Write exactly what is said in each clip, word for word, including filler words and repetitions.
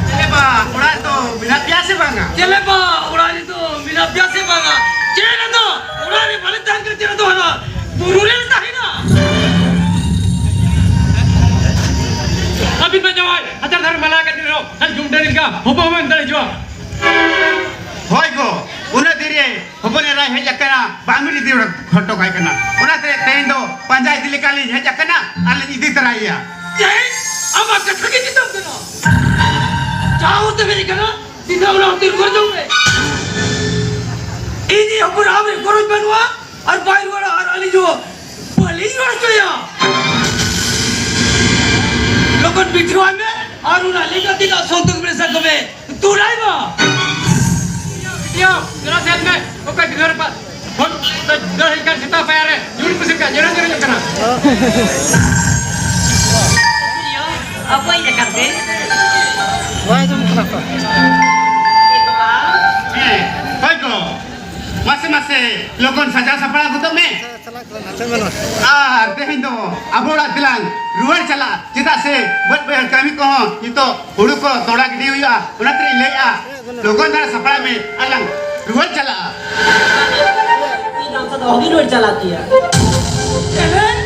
ᱪᱮᱞᱮ ᱵᱟ, ᱚᱲᱟᱜ ᱨᱮᱫᱚ ᱢᱮᱱᱟᱜ ᱯᱮᱭᱟ ᱥᱮ ᱵᱟᱝᱟ? ᱪᱮᱞᱮ ᱵᱟ, ᱚᱲᱟᱜ ᱨᱮᱫᱚ ᱢᱮᱱᱟᱜ ᱯᱮᱭᱟ ᱥᱮ ᱵᱟᱝᱟ? ᱪᱮᱫ ᱟᱫᱚ? ᱚᱲᱟᱜ ᱨᱮ ᱵᱟᱞᱮ ᱛᱟᱦᱮᱱ ᱠᱟᱱᱟ, ᱪᱮᱫ ᱟᱫᱚ ᱦᱟᱱᱟ ᱵᱩᱨᱩ ᱨᱮᱞᱮ ᱛᱟᱦᱮᱱᱟ? ᱟᱹᱵᱤᱱ ᱢᱟ ᱡᱟᱶᱟᱭ, ᱦᱟᱡᱟᱨ ᱫᱷᱟᱨᱮ ᱢᱟᱞᱟ ᱠᱟᱛᱮ ᱨᱮᱦᱚᱸ, ᱠᱷᱟᱹᱞᱤ ᱡᱩᱢᱰᱟᱹ ᱞᱮᱠᱟ ᱦᱚᱯᱚᱱ ᱦᱚᱯᱚᱱ ᱫᱟᱲᱮ ᱦᱚᱪᱚᱣᱟ᱾ ᱦᱳᱭ ᱜᱚ, ᱩᱱᱟᱹᱜ ᱫᱤᱱ ᱨᱮ ᱦᱚᱯᱚᱱ ᱮᱨᱟᱭ ᱦᱮᱡ ᱟᱠᱟᱱᱟ, ᱵᱟᱝ ᱵᱤᱱ ᱤᱫᱤ ᱦᱚᱴᱚ ᱠᱟᱭ ᱠᱟᱱᱟ᱾ ᱚᱱᱟᱛᱮ ᱛᱮᱦᱮᱧ ᱫᱚ ᱯᱟᱸᱡᱟ ᱤᱫᱤ ᱞᱮᱠᱟ ᱞᱤᱧ ᱦᱮᱡ ᱟᱠᱟᱱᱟ ᱟᱨ ᱞᱤᱧ ᱤᱫᱤ ᱛᱚᱨᱟᱭᱮᱭᱟ᱾ ᱪᱮᱫ? ᱟᱢᱟᱜ ᱠᱟᱛᱷᱟ ᱜᱮ ᱪᱮᱫᱟᱜ ᱠᱟᱱᱟ? ᱡᱟᱦᱟᱸ ᱦᱚᱨᱛᱮ ᱦᱮᱡ ᱟᱠᱟᱱᱟ, ᱥᱤᱫᱷᱟᱹ ᱚᱱᱟ ᱦᱚᱨᱛᱮ ᱨᱩᱣᱟᱹᱲ ᱡᱚᱝ ᱢᱮ᱾ ᱤᱧᱤᱡ ᱦᱚᱯᱚᱱ ᱟᱢ ᱨᱮ ᱜᱚᱨᱚᱡᱽ ᱵᱟᱹᱱᱩᱜᱼᱟ ᱟᱨ ᱵᱟᱭ ᱨᱩᱣᱟᱹᱲᱟ ᱟᱨ ᱟᱹᱞᱤᱧ ᱦᱚᱸ ᱵᱟᱹᱞᱤᱧ ᱨᱩᱣᱟᱹᱲ ᱦᱚᱪᱚᱭᱟ᱾ ᱞᱚᱜᱚᱱ ᱵᱤᱴᱷᱟᱹᱣᱟᱭ ᱢᱮ ᱟᱨ ᱚᱱᱟ ᱞᱮᱸᱜᱟ ᱛᱤ ᱨᱮᱱᱟᱜ ᱥᱚᱱᱛᱚᱠ ᱢᱮᱥᱟ ᱠᱚᱢᱮ᱾ ᱛᱩᱨᱟᱭ ᱢᱟ᱾ ᱵᱤᱴᱤᱭᱟᱹ, ᱪᱚᱞᱚ ᱥᱮᱱ ᱢᱮ᱾ ᱚᱠᱚᱭ ᱵᱤᱫᱷᱣᱟ ᱨᱮ ᱯᱟᱥ? ᱦᱚᱴ, ᱫᱟᱹᱲ ᱦᱮᱡ ᱠᱟᱱ ᱥᱮᱛᱟᱜ ᱯᱟᱭᱟᱨ ᱨᱮ ᱡᱩᱲᱤ ᱯᱩᱥᱤ ᱠᱟ ᱡᱮᱨᱮᱧ ᱡᱮᱨᱮᱧ ᱠᱟᱱᱟ᱾ ᱚᱠᱚᱭ ᱞᱮᱠᱟᱛᱮ? ᱵᱟᱭ ᱟᱸᱡᱚᱢ ᱠᱟᱱᱟ ᱛᱚ᱾ ᱦᱮᱸ, ᱦᱳᱭ ᱜᱚ᱾ ᱢᱟᱥᱮ, ᱢᱟᱥᱮ, ᱞᱚᱜᱚᱱ ᱥᱟᱡᱟᱣ ᱥᱟᱯᱲᱟᱣ ᱜᱚᱫᱚᱜ ᱢᱮ᱾ ᱪᱟᱞᱟᱜ ᱠᱟᱱᱟ, ᱱᱟᱥᱮ ᱢᱮᱱᱟᱜ᱾ ᱟᱨ ᱛᱮᱦᱮᱧ ᱫᱚ ᱟᱵᱚ ᱚᱲᱟᱜ ᱛᱮᱞᱟᱝ ᱨᱩᱣᱟᱹᱲ ᱪᱟᱞᱟᱜᱼᱟ, ᱪᱮᱫᱟᱜ ᱥᱮ ᱵᱟᱹᱫᱽ ᱵᱟᱹᱭᱦᱟᱹᱲ ᱠᱟᱹᱢᱤ ᱠᱚᱦᱚᱸ ᱱᱤᱛᱚᱜ ᱦᱩᱲᱩ ᱠᱚ ᱛᱚᱲᱟ ᱜᱤᱰᱤ ᱦᱩᱭᱩᱜᱼᱟ᱾ ᱚᱱᱟ ᱛᱮᱞᱤᱧ ᱞᱟᱹᱭᱮᱫᱼᱟ, ᱞᱚᱜᱚᱱ ᱫᱷᱟᱨᱟ ᱥᱟᱯᱲᱟᱜ ᱢᱮ ᱟᱨ ᱞᱟᱝ ᱨᱩᱣᱟᱹᱲ ᱪᱟᱞᱟᱜᱼᱟ᱾ ᱤᱧ ᱟᱢ ᱥᱟᱶ ᱫᱚ ᱚᱦᱚᱜᱤᱧ ᱨᱩᱣᱟᱹᱲ ᱪᱟᱞᱟᱜ ᱜᱮᱭᱟ᱾ ᱮᱦᱮᱸ,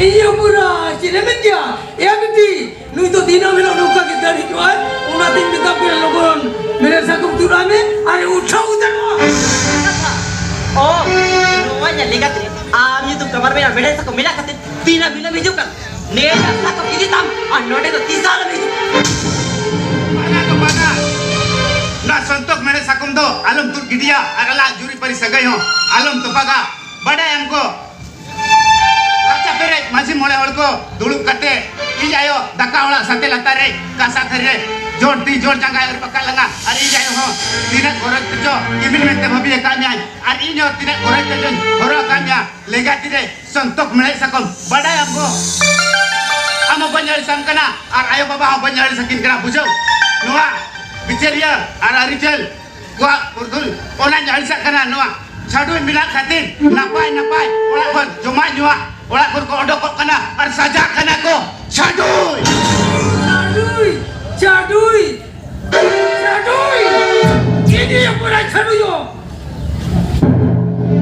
ᱤᱧ ᱦᱚᱸ ᱯᱩᱨᱟᱹ ᱪᱮᱫ ᱮ ᱢᱮᱱ ᱜᱮᱭᱟ? ᱮ ᱵᱤᱴᱤ, ᱱᱩᱭ ᱫᱚ ᱫᱤᱱᱟᱹᱢ ᱦᱤᱞᱳᱜ ᱱᱚᱝᱠᱟ ᱜᱮ ᱫᱟᱹᱲ ᱦᱤᱡᱩᱜᱼᱟᱭ, ᱚᱱᱟᱛᱤᱧ ᱢᱮᱛᱟ ᱯᱮᱭᱟ ᱞᱚᱜᱚᱱ ᱢᱮᱨᱮ ᱥᱟᱠᱚᱢ ᱛᱩᱫ ᱟᱭ ᱢᱮ ᱟᱨ ᱩᱴᱷᱟᱹᱣ ᱩᱛᱟᱹᱨᱚᱜᱼᱟ᱾ ᱚ, ᱱᱚᱣᱟ ᱧᱮᱞ ᱞᱮᱠᱟᱛᱮ ᱟᱢ ᱧᱩᱛᱩᱢ ᱠᱟᱢᱟᱨ ᱢᱮᱱᱟᱜ ᱢᱮᱨᱮ ᱥᱟᱠᱚᱢ ᱢᱮᱱᱟᱜ ᱠᱟᱛᱮ ᱫᱤᱱᱟᱹᱢ ᱦᱤᱞᱳᱜ ᱦᱤᱡᱩᱜ ᱠᱟᱱ᱾ ᱱᱮ ᱰᱟᱠᱛᱟᱨ ᱠᱚ ᱤᱫᱤ ᱛᱟᱢ, ᱟᱨ ᱱᱚᱰᱮ ᱫᱚ ᱛᱤᱥ ᱦᱚᱸ ᱟᱞᱚᱢ ᱦᱤᱡᱩᱜ᱾ ᱵᱟᱝᱟ ᱫᱚ ᱵᱟᱝᱟ᱾ ᱱᱚᱣᱟ ᱥᱚᱱᱛᱚᱠ ᱢᱮᱬᱦᱮᱫ ᱥᱟᱠᱚᱢ ᱫᱚ ᱟᱞᱚᱢ ᱛᱩᱫ ᱜᱤᱰᱤᱭᱟ ᱟᱨ ᱟᱞᱟᱜ ᱡᱩᱨᱤ ᱯᱟᱹᱨᱤ ᱥᱟᱹᱜᱟᱹᱭ ᱦᱚᱸ ᱟᱞᱚᱢ ᱛᱚᱯᱟᱜᱟ᱾ ᱵᱟᱰᱟᱭᱟᱢ ᱜᱚ, ᱨᱟᱪᱟ ᱯᱮᱨᱮ ᱢᱟᱹᱡᱷᱤ ᱢᱚᱬᱮ ᱦᱚᱲ ᱠᱚ ᱫᱩᱲᱩᱵ ᱠᱟᱛᱮ ᱤᱧ ᱟᱭᱳ ᱫᱟᱠᱟ ᱚᱲᱟᱜ ᱥᱟᱛᱮ ᱞᱟᱛᱟᱨ ᱨᱮ ᱠᱟᱸᱥᱟ ᱛᱷᱟᱹᱨᱤ ᱨᱮ ᱡᱚᱲ ᱛᱤ ᱡᱚᱲ ᱡᱟᱸᱜᱟᱭ ᱟᱹᱨᱩᱵ ᱟᱠᱟᱫ ᱞᱟᱝᱟ᱾ ᱟᱨ ᱤᱧ ᱟᱭᱳ ᱦᱚᱸ ᱛᱤᱱᱟᱹᱜ ᱜᱚᱨᱚᱡᱽ ᱛᱮᱪᱚ ᱠᱤᱢᱤᱱ ᱢᱮᱱᱛᱮ ᱵᱷᱟᱹᱵᱤ ᱟᱠᱟᱫ ᱢᱮᱭᱟᱭ᱾ ᱟᱨ ᱤᱧ ᱦᱚᱸ ᱛᱤᱱᱟᱹᱜ ᱜᱚᱨᱚᱡᱽ ᱛᱮᱪᱚᱧ ᱦᱚᱨᱚᱜ ᱟᱠᱟᱫ ᱢᱮᱭᱟ ᱞᱮᱸᱜᱟ ᱛᱤ ᱨᱮ ᱥᱚᱱᱛᱚᱠ ᱢᱮᱬᱦᱮᱫ ᱥᱟᱠᱚᱢ᱾ ᱵᱟᱰᱟᱭᱟᱢ ᱜᱚ, ᱟᱢ ᱦᱚᱸ ᱵᱟᱹᱧ ᱟᱹᱲᱤᱥᱟᱢ ᱠᱟᱱᱟ ᱟᱨ ᱟᱭᱳ ᱵᱟᱵᱟ ᱦᱚᱸ ᱵᱟᱹᱧ ᱟᱹᱲᱤᱥ ᱟᱹᱠᱤᱱ ᱠᱟᱱᱟ᱾ ᱵᱩᱡᱷᱟᱹᱣ, ᱱᱚᱣᱟ ᱵᱤᱪᱟᱹᱨᱤᱭᱟᱹ ᱟᱨ ᱟᱹᱨᱤᱪᱟᱹᱞ ᱠᱚᱣᱟᱜ ᱯᱩᱨᱫᱷᱩᱞ ᱚᱱᱟᱧ ᱟᱹᱲᱤᱥᱟᱜ ᱠᱟᱱᱟ᱾ ᱱᱚᱣᱟ ᱪᱷᱟᱰᱩᱭ ᱢᱮᱱᱟᱜ ᱠᱷᱟᱹᱛᱤᱨ ᱱᱟᱯᱟᱭ ᱱᱟᱯᱟᱭ ᱚᱲᱟᱜ ᱠᱷᱚᱱ ᱡᱚᱢᱟᱜ ᱧᱩᱣᱟᱜ ᱚᱲᱟᱜ ᱠᱷᱚᱱ ᱠᱚ ᱚᱰᱚᱠᱚᱜ ᱠᱟᱱᱟ ᱟᱨ ᱥᱟᱡᱟᱜ ᱠᱟᱱᱟ ᱠᱚ᱾ ᱪᱷᱟᱰᱩᱭ! ᱪᱷᱟᱰᱩᱭ! ᱪᱷᱟᱰᱩᱭ! ᱪᱷᱟᱰᱩᱭ! ᱤᱧ ᱚᱠᱚᱭ ᱪᱷᱟᱰᱩᱭᱚ?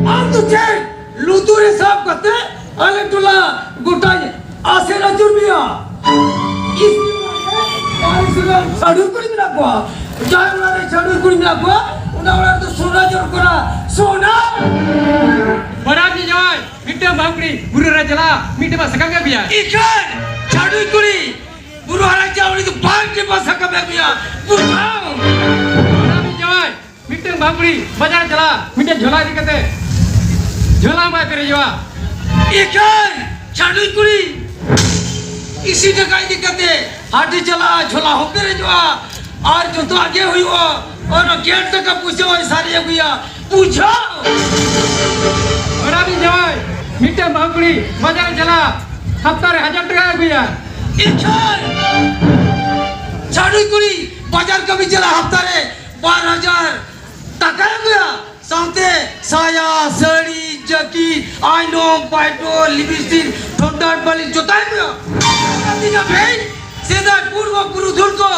ᱟᱢ ᱫᱚ ᱪᱮᱫ? ᱞᱩᱛᱩᱨ ᱨᱮ ᱥᱟᱵ ᱠᱟᱛᱮ ᱟᱞᱮ ᱴᱚᱞᱟ ᱜᱚᱴᱟᱭ ᱟᱥᱮᱨ ᱟᱹᱪᱩᱨ ᱢᱮᱭᱟ᱾ ᱤᱥ, ᱟᱞᱮ ᱥᱮᱫ ᱨᱮ ᱪᱷᱟᱰᱩᱭ ᱠᱩᱲᱤ ᱢᱮᱱᱟᱜ ᱠᱚᱣᱟ᱾ ᱡᱟᱦᱟᱸᱭ ᱚᱲᱟᱜ ᱨᱮ ᱪᱷᱟᱰᱩᱭ ᱠᱩᱲᱤ ᱢᱮᱱᱟᱜ ᱠᱚᱣᱟ, ᱚᱱᱟ ᱚᱲᱟᱜ ᱨᱮᱫᱚ ᱥᱚᱱᱟ ᱡᱚᱨ ᱠᱚᱨᱟ, ᱥᱚᱱᱟ᱾ ᱵᱟᱰᱟᱭ ᱢᱮ ᱡᱟᱶᱟᱭ, ᱢᱤᱫᱴᱟᱝ ᱵᱟᱹᱦᱩ ᱠᱩᱲᱤ ᱵᱩᱨᱩ ᱨᱮ ᱪᱟᱞᱟᱜ, ᱢᱤᱫᱴᱟᱝ ᱵᱟ ᱥᱟᱠᱟᱢ ᱜᱮ ᱟᱹᱜᱩᱭᱟ᱾ ᱤᱠᱷᱟᱹᱱ ᱪᱷᱟᱰᱩᱭ ᱠᱩᱲᱤ ᱵᱩᱨᱩ ᱦᱟᱨᱟ ᱪᱟ, ᱩᱱᱤ ᱫᱚ ᱵᱟᱝ ᱜᱮ ᱵᱟ ᱥᱟᱠᱟᱢ ᱮ ᱟᱹᱜᱩᱭᱟ᱾ ᱵᱩᱡᱷᱟᱹᱣ᱾ ᱵᱟᱰᱟᱭ ᱢᱮ ᱡᱟᱶᱟᱭ, ᱢᱤᱫᱴᱟᱝ ᱵᱟᱹᱦᱩ ᱠᱩᱲᱤ ᱵᱟᱡᱟᱨ ᱪᱟᱞᱟᱜ, ᱢᱤᱫᱴᱟᱝ ᱡᱷᱚᱞᱟ ᱤᱫᱤ ᱠᱟᱛᱮ ᱡᱷᱚᱞᱟ ᱦᱚᱸ ᱵᱟᱭ ᱯᱮᱨᱮᱡᱚᱜᱼᱟ᱾ ᱤᱠᱷᱟᱹᱱ ᱪᱷᱟᱰᱩᱭ ᱠᱩᱲᱤ ᱤᱥᱤ ᱴᱟᱠᱟ ᱤᱫᱤ ᱠᱟᱛᱮ ᱦᱟᱴᱮ ᱪᱟᱞᱟᱜᱼᱟ, ᱡᱷᱚᱞᱟ ᱦᱚᱸ ᱯᱮᱨᱮᱡᱚᱜᱼᱟ ᱟᱨ ᱡᱚᱛᱚᱣᱟᱜ ᱜᱮ ᱦᱩᱭᱩᱜᱼᱟ᱾ ᱚᱱᱟ ᱜᱮᱴ ᱴᱟᱠᱟ ᱯᱩᱭᱥᱟᱹ ᱦᱚᱸᱭ ᱥᱟᱨᱮᱡ ᱟᱹᱜᱩᱭᱟ᱾ ᱵᱩᱡᱷᱟᱹᱣ? ᱚᱱᱟ ᱫᱤᱱ ᱡᱟᱶᱟᱭ, ᱢᱤᱫᱴᱟᱝ ᱵᱟᱹᱦᱩ ᱠᱩᱲᱤ ᱵᱟᱡᱟᱨ ᱪᱟᱞᱟᱜ, ᱦᱟᱯᱛᱟ ᱨᱮ ᱦᱟᱡᱟᱨ ᱴᱟᱠᱟ ᱟᱹᱜᱩᱭᱟ᱾ ᱤᱠᱷᱟᱹᱱ ᱪᱷᱟᱰᱩᱭ ᱠᱩᱲᱤ ᱵᱟᱡᱟᱨ ᱠᱟᱹᱢᱤ ᱪᱟᱞᱟᱜ, ᱦᱟᱯᱛᱟ ᱨᱮ ᱵᱟᱨ ᱦᱟᱡᱟᱨ ᱴᱟᱠᱟᱭ ᱟᱹᱜᱩᱭᱟ, ᱥᱟᱶᱛᱮ ᱥᱟᱭᱟ, ᱥᱟᱹᱲᱤ, ᱡᱟᱹᱠᱤ, ᱟᱭᱱᱚᱢ, ᱯᱟᱭᱴᱚᱞ, ᱞᱤᱯᱤᱥᱴᱤᱠ, ᱴᱷᱚᱱᱰᱟᱨ ᱵᱟᱹᱞᱤ ᱡᱚᱛᱟᱭ ᱟᱹᱜᱩᱭᱟ᱾ ᱚᱱᱟ ᱫᱤᱱ ᱵᱷᱟᱹᱭ, ᱥᱮᱫᱟᱭ ᱯᱩᱨᱵᱚ ᱯᱩᱨᱩᱫᱷᱩᱞ ᱠᱚ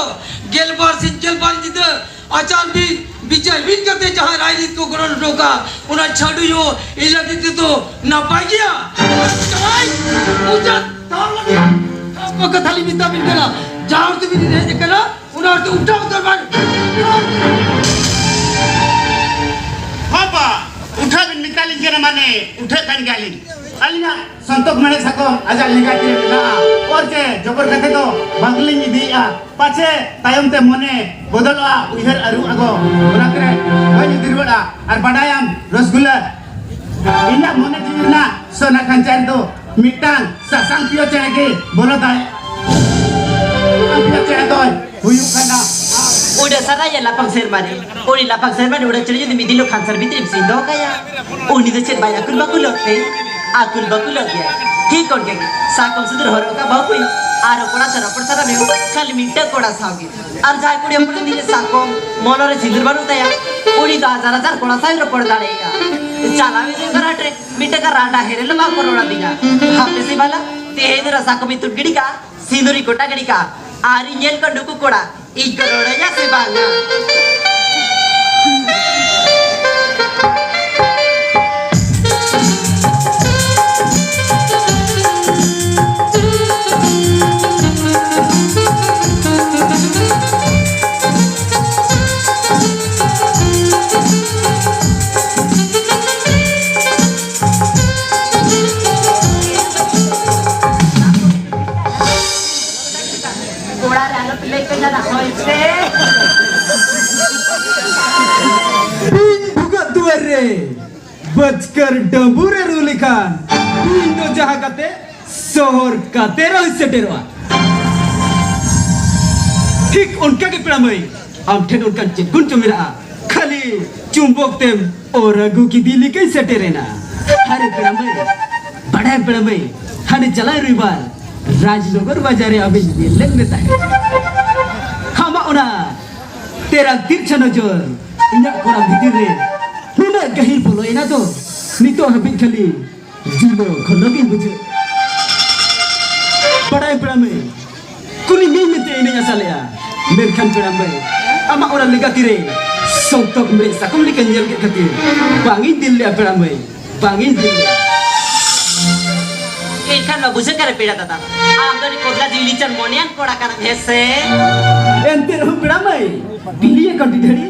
ᱜᱮᱞᱵᱟᱨ ᱥᱤᱧ ᱜᱮᱞᱵᱟᱨ ᱧᱤᱫᱟᱹ ᱟᱪᱟᱨ ᱵᱤᱱ ᱵᱤᱪᱟᱹᱨ ᱵᱤᱱ ᱠᱟᱛᱮ ᱡᱟᱦᱟᱸ ᱨᱟᱡᱽᱱᱤᱛᱤ ᱠᱚ ᱜᱚᱲᱚ ᱦᱚᱴᱚ ᱠᱟᱜ, ᱚᱱᱟ ᱪᱷᱟᱰᱩᱭ ᱦᱚᱸ ᱤᱧ ᱞᱟᱹᱜᱤᱫ ᱛᱮᱫᱚ ᱱᱟᱯᱟᱭ ᱜᱮᱭᱟ᱾ ᱪᱟᱞᱟᱭ, ᱢᱚᱪᱟ ᱛᱟᱣ ᱞᱟᱹᱜᱤᱫ ᱠᱟᱛᱷᱟ ᱞᱤᱧ ᱢᱮᱛᱟ ᱵᱤᱱ ᱠᱟᱱᱟ, ᱡᱟᱦᱟᱸ ᱦᱚᱲ ᱛᱮᱵᱤᱱ ᱦᱮᱡ ᱟᱠᱟᱱᱟ, ᱚᱱᱟ ᱦᱚᱲ ᱫᱚ ᱩᱴᱷᱟᱹᱣ ᱩᱛᱟᱹᱨ ᱵᱟᱝ᱾ ᱦᱚᱸ ᱵᱟ, ᱩᱴᱷᱟᱹᱣ ᱵᱤᱱ ᱢᱮᱛᱟ ᱞᱤᱧ ᱠᱟᱱᱟ, ᱢᱟᱱᱮ ᱩᱴᱷᱟᱹᱜ ᱠᱟᱱ ᱜᱮᱭᱟᱞᱤᱧ᱾ ᱟᱹᱞᱤᱧᱟᱜ ᱥᱚᱱᱛᱚᱠ ᱢᱮᱬᱦᱮᱫ ᱥᱟᱠᱚᱢ ᱟᱡᱟᱜ ᱞᱮᱸᱜᱟ ᱛᱤ ᱨᱮ ᱢᱮᱱᱟᱜᱼᱟ᱾ ᱚᱨ ᱪᱮ ᱡᱚᱵᱚᱨ ᱠᱟᱛᱮ ᱫᱚ ᱵᱟᱝᱞᱤᱧ ᱤᱫᱤᱭᱮᱫᱼᱟ᱾ ᱯᱟᱪᱷᱮ ᱛᱟᱭᱚᱢ ᱛᱮ ᱢᱚᱱᱮ ᱵᱚᱫᱚᱞᱚᱜᱼᱟ, ᱩᱭᱦᱟᱹᱨ ᱟᱹᱨᱩ ᱟᱜᱚ᱾ ᱚᱱᱟ ᱛᱮ ᱵᱟᱹᱧ ᱤᱫᱤ ᱨᱩᱣᱟᱹᱲᱟ᱾ ᱟᱨ ᱵᱟᱰᱟᱭᱟᱢ ᱨᱚᱥᱜᱩᱞᱞᱟᱹ, ᱤᱧᱟᱜ ᱢᱚᱱᱮ ᱡᱤᱣᱤ ᱨᱮᱱᱟᱜ ᱥᱚᱱᱟ ᱠᱷᱟᱧᱪᱟ ᱨᱮᱫᱚ ᱢᱤᱫᱴᱟᱝ ᱥᱟᱥᱟᱝ ᱯᱤᱭᱳ ᱪᱮᱬᱮ ᱜᱮ ᱵᱚᱞᱚ ᱫᱟᱲᱮᱭᱟᱜᱼᱟ᱾ ᱥᱟᱥᱟᱝ ᱯᱤᱭᱳ ᱪᱮᱬᱮ ᱫᱚᱭ ᱦᱩᱭᱩᱜ ᱠᱟᱱᱟ᱾ ᱩᱰᱟᱹ ᱥᱟᱱᱟᱭᱮ ᱞᱟᱯᱷᱟᱝ ᱥᱮᱨᱢᱟ ᱨᱮ᱾ ᱩᱱᱤ ᱞᱟᱯᱷᱟᱝ ᱥᱮᱨᱢᱟ ᱨᱮ ᱩᱰᱟᱹ ᱪᱮᱬᱮ ᱡᱩᱫᱤ ᱢᱤᱫ ᱫᱤᱱ ᱦᱤᱞᱳᱜ ᱠᱟᱱᱥᱟᱨ ᱵᱷᱤᱛᱨᱤᱢ ᱥᱤᱧ ᱫᱚᱦᱚ ᱠᱟᱭᱟ, ᱩᱱᱤ ᱫᱚ ᱪᱮᱫ ᱵᱟᱭ ᱟᱹᱠᱩᱞ ᱵᱟᱹᱠᱩᱞᱚᱜ ᱛᱮ? ᱟᱹᱠᱩᱞ ᱵᱟᱹᱠᱩᱞᱚᱜ ᱜᱮᱭᱟ᱾ ᱴᱷᱤᱠ ᱚᱱᱠᱟ ᱜᱮ ᱥᱟᱠᱚᱢ ᱥᱤᱸᱫᱩᱨ ᱦᱚᱨᱚᱜ ᱟᱠᱟᱫ ᱵᱟᱹᱦᱩ ᱠᱩᱲᱤ ᱟᱨ ᱨᱚᱯᱚᱲᱟ ᱥᱮ ᱨᱚᱯᱚᱲ ᱥᱟᱱᱟ ᱢᱮ, ᱠᱷᱟᱹᱞᱤ ᱢᱤᱫᱴᱟᱝ ᱠᱚᱲᱟ ᱥᱟᱶ ᱜᱮ᱾ ᱟᱨ ᱡᱟᱦᱟᱸᱭ ᱠᱩᱲᱤ ᱦᱚᱯᱚᱱ ᱩᱱᱤ ᱥᱟᱠᱚᱢ ᱢᱚᱞᱚᱝ ᱨᱮ ᱥᱤᱸᱫᱩᱨ ᱵᱟᱹᱱᱩᱜ ᱛᱟᱭᱟ, ᱩᱱᱤ ᱫᱚ ᱦᱟᱡᱟᱨ ᱦᱟᱡᱟᱨ ᱠᱚᱲᱟ ᱥᱟᱶ ᱨᱚᱯᱚᱲ ᱫᱟᱲᱮᱭᱟᱜᱼᱟ᱾ ᱪᱟᱞᱟᱣ ᱤᱫᱤ ᱠᱟᱱᱟ ᱴᱨᱮ ᱢᱤᱫᱴᱟᱝ ᱨᱟᱰᱟ ᱦᱮᱨᱮᱞ ᱵᱟᱝ ᱠᱚ ᱨᱚᱲ ᱟᱹᱫᱤᱧᱟ᱾ ᱦᱟᱯᱮ ᱥᱮ ᱵᱟᱞᱟ, ᱛᱮᱦᱮᱧ ᱫᱚ ᱨᱟᱥᱟ ᱠᱚ ᱢᱤᱛᱩᱨ ᱜᱤᱰᱤ ᱠᱟᱜᱼᱟ, ᱥᱤᱸᱫᱩᱨᱤ ᱠᱚᱴᱟ ᱜᱤᱰᱤ ᱠᱟᱜᱼᱟ, ᱟᱨ ᱤᱧ ᱧᱮᱞ ᱠᱚ ᱱᱩᱠᱩ ᱠᱚᱲᱟ ᱤᱧ ᱠᱚ ᱨᱚᱲ ᱟᱹᱧᱟ ᱥᱮ ᱵᱟᱝᱟ? ᱚᱲᱟᱜ ᱨᱮ ᱟᱞᱚ ᱯᱮ ᱞᱟᱹᱭ ᱠᱟᱹᱧᱟ ᱫᱟ, ᱦᱳᱭ ᱥᱮ᱾ ᱤᱧ ᱵᱷᱩᱜᱟᱹᱜ ᱫᱩᱣᱟᱹᱨ ᱨᱮ ᱵᱟᱹᱪᱠᱟᱹᱨ ᱰᱟᱹᱵᱩ ᱨᱮ ᱨᱩ ᱞᱮᱠᱷᱟᱱ, ᱤᱧ ᱫᱚ ᱡᱟᱦᱟᱸ ᱠᱟᱛᱮ ᱥᱚᱦᱚᱨ ᱠᱟᱛᱮ ᱨᱮᱦᱚᱸᱧ ᱥᱮᱴᱮᱨᱚᱜᱼᱟ᱾ ᱴᱷᱤᱠ ᱚᱱᱠᱟ ᱜᱮ ᱯᱮᱲᱟ ᱢᱟᱹᱭ, ᱟᱢ ᱴᱷᱮᱱ ᱚᱱᱠᱟᱱ ᱪᱮᱫ ᱜᱩᱱ ᱪᱚ ᱢᱮᱱᱟᱜᱼᱟ, ᱠᱷᱟᱹᱞᱤ ᱪᱩᱢᱵᱚᱠ ᱛᱮᱢ ᱚᱨ ᱟᱹᱜᱩ ᱠᱤᱫᱤ ᱞᱮᱠᱟᱧ ᱥᱮᱴᱮᱨᱮᱱᱟ᱾ ᱟᱨᱮ ᱯᱮᱲᱟ ᱢᱟᱹᱭ, ᱵᱟᱰᱟᱭ ᱯᱮᱲᱟ ᱢᱟᱹᱭ, ᱦᱟᱱᱮ ᱪᱟᱞᱟᱣ ᱨᱚᱵᱤᱵᱟᱨ ᱨᱟᱡᱽᱱᱚᱜᱚᱨ ᱵᱟᱡᱟᱨ ᱨᱮ ᱟᱢᱤᱧ ᱧᱮᱞ ᱞᱮᱫ ᱢᱮ ᱛᱟᱦᱮᱸᱫ᱾ ᱟᱢᱟᱜ ᱚᱱᱟ ᱛᱮᱨᱟ ᱛᱤᱨᱪᱷᱟ ᱱᱚᱡᱚᱨ ᱤᱧᱟᱹᱜ ᱠᱚᱲᱟ ᱵᱷᱤᱛᱤᱨ ᱨᱮ ᱱᱩᱱᱟᱹᱜ ᱜᱟᱹᱦᱤᱨ ᱵᱚᱞᱚᱭᱮᱱᱟ ᱫᱚ, ᱱᱤᱛᱚᱜ ᱦᱟᱹᱵᱤᱡ ᱠᱷᱟᱹᱞᱤ ᱡᱤᱵᱚ ᱠᱷᱚᱱᱚᱜᱤᱧ ᱵᱩᱡᱷᱟᱹᱣ᱾ ᱵᱟᱲᱟᱭ ᱯᱮᱲᱟ ᱢᱟᱹᱭ, ᱠᱩᱞᱤ ᱢᱤᱭᱟᱹᱧ ᱢᱮᱱᱛᱮ ᱤᱧ ᱟᱥᱟ ᱞᱮᱜᱼᱟ, ᱢᱮᱱᱠᱷᱟᱱ ᱯᱮᱲᱟ ᱢᱟᱹᱭ, ᱟᱢᱟᱜ ᱚᱱᱟ ᱞᱮᱸᱜᱟ ᱛᱤᱨᱮ ᱥᱚᱠᱛᱚ ᱢᱮᱬᱦᱮᱫ ᱥᱟᱠᱚᱢ ᱞᱮᱠᱟᱧ ᱧᱮᱞ ᱠᱮᱫ ᱠᱷᱟᱹᱛᱤᱨ ᱵᱟᱝ ᱤᱧ ᱫᱤᱞ ᱞᱮᱜᱼᱟ ᱯᱮᱲᱟ ᱢᱟᱹᱭ, ᱵᱟᱝ ᱤᱧ ᱫᱤᱞ ᱞᱮᱜᱼᱟ᱾ ᱮᱱᱠᱷᱟᱱ ᱢᱟ ᱵᱩᱡᱷᱟᱹᱜ ᱠᱟᱱᱟ ᱯᱮᱲᱟ ᱫᱟᱫᱟ, ᱟᱢ ᱫᱚ ᱟᱹᱰᱤ ᱯᱚᱫᱽᱞᱟ ᱡᱤᱣᱤ ᱞᱤᱪᱟᱹᱲ ᱢᱚᱱᱮᱭᱟᱱ ᱠᱚᱲᱟ ᱠᱟᱱᱟᱢ, ᱦᱮᱸ ᱥᱮ? ᱮᱱᱛᱮ ᱨᱮᱦᱚᱸ ᱯᱮᱲᱟ ᱢᱟᱹᱭ, ᱵᱤᱞᱤᱭᱟᱹ ᱠᱟᱹᱴᱤᱡ ᱰᱷᱟᱹᱲᱤ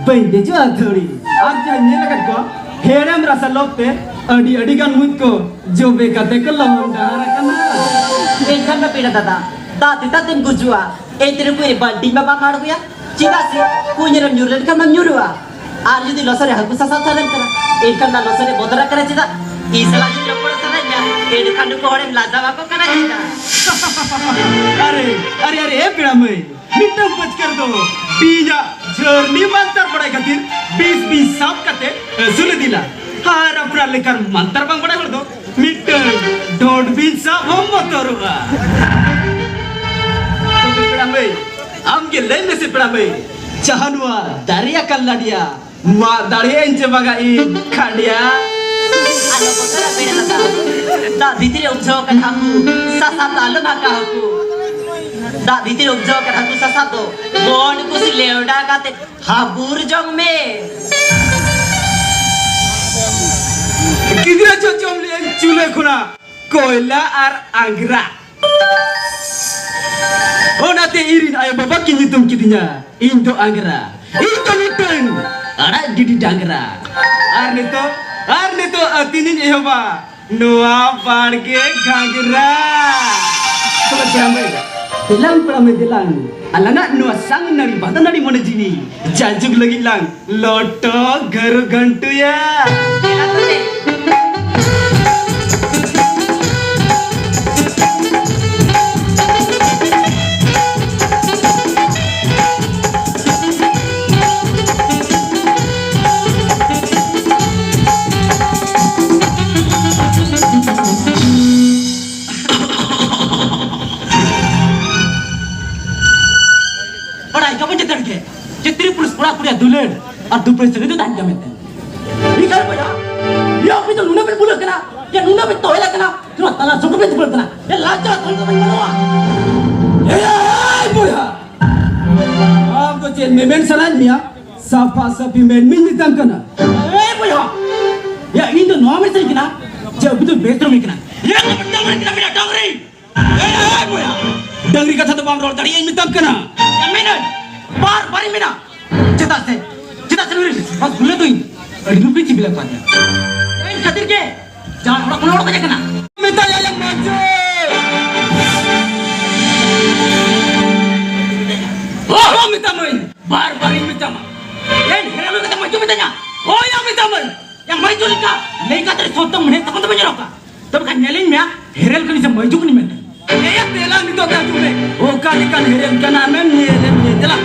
ᱵᱟᱹᱧ ᱫᱮᱡᱚᱜᱼᱟ ᱛᱷᱟᱹᱲᱤ᱾ ᱟᱨ ᱡᱟᱦᱟᱸ ᱧᱮᱞ ᱟᱠᱟᱫ ᱠᱚᱣᱟ, ᱦᱮᱲᱮᱢ ᱨᱟᱥᱟ ᱞᱚᱵ ᱛᱮ ᱟᱹᱰᱤ ᱟᱹᱰᱤ ᱜᱟᱱ ᱢᱩᱡ ᱠᱚ ᱡᱚᱵᱮ ᱠᱟᱛᱮ ᱠᱚ ᱞᱚᱦᱚᱢ ᱰᱟᱦᱟᱨ ᱟᱠᱟᱱᱟ᱾ ᱮᱱᱠᱷᱟᱱ ᱫᱚ ᱯᱮᱲᱟ ᱫᱟᱫᱟ, ᱫᱟᱜ ᱛᱮᱛᱟᱝ ᱛᱮᱢ ᱜᱩᱡᱩᱜᱼᱟ, ᱮᱱᱛᱮ ᱨᱮᱦᱚᱸ ᱠᱩᱧ ᱨᱮ ᱵᱟᱹᱞᱴᱤᱱ ᱢᱟ ᱵᱟᱢ ᱟᱬᱜᱚᱭᱟ᱾ ᱪᱮᱫᱟᱜ ᱥᱮ ᱠᱩᱧ ᱨᱮᱢ ᱧᱩᱨ ᱞᱮᱱᱠᱷᱟᱱ ᱢᱟᱢ ᱧᱩᱨᱩᱜᱼᱟ᱾ ᱟᱨ ᱡᱩᱫᱤ ᱞᱚᱥᱚᱫ ᱨᱮ ᱦᱟᱹᱠᱩ ᱥᱟᱥᱟᱵ ᱥᱟᱱᱟᱢ ᱠᱟᱱᱟ, ᱮᱱᱠᱷᱟᱱ ᱫᱚ ᱞᱚᱥᱚᱫ ᱨᱮ ᱵᱚᱛᱚᱨ ᱟᱠᱟᱱᱟ ᱪᱮᱫᱟᱜ? ᱤᱧ ᱥᱟᱞᱟᱜ ᱡᱩᱫᱤ ᱨᱚᱯᱚᱲ ᱥᱟᱱᱟᱭᱮᱫ ᱢᱮᱭᱟ, ᱮᱸᱰᱮᱠᱷᱟᱱ ᱱᱩᱠᱩ ᱦᱚᱲᱮᱢ ᱞᱟᱡᱟ ᱵᱟᱠᱚ ᱠᱟᱱᱟ ᱪᱮᱫᱟᱜ? ᱟᱨᱮ, ᱟᱨᱮ, ᱟᱨᱮ, ᱮ ᱯᱮᱲᱟ ᱢᱟᱹᱭ, ᱢᱤᱫᱴᱟᱝ ᱯᱟᱹᱪᱠᱟᱹᱨ ᱫᱚ ᱵᱤᱧᱟᱜ ᱡᱷᱟᱹᱨᱱᱤ ᱢᱟᱱᱛᱟᱨ ᱵᱟᱲᱟᱭ ᱠᱷᱟᱹᱛᱤᱨ ᱵᱤᱥ ᱵᱤᱧ ᱥᱟᱵ ᱠᱟᱛᱮ ᱟᱹᱥᱩᱞ ᱤᱫᱤ ᱞᱮᱱᱟ᱾ ᱟᱨ ᱟᱯᱱᱟᱨ ᱞᱮᱠᱟᱱ ᱢᱟᱱᱛᱟᱨ ᱵᱟᱝ ᱵᱟᱲᱟᱭ ᱦᱚᱲ ᱫᱚ ᱢᱤᱫᱴᱟᱝ ᱰᱷᱚᱸᱰ ᱵᱤᱧ ᱥᱟᱵ ᱦᱚᱸᱢ ᱵᱚᱛᱚᱨᱚᱜᱼᱟ᱾ ᱛᱚᱵᱮ ᱯᱮᱲᱟ ᱢᱟᱹᱭ, ᱟᱢ ᱜᱮ ᱞᱟᱹᱭ ᱢᱮᱥᱮ ᱯᱮᱲᱟ ᱢᱟᱹᱭ, ᱡᱟᱦᱟᱸ ᱱᱚᱣᱟ ᱫᱟᱨᱮ ᱟᱠᱟᱱ ᱞᱟᱰᱤᱭᱟ ᱢᱟᱜ ᱫᱟᱲᱮᱭᱟᱜ ᱟᱹᱧ ᱪᱮ ᱵᱟᱝᱟ ᱤᱧ ᱠᱷᱟᱰᱤᱭᱟ? ᱟᱞᱚ ᱵᱚᱛᱚᱨᱟ ᱯᱮᱲᱟ ᱫᱟᱫᱟ, ᱫᱟᱜ ᱵᱷᱤᱛᱨᱤ ᱨᱮ ᱩᱵ ᱡᱷᱚ ᱟᱠᱟᱱ ᱦᱟᱹᱠᱩ ᱥᱟᱥᱟ ᱫᱚ ᱟᱞᱚᱢ ᱦᱟᱠᱟ ᱦᱟᱹᱠᱩ᱾ ᱫᱟᱜ ᱵᱷᱤᱛᱨᱤ ᱨᱮ ᱩᱵ ᱡᱷᱚ ᱟᱠᱟᱱ ᱦᱟᱹᱠᱩ ᱥᱟᱥᱟ ᱫᱚ ᱵᱚᱱ ᱠᱩᱥᱤ ᱞᱮᱣᱰᱟ ᱠᱟᱛᱮ ᱦᱟᱵᱩᱨ ᱡᱚᱝ ᱢᱮ᱾ ᱜᱤᱫᱽᱨᱟᱹ ᱪᱚ ᱡᱚᱢ ᱞᱮᱜᱼᱟᱹᱧ ᱪᱩᱞᱦᱟᱹ ᱠᱷᱚᱱᱟᱜ ᱠᱚᱭᱞᱟ ᱟᱨ ᱟᱝᱜᱽᱨᱟ᱾ ᱚᱱᱟᱛᱮ ᱤᱧ ᱨᱤᱱ ᱟᱭᱳ ᱵᱟᱵᱟ ᱠᱤᱱ ᱧᱩᱛᱩᱢ ᱠᱤᱫᱤᱧᱟ ᱤᱧ ᱫᱚ ᱟᱝᱜᱽᱨᱟ᱾ ᱤᱧ ᱫᱚ ᱢᱤᱫᱴᱟᱹᱝ ᱟᱲᱟᱜ ᱜᱤᱰᱤ ᱰᱟᱝᱨᱟ᱾ ᱟᱨ ᱱᱤᱛᱚᱜ, ᱟᱨ ᱱᱤᱛᱚᱜ ᱟᱹᱛᱤᱧᱤᱧ ᱮᱦᱚᱵᱟ ᱱᱚᱣᱟ ᱵᱟᱲᱜᱮ ᱜᱷᱟᱸᱜᱽᱨᱟ᱾ ᱛᱚᱵᱮ ᱯᱮᱲᱟ ᱢᱟᱹᱭ, ᱫᱮᱞᱟᱝ ᱯᱮᱲᱟ ᱢᱟᱹᱭ ᱫᱮᱞᱟᱝ, ᱟᱞᱟᱝᱟᱜ ᱱᱚᱣᱟ ᱥᱟᱝ ᱱᱟᱹᱲᱤ ᱵᱟᱫᱟ ᱱᱟᱹᱲᱤ ᱢᱚᱱᱮ ᱡᱤᱣᱤ ᱡᱟᱭᱡᱩᱜᱽ ᱞᱟᱹᱜᱤᱫ ᱞᱟᱝ ᱞᱚᱴᱚ ᱜᱟᱹᱨᱩ ᱜᱷᱟᱱᱴᱩᱭᱟ᱾ ᱫᱮᱞᱟ ᱛᱚᱵᱮ᱾ ᱵᱟᱲᱟᱭ ᱠᱟᱵᱚᱱ ᱡᱮᱛᱮ ᱦᱚᱲ ᱜᱮ, ᱪᱷᱮᱛᱨᱤ ᱯᱩᱨᱩᱥ ᱠᱚᱲᱟ ᱠᱩᱲᱤᱭᱟᱜ ᱫᱩᱞᱟᱹᱲ ᱟᱨ ᱫᱩᱯᱲᱟᱹ ᱥᱟᱹᱜᱟᱹᱭ ᱫᱚ ᱛᱟᱦᱮᱱ ᱜᱮᱭᱟ ᱢᱮᱱᱛᱮ᱾ ᱤᱠᱷᱟᱹᱱ ᱵᱚᱭᱦᱟ, ᱤᱭᱟᱹ ᱟᱯᱮ ᱫᱚ ᱱᱩᱱᱟᱹᱜ ᱯᱮ ᱵᱩᱞᱟᱹᱜ ᱠᱟᱱᱟ, ᱡᱮ ᱱᱩᱱᱟᱹᱜ ᱯᱮ ᱛᱚᱦᱮᱞᱟ ᱠᱟᱱᱟ, ᱱᱚᱣᱟ ᱛᱟᱞᱟ ᱥᱚᱸᱜᱮ ᱯᱮ ᱫᱩᱯᱲᱟᱹᱜ ᱠᱟᱱᱟ᱾ ᱮ ᱞᱟᱡᱟ ᱥᱚᱨᱢ ᱛᱟᱵᱚᱱ ᱵᱟᱹᱱᱩᱜᱼᱟ᱾ ᱮ, ᱮ, ᱮ, ᱵᱚᱭᱦᱟ, ᱟᱢ ᱫᱚ ᱪᱮᱫ ᱢᱮᱢᱮᱱ ᱥᱟᱱᱟᱭᱮᱫ ᱢᱮᱭᱟ? ᱥᱟᱯᱷᱟ ᱥᱟᱯᱷᱤ ᱢᱮᱱ ᱢᱤᱧ ᱢᱮᱛᱟᱢ ᱠᱟᱱᱟ᱾ ᱮ ᱵᱚᱭᱦᱟ, ᱭᱟ ᱤᱧ ᱫᱚ ᱱᱚᱣᱟ ᱢᱮᱱ ᱥᱟᱱᱟᱧ ᱠᱟᱱᱟ ᱡᱮ ᱟᱵᱚ ᱫᱚ ᱵᱮᱥ ᱫᱷᱚᱨᱚᱢ ᱠᱟᱱᱟ᱾ ᱭᱟ ᱰᱟᱝᱨᱤ ᱠᱟᱱᱟ ᱵᱮᱱᱟ, ᱰᱟᱝᱨᱤ᱾ ᱮ, ᱮ, ᱵᱚᱭᱦᱟ, ᱰᱟᱝᱨᱤ ᱠᱟᱛᱷᱟ ᱫᱚ ᱵᱟᱢ ᱨᱚᱲ ᱫᱟᱲᱮᱭᱟᱜᱼᱟ, ᱤᱧ ᱢᱮᱛᱟᱢ ᱠᱟᱱᱟ᱾ ᱮ, ᱢᱮᱱᱟᱹᱧ, ᱵᱟᱨ ᱵᱟᱨᱤᱧ ᱢᱮᱱᱟ᱾ ᱪᱮᱫᱟᱜ ᱥᱮ, ᱪᱮᱫᱟᱜ ᱥᱮ ᱱᱩᱭ ᱨᱚᱥᱜᱩᱞᱞᱟᱹ ᱫᱚ ᱤᱧ ᱟᱹᱰᱤ ᱨᱩᱯ ᱤᱧ ᱥᱤᱵᱤᱞ ᱟᱠᱟᱫᱤᱧᱟ᱾ ᱤᱧ ᱠᱷᱟᱹᱛᱤᱨ ᱜᱮ ᱡᱟᱦᱟᱸ ᱚᱲᱟᱜ ᱠᱷᱚᱱ ᱚᱲᱟᱜ ᱵᱟᱡᱟᱜ ᱠᱟᱱᱟ᱾ ᱢᱮᱛᱟᱭᱟ ᱭᱟ ᱢᱟᱹᱡᱷᱤ᱾ ᱚ, ᱚ, ᱢᱮᱛᱟᱢᱟᱹᱧ, ᱵᱟᱨ ᱵᱟᱨᱤᱧ ᱢᱮᱛᱟᱢᱟ᱾ ᱮᱭ, ᱦᱮᱨᱟ ᱞᱚ ᱠᱟᱛᱮ ᱢᱟᱹᱡᱷᱤ ᱢᱮᱛᱟᱧᱟ᱾ ᱚ, ᱭᱟ ᱢᱮᱛᱟᱢᱟᱹᱧ᱾ ᱭᱟ ᱢᱟᱹᱭᱡᱩ ᱞᱮᱠᱟ ᱞᱟᱹᱭ ᱠᱟᱛᱮ ᱥᱚᱛᱚᱢ ᱢᱮᱱᱮᱫ ᱛᱟᱵᱚᱱ ᱫᱚ ᱵᱟᱹᱧ ᱨᱚᱜᱟ᱾ ᱛᱚᱵᱮ ᱠᱷᱟᱱ ᱧᱮᱞᱤᱧ ᱢᱮ, ᱦᱮᱨᱮᱞ ᱠᱟᱹᱱᱟᱹᱧ ᱥᱮ ᱢᱟᱹᱭᱡᱩ ᱠᱟᱹᱱᱟᱹᱧ ᱢᱮᱱᱛᱮ᱾ ᱮᱭᱟ ᱫᱮᱞᱟ ᱱᱤᱛᱚᱜ ᱫᱚ ᱦᱤᱡᱩᱜ ᱢᱮ᱾ ᱚᱠᱟ ᱞᱮᱠᱟᱱ ᱦᱮᱨᱮᱞ ᱠᱟᱱᱟ ᱢᱮᱱ ᱧᱮᱞᱮᱢ ᱧᱮ ᱫᱮᱞᱟ᱾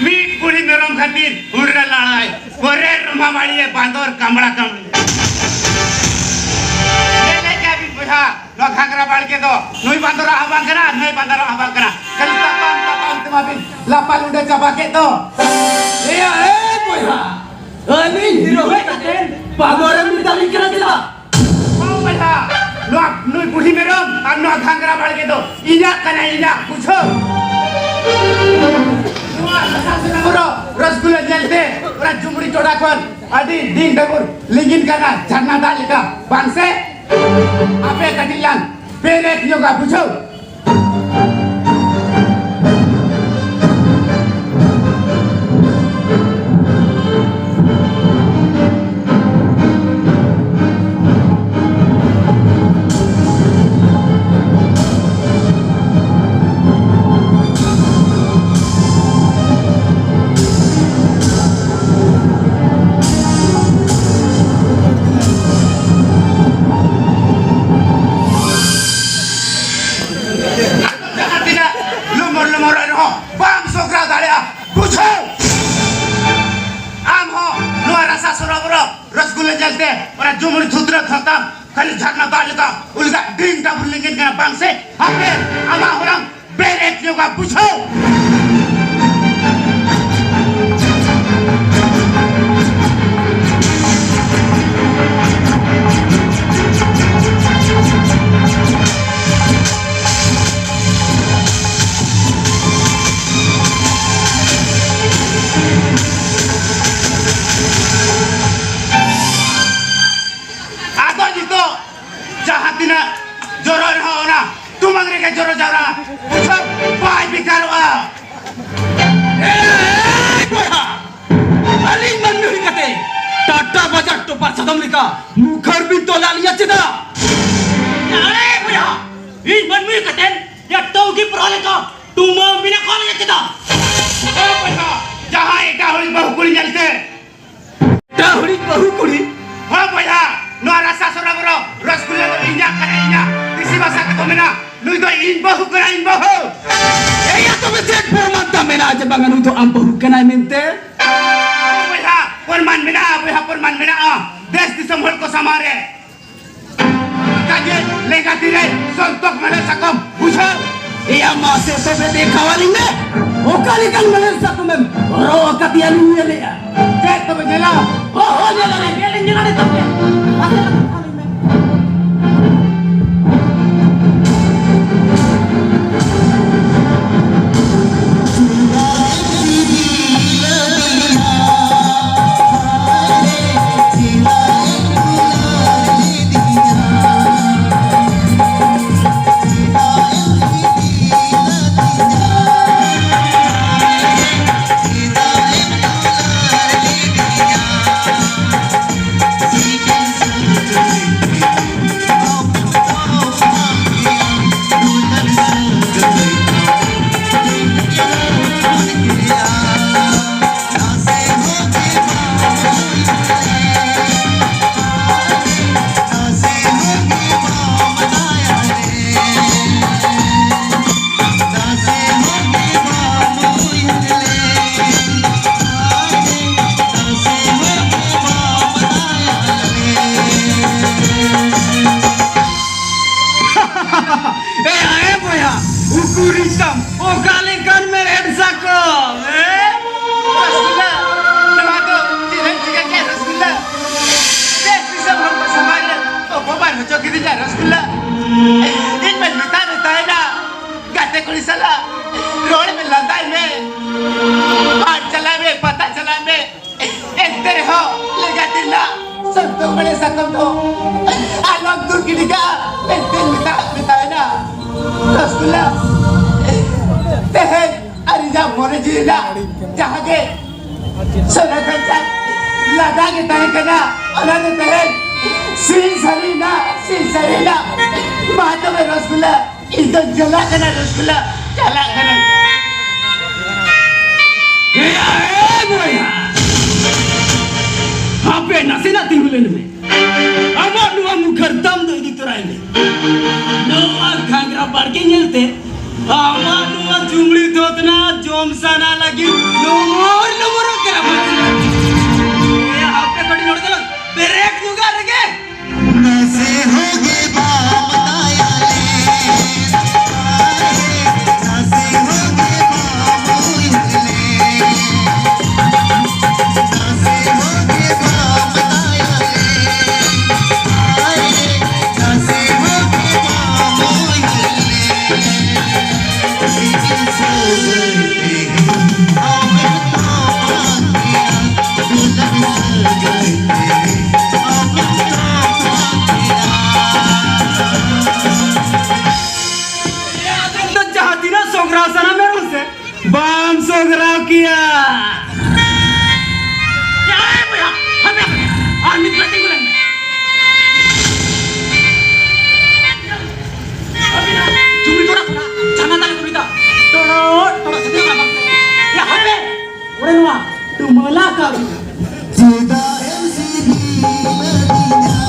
ᱢᱤᱫ ᱵᱩᱲᱦᱤ ᱢᱮᱨᱚᱢ ᱠᱷᱟᱹᱛᱤᱨ ᱦᱩᱨᱨᱟ ᱞᱟᱲᱟᱭ, ᱯᱚᱨᱮ ᱨᱚᱢᱟ ᱢᱟᱲᱤᱭᱮ ᱵᱟᱸᱫᱚᱨ ᱠᱟᱢᱲᱟ ᱠᱟᱢᱲᱤ᱾ ᱧᱮᱞᱮᱫ ᱜᱮᱭᱟ ᱵᱤᱱ ᱵᱚᱭᱦᱟ, ᱱᱚᱣᱟ ᱜᱷᱟᱸᱜᱽᱨᱟ ᱵᱟᱲᱜᱮ ᱫᱚ ᱱᱩᱭ ᱵᱟᱸᱫᱚᱨᱟᱜ ᱦᱚᱸ ᱵᱟᱝ ᱠᱟᱱᱟ, ᱱᱩᱭ ᱵᱟᱸᱫᱚᱨᱟᱜ ᱦᱚᱸ ᱵᱟᱝ ᱠᱟᱱᱟ᱾ ᱠᱷᱟᱹᱞᱤ ᱛᱟᱯᱟᱢ ᱛᱟᱯᱟᱢ ᱛᱮᱢᱟ ᱵᱤᱱ ᱞᱟᱯᱟ ᱞᱩᱸᱰᱟᱹ ᱪᱟᱵᱟ ᱠᱮᱫ ᱫᱚ᱾ ᱮᱭᱟ, ᱮ ᱵᱚᱭᱦᱟ, ᱟᱹᱞᱤᱧ ᱦᱤᱨᱳ ᱦᱩᱭ ᱠᱟᱛᱮ ᱵᱟᱸᱫᱚᱨᱮᱢ ᱢᱮᱛᱟᱞᱤᱧ ᱠᱟᱱᱟ ᱪᱮᱫᱟᱜ? ᱵᱟᱝ ᱵᱚᱭᱦᱟ, ᱱᱚᱣᱟ ᱱᱩᱭ ᱵᱩᱲᱦᱤ ᱢᱮᱨᱚᱢ ᱟᱨ ᱱᱚᱣᱟ ᱜᱷᱟᱸᱜᱽᱨᱟ ᱵᱟᱲᱜᱮ ᱫᱚ ᱤᱧᱟᱜ ᱠᱟᱱᱟ, ᱤᱧᱟᱜ, ᱵᱩᱡᱷᱟᱹᱣ? ᱱᱚᱣᱟ ᱨᱟᱥᱟ ᱥᱚᱱᱟ ᱵᱚᱨᱚ ᱨᱚᱥᱜᱩᱞᱟᱹ ᱧᱮᱞᱛᱮ ᱚᱱᱟ ᱡᱩᱢᱲᱤ ᱴᱚᱰᱟ ᱠᱷᱚᱱ ᱟᱹᱰᱤ ᱰᱤᱝ ᱰᱟᱹᱵᱩᱨ ᱞᱤᱸᱜᱤᱱ ᱠᱟᱱᱟ ᱡᱷᱟᱨᱱᱟ ᱫᱟᱜ ᱞᱮᱠᱟ, ᱵᱟᱝ ᱥᱮ? ᱟᱯᱮ ᱠᱟᱹᱴᱤᱡ ᱞᱟᱝ ᱯᱮᱨᱮᱡ ᱧᱚᱜᱟ, ᱵᱩᱡᱷᱟᱹᱣ? ᱡᱟᱦᱟᱸ ᱛᱤᱱᱟᱹᱜ ᱞᱩᱢᱩᱨ ᱞᱩᱢᱩᱨ ᱨᱮᱦᱚᱸ ᱵᱟᱢ ᱥᱚᱜᱽᱨᱟᱣ ᱫᱟᱲᱮᱭᱟᱜᱼᱟ, ᱵᱩᱡᱷᱟᱹᱣ? ᱟᱢ ᱦᱚᱸ ᱱᱚᱣᱟ ᱨᱟᱥᱟ ᱥᱚᱨᱚᱵᱚᱨᱚ ᱨᱚᱥᱜᱩᱞᱟᱹ ᱧᱮᱞᱛᱮ ᱚᱱᱟ ᱡᱩᱢᱩᱲ ᱫᱷᱩᱛᱨᱟᱹ ᱫᱷᱚᱨᱛᱟᱢ ᱠᱷᱟᱹᱞᱤ ᱡᱷᱟᱨᱱᱟ ᱫᱟᱜ ᱞᱮᱠᱟ ᱩᱞᱜᱟ ᱰᱤᱝ ᱰᱟᱵᱩᱨ ᱞᱤᱸᱜᱤᱱ ᱠᱟᱱᱟ, ᱵᱟᱝ ᱥᱮ? ᱦᱟᱯᱮ, ᱟᱢᱟᱜ ᱦᱚᱞᱚᱝ ᱵᱮᱨᱮᱫ ᱧᱚᱜᱟ, ᱵᱩᱡᱷᱟᱹᱣ? ᱟᱫᱚ ᱱᱤᱛᱚᱜ ᱡᱟᱦᱟᱸ ᱛᱤᱱᱟᱹᱜ ᱡᱚᱨᱚᱜ ᱨᱮᱦᱚᱸ ᱚᱱᱟ ᱡᱚᱨᱚ ᱡᱟᱣᱨᱟ, ᱩᱪᱷᱟᱹᱱ ᱵᱟᱭ ᱵᱮᱠᱟᱨᱚᱜᱼᱟ᱾ ᱮᱭ ᱵᱚᱭᱦᱟ, ᱟᱹᱞᱤᱧ ᱢᱟᱹᱱᱢᱤ ᱦᱩᱭ ᱠᱟᱛᱮ ᱴᱟᱴᱟ ᱵᱟᱡᱟᱨ ᱴᱚᱯᱟᱨ ᱥᱟᱫᱚᱢ ᱞᱮᱠᱟ ᱢᱩᱠᱷᱟᱹᱨ ᱵᱤᱱ ᱛᱚᱞ ᱟᱹᱞᱤᱧᱟ ᱪᱮᱫᱟᱜ? ᱮᱭ ᱵᱚᱭᱦᱟ, ᱤᱧ ᱢᱟᱹᱱᱢᱤ ᱦᱩᱭ ᱠᱟᱛᱮ ᱭᱟ ᱴᱟᱹᱣᱠᱤ ᱯᱚᱨᱟ ᱞᱮᱠᱟ ᱴᱩᱢᱟᱹ ᱵᱤᱱᱟ ᱠᱚᱞ ᱟᱹᱞᱤᱧᱟ ᱪᱮᱫᱟᱜ? ᱮᱭ ᱵᱚᱭᱦᱟ, ᱡᱟᱦᱟᱸᱭ ᱮᱴᱟᱜ ᱦᱚᱲᱤᱡ ᱵᱟᱹᱦᱩ ᱠᱩᱲᱤ ᱧᱮᱞᱛᱮ ᱮᱴᱟᱜ ᱦᱚᱲᱤᱡ ᱵᱟᱹᱦᱩ ᱠᱩᱲᱤ? ᱦᱚᱸ ᱵᱚᱭᱦᱟ, ᱱᱚᱣᱟ ᱨᱟᱥᱟ ᱥᱚᱨᱟ ᱵᱚᱨᱚ ᱨᱚᱥᱜᱩᱞᱞᱟ ᱫᱚ ᱤᱧᱟᱜ ᱠᱟᱱᱟ, ᱤᱧᱟᱜ᱾ ᱫᱮᱥᱤ ᱵᱷᱟᱥᱟ ᱛᱮᱠᱚ ᱢᱮᱱᱟ, ᱱᱩᱭ ᱫᱚ ᱤᱧ ᱵᱟᱹᱦᱩ ᱠᱟᱱᱟᱭ, ᱤᱧ ᱵᱟᱹᱦᱩ᱾ ᱮᱭᱟ, ᱛᱚᱵᱮ ᱪᱮᱫ ᱯᱨᱚᱢᱟᱱ ᱛᱟᱢ ᱢᱮᱱᱟᱜᱼᱟ ᱡᱮ ᱵᱟᱝᱟ ᱱᱩᱭ ᱫᱚ ᱟᱢ ᱵᱟᱹᱦᱩ ᱠᱟᱱᱟᱭ ᱢᱮᱱᱛᱮ? ᱦᱚᱸ ᱵᱚᱭᱦᱟ, ᱯᱨᱚᱢᱟᱱ ᱢᱮᱱᱟᱜᱼᱟ, ᱵᱚᱭᱦᱟ, ᱯᱨᱚᱢᱟᱱ ᱢᱮᱱᱟᱜᱼᱟ᱾ ᱫᱮᱥ ᱫᱤᱥᱚᱢ ᱦᱚᱲ ᱠᱚ ᱥᱟᱢᱟᱝ ᱨᱮ ᱚᱱᱠᱟ ᱜᱮ ᱞᱮᱸᱜᱟ ᱛᱤ ᱨᱮ ᱥᱚᱱᱛᱚᱠ ᱢᱮᱲᱦᱮᱫ ᱥᱟᱠᱚᱢ ᱵᱩᱡᱷᱟᱹᱣ᱾ ᱮᱭᱟ, ᱢᱟᱥᱮ ᱛᱚᱵᱮ ᱫᱮᱠᱷᱟᱣᱟᱞᱤᱧ ᱢᱮ, ᱚᱠᱟ ᱞᱮᱠᱟᱱ ᱢᱮᱲᱦᱮᱫ ᱥᱟᱠᱚᱢᱮᱢ ᱦᱚᱨᱚᱜ ᱟᱠᱟᱫᱮᱭᱟ ᱞᱤᱧ ᱧᱮᱞᱮᱜᱼᱟ᱾ ᱪᱮᱫ ᱛᱚᱵᱮ ᱧᱮᱞᱟ? ᱦᱚᱸ, ᱦᱚᱸ, ᱧᱮᱞᱟᱞᱤᱧ, ᱧᱮᱞᱟᱞᱤᱧ, ᱧᱮᱞᱟᱞᱤᱧ ᱛᱚᱵᱮ᱾ ᱢᱟᱥᱮ ᱫᱮᱠᱷᱟᱣᱟᱞᱤᱧ ᱢᱮ᱾ ᱮ, ᱮ ᱵᱚᱭᱦᱟ, ᱩᱠᱩᱨᱤᱧ ᱛᱟᱢ ᱚᱠᱟ ᱞᱮᱠᱟᱱ ᱢᱮᱲᱦᱮᱫ ᱥᱟᱠᱚᱢ, ᱮ? ᱨᱚᱥᱜᱩᱞᱞᱟ, ᱱᱚᱣᱟ ᱫᱚ ᱪᱮᱫ ᱮᱢ ᱪᱤᱠᱟᱹ ᱠᱮᱫ ᱨᱚᱥᱜᱩᱞᱞᱟ? ᱫᱮᱥ ᱫᱤᱥᱚᱢ ᱦᱚᱲ ᱠᱚ ᱥᱟᱢᱟᱝ ᱨᱮ ᱚᱯᱚᱢᱟᱱ ᱦᱚᱪᱚ ᱠᱤᱫᱤᱧᱟ ᱨᱚᱥᱜᱩᱞᱞᱟ᱾ ᱤᱧ ᱢᱟᱧ ᱢᱮᱛᱟ ᱢᱮᱛᱟᱭᱮᱱᱟ, ᱜᱟᱛᱮ ᱠᱩᱲᱤ ᱥᱟᱞᱟᱜ ᱨᱚᱲ ᱢᱮ, ᱞᱟᱸᱫᱟᱭ ᱢᱮ, ᱯᱟᱴ ᱪᱟᱞᱟᱜ ᱢᱮ, ᱯᱟᱛᱟ ᱪᱟᱞᱟᱜ ᱢᱮ, ᱮᱱᱛᱮ ᱨᱮᱦᱚᱸ ᱞᱮᱸᱜᱟ ᱛᱤᱨᱞᱟ ᱥᱚᱱᱛᱚᱠ ᱢᱮᱲᱦᱮᱫ ᱥᱟᱠᱚᱢ ᱫᱚ ᱟᱞᱚᱢ ᱫᱩᱨ ᱜᱤᱰᱤ ᱠᱟᱜᱼᱟ ᱢᱮᱱᱛᱮᱧ ᱢᱮᱛᱟ, ᱢᱮᱛᱟᱭᱮᱱᱟ᱾ ᱛᱮᱦᱮᱧ ᱟᱨ ᱤᱧᱟᱹᱜ ᱢᱚᱱᱮ ᱡᱤᱣᱤ ᱨᱮᱱᱟᱜ ᱡᱟᱦᱟᱸ ᱜᱮ ᱥᱚᱱᱟ ᱠᱟᱧᱪᱟᱱ ᱞᱟᱫᱟ ᱜᱮ ᱛᱟᱦᱮᱸ ᱠᱟᱱᱟ, ᱚᱱᱟ ᱫᱚ ᱛᱮᱦᱮᱧ ᱥᱤᱧ ᱥᱟᱹᱨᱤᱭᱮᱱᱟ, ᱥᱤᱧ ᱥᱟᱹᱨᱤᱭᱮᱱᱟ᱾ ᱢᱟ ᱛᱚᱵᱮ ᱨᱚᱥᱜᱩᱞᱞᱟ, ᱤᱧ ᱫᱚ ᱪᱟᱞᱟᱜ ᱠᱟᱱᱟ ᱨᱚᱥᱜᱩᱞᱞᱟ, ᱪᱟᱞᱟᱜ ᱠᱟᱱᱟ᱾ ᱮᱭᱟ, ᱮ ᱵᱚᱭᱦᱟ, ᱦᱟᱯᱮ ᱱᱟᱥᱮᱱᱟᱜ ᱛᱤᱸᱜᱩ ᱞᱮᱱ ᱢᱮ᱾ ᱟᱢᱟᱜ ᱱᱚᱣᱟ ᱢᱩᱠᱷᱟᱹᱨ ᱫᱟᱢ ᱫᱚ ᱤᱫᱤ ᱛᱚᱨᱟᱭ ᱢᱮ᱾ ᱱᱚᱣᱟ ᱜᱷᱟᱸᱜᱽᱨᱟ ᱵᱟᱲᱜᱮ ᱧᱮᱞᱛᱮ ᱟᱢᱟᱜ ᱱᱚᱣᱟ ᱪᱩᱢᱲᱤ ᱛᱷᱚᱛᱱᱟ ᱡᱚᱢ ᱥᱟᱱᱟ ᱞᱟᱹᱜᱤᱫ ᱞᱩᱢᱩᱨ ᱞᱩᱢᱩᱨᱚᱜ ᱠᱟᱱᱟ᱾ ᱮ, ᱦᱟᱯᱮ ᱠᱟᱹᱴᱤᱡ ᱱᱚᱰᱮ ᱫᱚ ᱵᱨᱮᱠ ᱧᱚᱜᱟᱜ ᱨᱮᱜᱮ᱾ ᱱᱟᱥᱮ ᱦᱚᱸᱜᱮ ᱵᱟᱢ ᱫᱟᱭᱟᱞᱮ, ᱱᱟᱥᱮ ᱦᱚᱸᱜᱮ ᱵᱟᱢ ᱩᱭᱦᱟᱹᱨ ᱞᱮ᱾ ᱟᱫᱚ ᱡᱟᱦᱟᱸ ᱛᱤᱱᱟᱹᱜ ᱥᱚᱜᱽᱨᱟᱣ ᱥᱟᱱᱟ ᱢᱮ ᱨᱮᱦᱚᱸ ᱥᱮ, ᱵᱟᱢ ᱥᱚᱜᱽᱨᱟᱣ ᱠᱮᱭᱟ᱾ ᱮᱭ ᱵᱚᱭᱦᱟ, ᱦᱟᱯᱮ, ᱦᱟᱯᱮ, ᱟᱨ ᱢᱤᱫ ᱜᱷᱟᱹᱲᱤ ᱛᱤᱸᱜᱩ ᱞᱮᱱ ᱢᱮ᱾ ᱦᱟᱯᱮ ᱱᱟ, ᱪᱩᱢᱲᱤ ᱴᱚᱲᱟ ᱠᱷᱚᱱᱟᱜ ᱡᱟᱱᱟ ᱫᱟᱨᱮ ᱠᱚ ᱢᱮᱛᱟᱜᱼᱟ᱾ ᱴᱚᱲᱚ, ᱴᱚᱲᱚ, ᱥᱟᱛᱮ ᱠᱟᱱᱟ ᱵᱟᱝ? ᱮᱭᱟ, ᱦᱟᱯᱮ, ᱚᱸᱰᱮ ᱱᱚᱣᱟ ᱰᱩᱢᱟᱹᱞᱟ ᱠᱟᱹᱣᱰᱤ᱾ ᱪᱮᱫᱟᱜ ᱮᱢ ᱥᱤᱵᱤᱞ ᱟᱹᱫᱤᱧᱟ?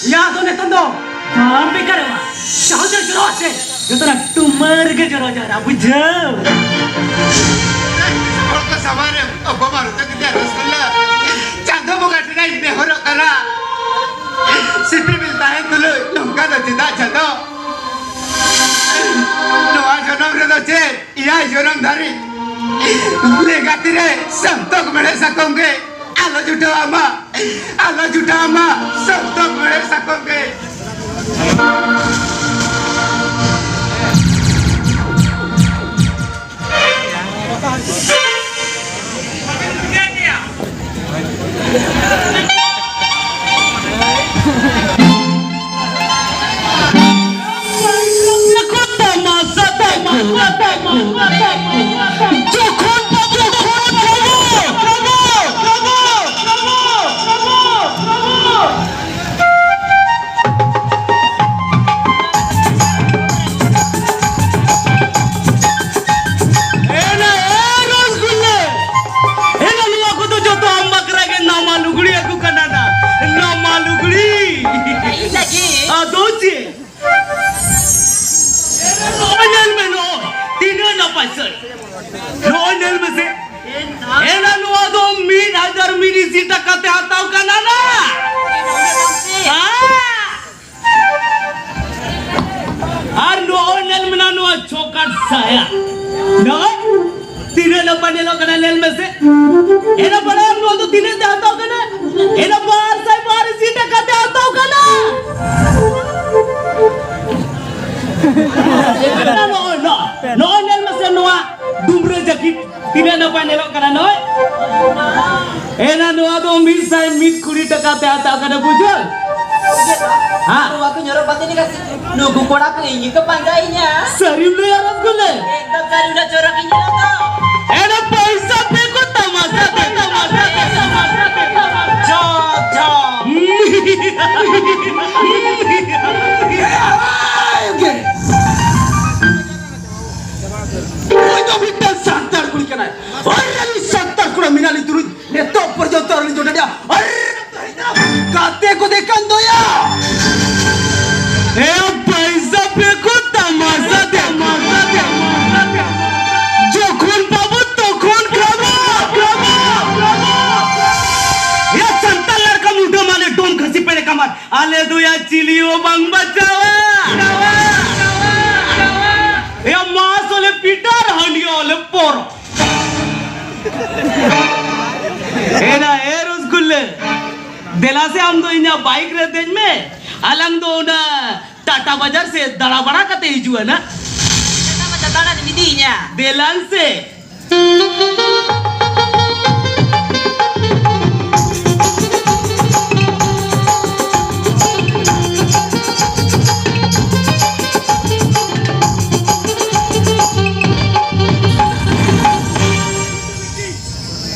ᱭᱟ, ᱟᱫᱚ ᱱᱤᱛᱚᱝ ᱫᱚ ᱵᱟᱢ ᱵᱮᱠᱟᱨᱚᱜᱼᱟ᱾ ᱡᱟᱦᱟᱸ ᱛᱤᱱᱟᱹᱜ ᱡᱚᱨᱚᱜ ᱟᱥᱮ, ᱡᱚᱛᱚᱱᱟᱜ ᱴᱩᱢᱟᱹᱨ ᱜᱮ ᱡᱚᱨᱚ ᱡᱟᱣᱨᱟ, ᱵᱩᱡᱷᱟᱹᱣ? ᱦᱚᱲ ᱠᱚ ᱥᱟᱢᱟᱝ ᱨᱮ ᱚᱯᱚᱢᱟᱱ ᱦᱚᱪᱚ ᱠᱮᱫᱮᱭᱟ ᱨᱚᱥᱜᱩᱞᱞᱟ᱾ ᱪᱟᱸᱫᱚ ᱵᱚᱸᱜᱟ ᱴᱷᱮᱱ ᱤᱧ ᱱᱮᱦᱚᱨᱚᱜ ᱠᱟᱱᱟ, ᱥᱤᱯᱤ ᱵᱤᱞ ᱛᱟᱦᱮᱸ ᱛᱩᱞᱩᱡ ᱱᱚᱝᱠᱟ ᱫᱚ ᱪᱮᱫᱟᱜ ᱪᱟᱸᱫᱚ? ᱪᱮᱫ ᱮᱭᱟᱭ ᱡᱚᱱᱚᱢ ᱫᱷᱟᱹᱨᱤᱡ ᱞᱮᱸᱜᱟ ᱛᱤᱨᱮ ᱥᱟᱢᱛᱚᱠ ᱢᱮᱲᱦᱮᱫ ᱥᱟᱠᱚᱢ ᱜᱮ ᱟᱞᱚ ᱡᱩᱴᱟᱹᱣ ᱟᱢᱟ, ᱟᱞᱚ ᱡᱩᱴᱟᱹᱣ ᱟᱢᱟ ᱥᱟᱢᱛᱚᱠ ᱢᱮᱲᱦᱮᱫ ᱥᱟᱠᱚᱢ ᱜᱮ᱾ ᱮᱱᱟ, ᱮ ᱨᱚᱥᱜᱩᱞᱞᱟᱹ! ᱮᱱᱟ, ᱱᱚᱣᱟ ᱠᱚᱫᱚ ᱡᱚᱛᱚ ᱟᱢ ᱵᱟᱠᱷᱨᱟ ᱜᱮ ᱱᱟᱣᱟ ᱞᱩᱜᱽᱲᱤ ᱟᱹᱜᱩ ᱠᱟᱱᱟ ᱱᱟ᱾ ᱱᱟᱣᱟ ᱞᱩᱜᱽᱲᱤ! ᱤᱧ ᱞᱟᱹᱜᱤᱫ? ᱟᱫᱚ ᱪᱮᱫ? ᱱᱚᱜᱼᱚᱭ ᱧᱮᱞ ᱢᱮ, ᱱᱚᱜᱼᱚᱭ ᱛᱤᱱᱟᱹᱜ ᱱᱟᱯᱟᱭ ᱥᱟᱹᱲᱤ᱾ ᱱᱚᱜᱼᱚᱭ ᱧᱮᱞ ᱢᱮᱥᱮ᱾ ᱮᱱᱟ, ᱱᱚᱣᱟ ᱫᱚ ᱢᱤᱫ ᱦᱟᱡᱟᱨ ᱢᱤᱫ ᱤᱥᱤ ᱴᱟᱠᱟ ᱛᱮ ᱦᱟᱛᱟᱣ ᱠᱟᱱᱟ ᱱᱟ᱾ ᱦᱮᱸ᱾ ᱟᱨ ᱱᱚᱜᱼᱚᱭ ᱧᱮᱞ ᱢᱮ ᱱᱚᱣᱟ ᱪᱷᱚᱠᱟᱴ ᱥᱟᱭᱟ᱾ ᱱᱚᱜᱼᱚᱭ ᱛᱤᱱᱟᱹᱜ ᱱᱟᱯᱟᱭ ᱧᱮᱞᱚᱜ ᱠᱟᱱᱟ, ᱧᱮᱞ ᱢᱮᱥᱮ᱾ ᱮᱱᱟ ᱵᱟᱲᱟᱭᱟᱢ ᱱᱚᱣᱟ ᱫᱚ ᱛᱤᱱᱟᱹᱜ ᱛᱮ ᱦᱟᱛᱟᱣ ᱠᱟᱱᱟ? ᱮᱱᱟ ᱵᱟᱨ ᱥᱟᱭ ᱵᱟᱨ ᱤᱥᱤ ᱴᱟᱠᱟ ᱛᱮ ᱦᱟᱛᱟᱣ ᱠᱟᱱᱟ᱾ ᱱᱚᱜᱼᱚᱭ, ᱱᱚᱜᱼᱚᱭ, ᱱᱚᱜᱼᱚᱭ ᱧᱮᱞ ᱢᱮᱥᱮ ᱱᱚᱣᱟ ᱰᱩᱢᱨᱟᱹ ᱡᱟᱹᱠᱤᱴ᱾ ᱛᱤᱱᱟᱹᱜ ᱱᱟᱯᱟᱭ ᱧᱮᱞᱚᱜ ᱠᱟᱱᱟ ᱱᱚᱜᱼᱚᱭ᱾ ᱮᱱᱟ ᱱᱚᱣᱟ ᱫᱚ ᱢᱤᱫ ᱥᱟᱭ ᱢᱤᱫ ᱠᱩᱲᱤ ᱴᱟᱠᱟ ᱛᱮ ᱦᱟᱛᱟᱣ ᱠᱟᱱᱟ, ᱵᱩᱡᱷᱟᱹᱣ? ᱦᱮᱸ᱾ ᱱᱚᱣᱟ ᱠᱚ ᱧᱚᱨᱚᱜ ᱵᱟᱫᱮ ᱱᱤᱠᱟ ᱥᱤ-, ᱱᱩᱠᱩ ᱠᱚᱲᱟ ᱠᱚ ᱤᱧ ᱜᱮᱠᱚ ᱯᱟᱸᱡᱟᱭᱤᱧᱟ᱾ ᱥᱟᱹᱨᱤᱢ ᱞᱟᱹᱭᱟ ᱨᱚᱥᱜᱩᱞᱞᱟᱹ? ᱮᱠᱫᱚᱢ ᱥᱟᱹᱨᱤ, ᱩᱱᱟᱹᱜ ᱪᱚᱨᱚᱠ ᱤᱧ ᱧᱮᱞᱚᱜ ᱫᱚ᱾ ᱮᱱᱟ ᱯᱚᱭᱥᱟ ᱯᱷᱮᱸᱠᱚ ᱛᱟᱢᱟᱥᱟ ᱫᱮ, ᱛᱟᱢᱟᱥᱟ ᱫᱮ, ᱛᱟᱢᱟᱥᱟ ᱫᱮ, ᱛᱟᱢᱟᱥᱟ ᱫᱮ᱾ ᱡᱚᱢ, ᱡᱚᱢ᱾ ᱩᱱᱤ ᱫᱚ ᱢᱤᱫᱴᱟᱝ ᱥᱟᱱᱛᱟᱲ ᱠᱩᱲᱤ ᱠᱟᱱᱟᱭ᱾ ᱟᱨ ᱟᱹᱞᱤᱧ ᱥᱟᱱᱛᱟᱲ ᱠᱚᱲᱟ ᱢᱮᱱᱟᱜ ᱞᱤᱧ ᱛᱩᱞᱩᱡ ᱱᱤᱛᱚᱜ ᱯᱚᱨᱡᱚᱱᱛᱚ ᱟᱹᱞᱤᱧ ᱡᱚᱴᱮᱫ ᱮᱭᱟ᱾ ᱟᱨ ᱜᱟᱛᱮ ᱠᱚ ᱫᱮᱠᱷᱟᱱ ᱫᱚᱭᱟ᱾ ᱮ ᱯᱚᱭᱥᱟ ᱯᱷᱮᱸᱠᱚ ᱛᱟᱢᱟᱥᱟ ᱫᱮᱠᱷᱚ᱾ ᱡᱚᱠᱷᱚᱱ ᱯᱟᱵᱚ ᱛᱚᱠᱷᱚᱱ ᱠᱷᱟᱵᱚ, ᱠᱷᱟᱵᱚ, ᱠᱷᱟᱵᱚ᱾ ᱮ ᱥᱟᱱᱛᱟᱲ ᱞᱟᱲᱠᱟ ᱢᱩᱰᱟᱹ ᱢᱟᱱᱮ ᱰᱚᱢ ᱠᱷᱟᱹᱥᱤ ᱯᱮᱲᱮ ᱠᱟᱢᱟᱨ᱾ ᱟᱞᱮ ᱫᱚᱭᱟ ᱪᱤᱞᱤ ᱦᱚᱸ ᱵᱟᱝ ᱵᱟᱪᱟᱣᱟ᱾ ᱮᱭᱟ ᱢᱟᱥ ᱦᱚᱞᱮ ᱯᱤᱴᱟᱨ ᱦᱟᱺᱰᱤᱭᱟᱹ ᱞᱮ ᱯᱚᱨᱚ᱾ ᱮᱱᱟ ᱮ ᱨᱚᱥᱜᱩᱞᱞᱟᱹ, ᱫᱮᱞᱟ ᱥᱮ ᱟᱢ ᱫᱚ ᱤᱧᱟᱹᱜ ᱵᱟᱭᱤᱠ ᱨᱮ ᱫᱮᱡ ᱢᱮ, ᱟᱞᱟᱝ ᱫᱚ ᱚᱱᱟ ᱴᱟᱴᱟ ᱵᱟᱡᱟᱨ ᱥᱮ ᱫᱟᱬᱟ ᱵᱟᱲᱟ ᱠᱟᱛᱮ ᱦᱤᱡᱩᱜᱼᱟ ᱱᱟ᱾ ᱴᱟᱴᱟ ᱵᱟᱡᱟᱨ ᱫᱟᱬᱟᱱ ᱮᱢ ᱤᱫᱤᱭᱤᱧᱟ? ᱫᱮᱞᱟᱝ ᱥᱮ᱾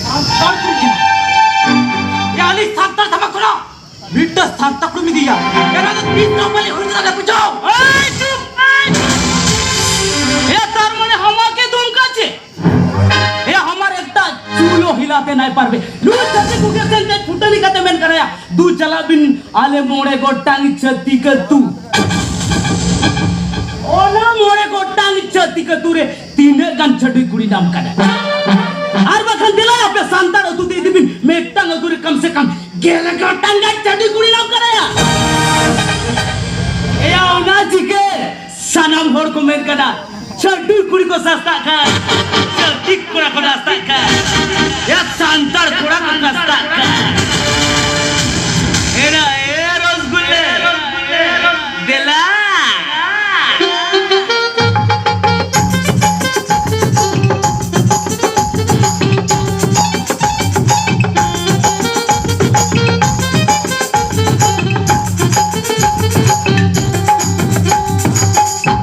ᱥᱟᱱᱛᱟᱲ ᱠᱩᱲᱤ᱾ ᱭᱟ, ᱟᱞᱮ ᱥᱟᱱᱛᱟᱲ ᱫᱷᱟᱢᱟ ᱠᱷᱚᱱᱟᱜ ᱢᱤᱫᱴᱟᱝ ᱥᱟᱱᱛᱟᱲ ᱠᱩᱲᱤᱢ ᱤᱫᱤᱭᱟ᱾ ᱮᱱᱟ ᱫᱚ ᱛᱤᱥ ᱦᱚᱸ ᱵᱟᱞᱮ ᱦᱩᱭ ᱫᱟᱲᱮᱭᱟᱜᱼᱟ, ᱵᱩᱡᱷᱟᱹᱣ? এই চুপ! এই চুপ! এ তার মানে আমাকে ধমকাচ্ছে? এ আমার একটা চুলও হিলাতে নাই পারবে। ᱱᱩᱭ ᱪᱷᱟᱹᱛᱤᱠ ᱠᱚᱜᱮ ᱥᱮᱱ ᱛᱮ ᱯᱷᱩᱴᱟᱹᱱᱤ ᱠᱟᱛᱮ ᱢᱮᱱ ᱠᱟᱱᱟᱭᱟ, ᱫᱩ ᱪᱟᱞᱟᱜ ᱵᱤᱱ ᱟᱞᱮ ᱢᱚᱬᱮ ᱜᱚᱴᱟᱝ ᱪᱷᱟᱹᱛᱤᱠ ᱟᱹᱛᱩ᱾ ᱚᱱᱟ ᱢᱚᱬᱮ ᱜᱚᱴᱟᱝ ᱪᱷᱟᱹᱛᱤᱠ ᱟᱹᱛᱩ ᱨᱮ ᱛᱤᱱᱟᱹᱜ ᱜᱟᱱ ᱪᱷᱟᱹᱰᱩᱭ ᱠᱩᱲᱤ ᱧᱟᱢ ᱠᱟᱱᱟ? ᱟᱨ ᱵᱟᱠᱷᱟᱱ ᱫᱮᱞᱟ ᱟᱯᱮ ᱥᱟᱱᱛᱟᱲ ᱟᱹᱛᱩ ᱛᱮ ᱤᱫᱤ ᱵᱤᱱ, ᱢᱤᱫᱴᱟᱝ ᱟᱹᱛᱩ ᱨᱮ ᱠᱚᱢ ᱥᱮ ᱠᱚᱢ ᱜᱮᱞ ᱜᱚᱴᱟᱝ ᱜᱟᱱ ᱪᱷᱟᱹᱰᱩᱭ ᱠᱩᱲᱤ ᱧᱟᱢ ᱠᱟᱱᱟ᱾ ᱮᱭᱟ, ᱚᱱᱟ ᱪᱤᱠᱟᱹ ᱥᱟᱱᱟᱢ ᱦᱚᱲ ᱠᱚ ᱢᱮᱱ ᱠᱟᱱᱟ, ᱪᱷᱟᱹᱰᱩᱭ ᱠᱩᱲᱤ ᱠᱚ ᱥᱟᱥᱛᱟᱜ ᱠᱷᱟᱱ, ᱪᱷᱟᱹᱛᱤᱠ ᱠᱚᱲᱟ ᱠᱚ ᱥᱟᱥᱛᱟᱜ ᱠᱷᱟᱱ, ᱭᱟ ᱥᱟᱱᱛᱟᱲ ᱠᱚᱲᱟ ᱠᱚ ᱥᱟᱥᱛᱟᱜ ᱠᱷᱟᱱ᱾ ᱮᱨᱟ, ᱮ ᱨᱚᱥᱜᱩᱞᱞᱟᱹ, ᱫᱮᱞᱟ᱾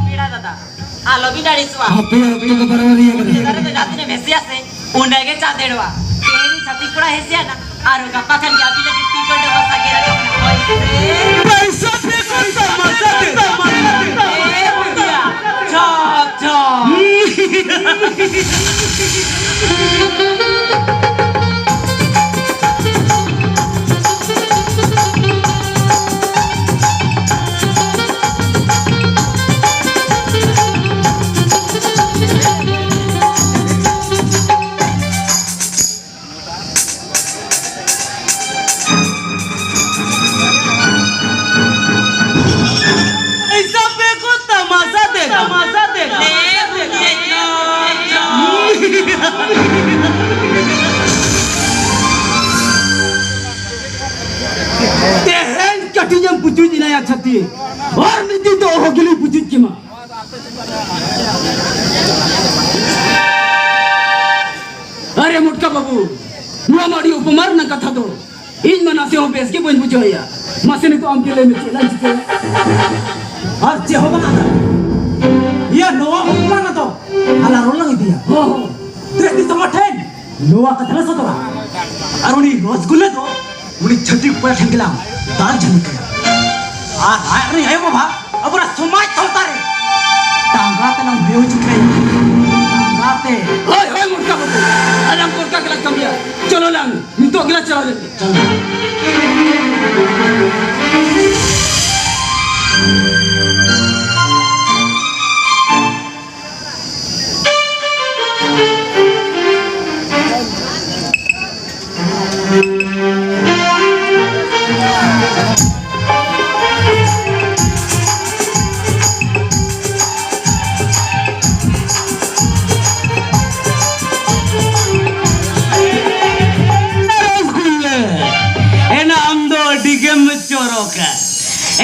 ᱯᱮᱲᱟ ᱫᱟᱫᱟ, ᱟᱞᱚᱵᱤᱱ ᱟᱹᱲᱤᱥᱚᱜᱼᱟ᱾ ᱦᱟᱯᱮ, ᱚᱠᱛᱚ ᱠᱚ ᱵᱟᱨᱟᱵᱟᱨᱤ ᱟᱠᱟᱱᱟ᱾ ᱫᱟᱨᱮ ᱫᱚ ᱡᱟᱦᱟᱸ ᱛᱤᱱᱟᱹᱜ ᱮᱢ ᱦᱮᱸᱥᱮᱭᱟ ᱥᱮ, ᱩᱱᱟᱹᱜ ᱜᱮ ᱪᱟᱸᱫ ᱮᱲᱚᱜᱼᱟ᱾ ᱛᱮᱦᱮᱧ ᱪᱷᱟᱹᱛᱤᱠ ᱠᱚᱲᱟ ᱦᱮᱸᱥᱮᱭᱟᱱᱟ, ᱟᱨ ᱜᱟᱯᱟ ᱠᱷᱟᱱ ᱜᱮ ᱟᱹᱵᱤᱱ ᱞᱟᱹᱜᱤᱫ ᱴᱤᱠᱤᱴ ᱫᱚᱠᱚ ᱥᱟᱜᱮᱱ ᱟᱠᱟᱱᱟ᱾ ᱦᱳᱭ ᱥᱮ? ᱯᱚᱭᱥᱟ ᱯᱮ ᱠᱚᱭ ᱛᱟᱢᱟ ᱥᱟᱛᱮ᱾ ᱮ ᱵᱩᱰᱷᱤᱭᱟ, ᱪᱷᱚᱯ, ᱪᱷᱚᱯ᱾ ᱪᱷᱟᱹᱛᱤ, ᱟᱨ ᱢᱤᱫ ᱫᱤᱱ ᱫᱚ ᱚᱦᱚ ᱜᱮᱞᱤᱧ ᱯᱩᱡᱩᱡ ᱠᱮᱢᱟ᱾ ᱟᱨᱮ ᱢᱚᱴᱠᱟ ᱵᱟᱹᱵᱩ, ᱱᱚᱣᱟ ᱢᱟ ᱟᱹᱰᱤ ᱚᱯᱚᱢᱟᱱ ᱨᱮᱱᱟᱜ ᱠᱟᱛᱷᱟ ᱫᱚ᱾ ᱤᱧ ᱢᱟ ᱱᱟᱥᱮ ᱦᱚᱸ ᱵᱮᱥ ᱜᱮ ᱵᱟᱹᱧ ᱵᱩᱡᱷᱟᱹᱣᱮᱭᱟ᱾ ᱢᱟᱥᱮ ᱱᱤᱛᱚᱜ ᱟᱢ ᱜᱮ ᱞᱟᱹᱭ ᱢᱮ, ᱪᱮᱫ ᱞᱟᱝ ᱪᱤᱠᱟᱹᱭᱟ? ᱟᱨ ᱪᱮᱫ ᱦᱚᱸ ᱵᱟᱝ ᱟᱫᱟ᱾ ᱤᱭᱟᱹ, ᱱᱚᱣᱟ ᱦᱚᱯᱞᱟ ᱱᱟ ᱫᱚ ᱟᱞᱟᱝ ᱨᱚᱲ ᱞᱟᱝ ᱤᱫᱤᱭᱟ᱾ ᱦᱚᱸ, ᱦᱚᱸ᱾ ᱫᱮᱥ ᱫᱤᱥᱚᱢ ᱦᱚᱲ ᱴᱷᱮᱱ ᱱᱚᱣᱟ ᱠᱟᱛᱷᱟ ᱞᱮ ᱥᱚᱫᱚᱨᱟ᱾ ᱟᱨ ᱩᱱᱤ ᱨᱚᱥᱜᱩᱞᱞᱟᱹ ᱫᱚ ᱩᱱᱤ ᱪᱷᱟᱹᱛᱤᱠ ᱠᱚᱲᱟ ᱴᱷᱮᱱ ᱜᱮᱞᱟᱝ ᱫᱟᱞ ᱡᱷᱟᱹᱞᱤ ᱠᱟᱭᱟ᱾ ᱟᱨ ᱟᱡ ᱨᱮᱱ ᱟᱭᱳ ᱵᱟᱵᱟ ᱟᱵᱚᱣᱟᱜ ᱥᱚᱢᱟᱡᱽ ᱥᱟᱶᱛᱟ ᱨᱮ ᱴᱟᱸᱜᱟ ᱛᱮᱞᱟᱝ ᱵᱮᱦᱩ ᱦᱚᱪᱚ ᱠᱤᱱᱟ᱾ ᱴᱟᱸᱜᱟ ᱛᱮ᱾ ᱦᱳᱭ, ᱦᱳᱭ, ᱢᱚᱴᱠᱟ ᱵᱟᱹᱵᱩ᱾ ᱟᱞᱟᱝ ᱚᱱᱠᱟ ᱜᱮᱞᱟᱝ ᱠᱟᱹᱢᱤᱭᱟ᱾ ᱪᱚᱞᱚ ᱞᱟᱝ, ᱱᱤᱛᱚᱜ ᱜᱮᱞᱟᱝ ᱪᱟᱞᱟᱣ ᱞᱮᱱ ᱜᱮ᱾ ᱪᱚᱞᱚ᱾ ᱮᱱᱟ ᱟᱢ ᱫᱚ ᱟᱹᱰᱤ ᱜᱮᱢ ᱪᱚᱨᱚᱠᱟ᱾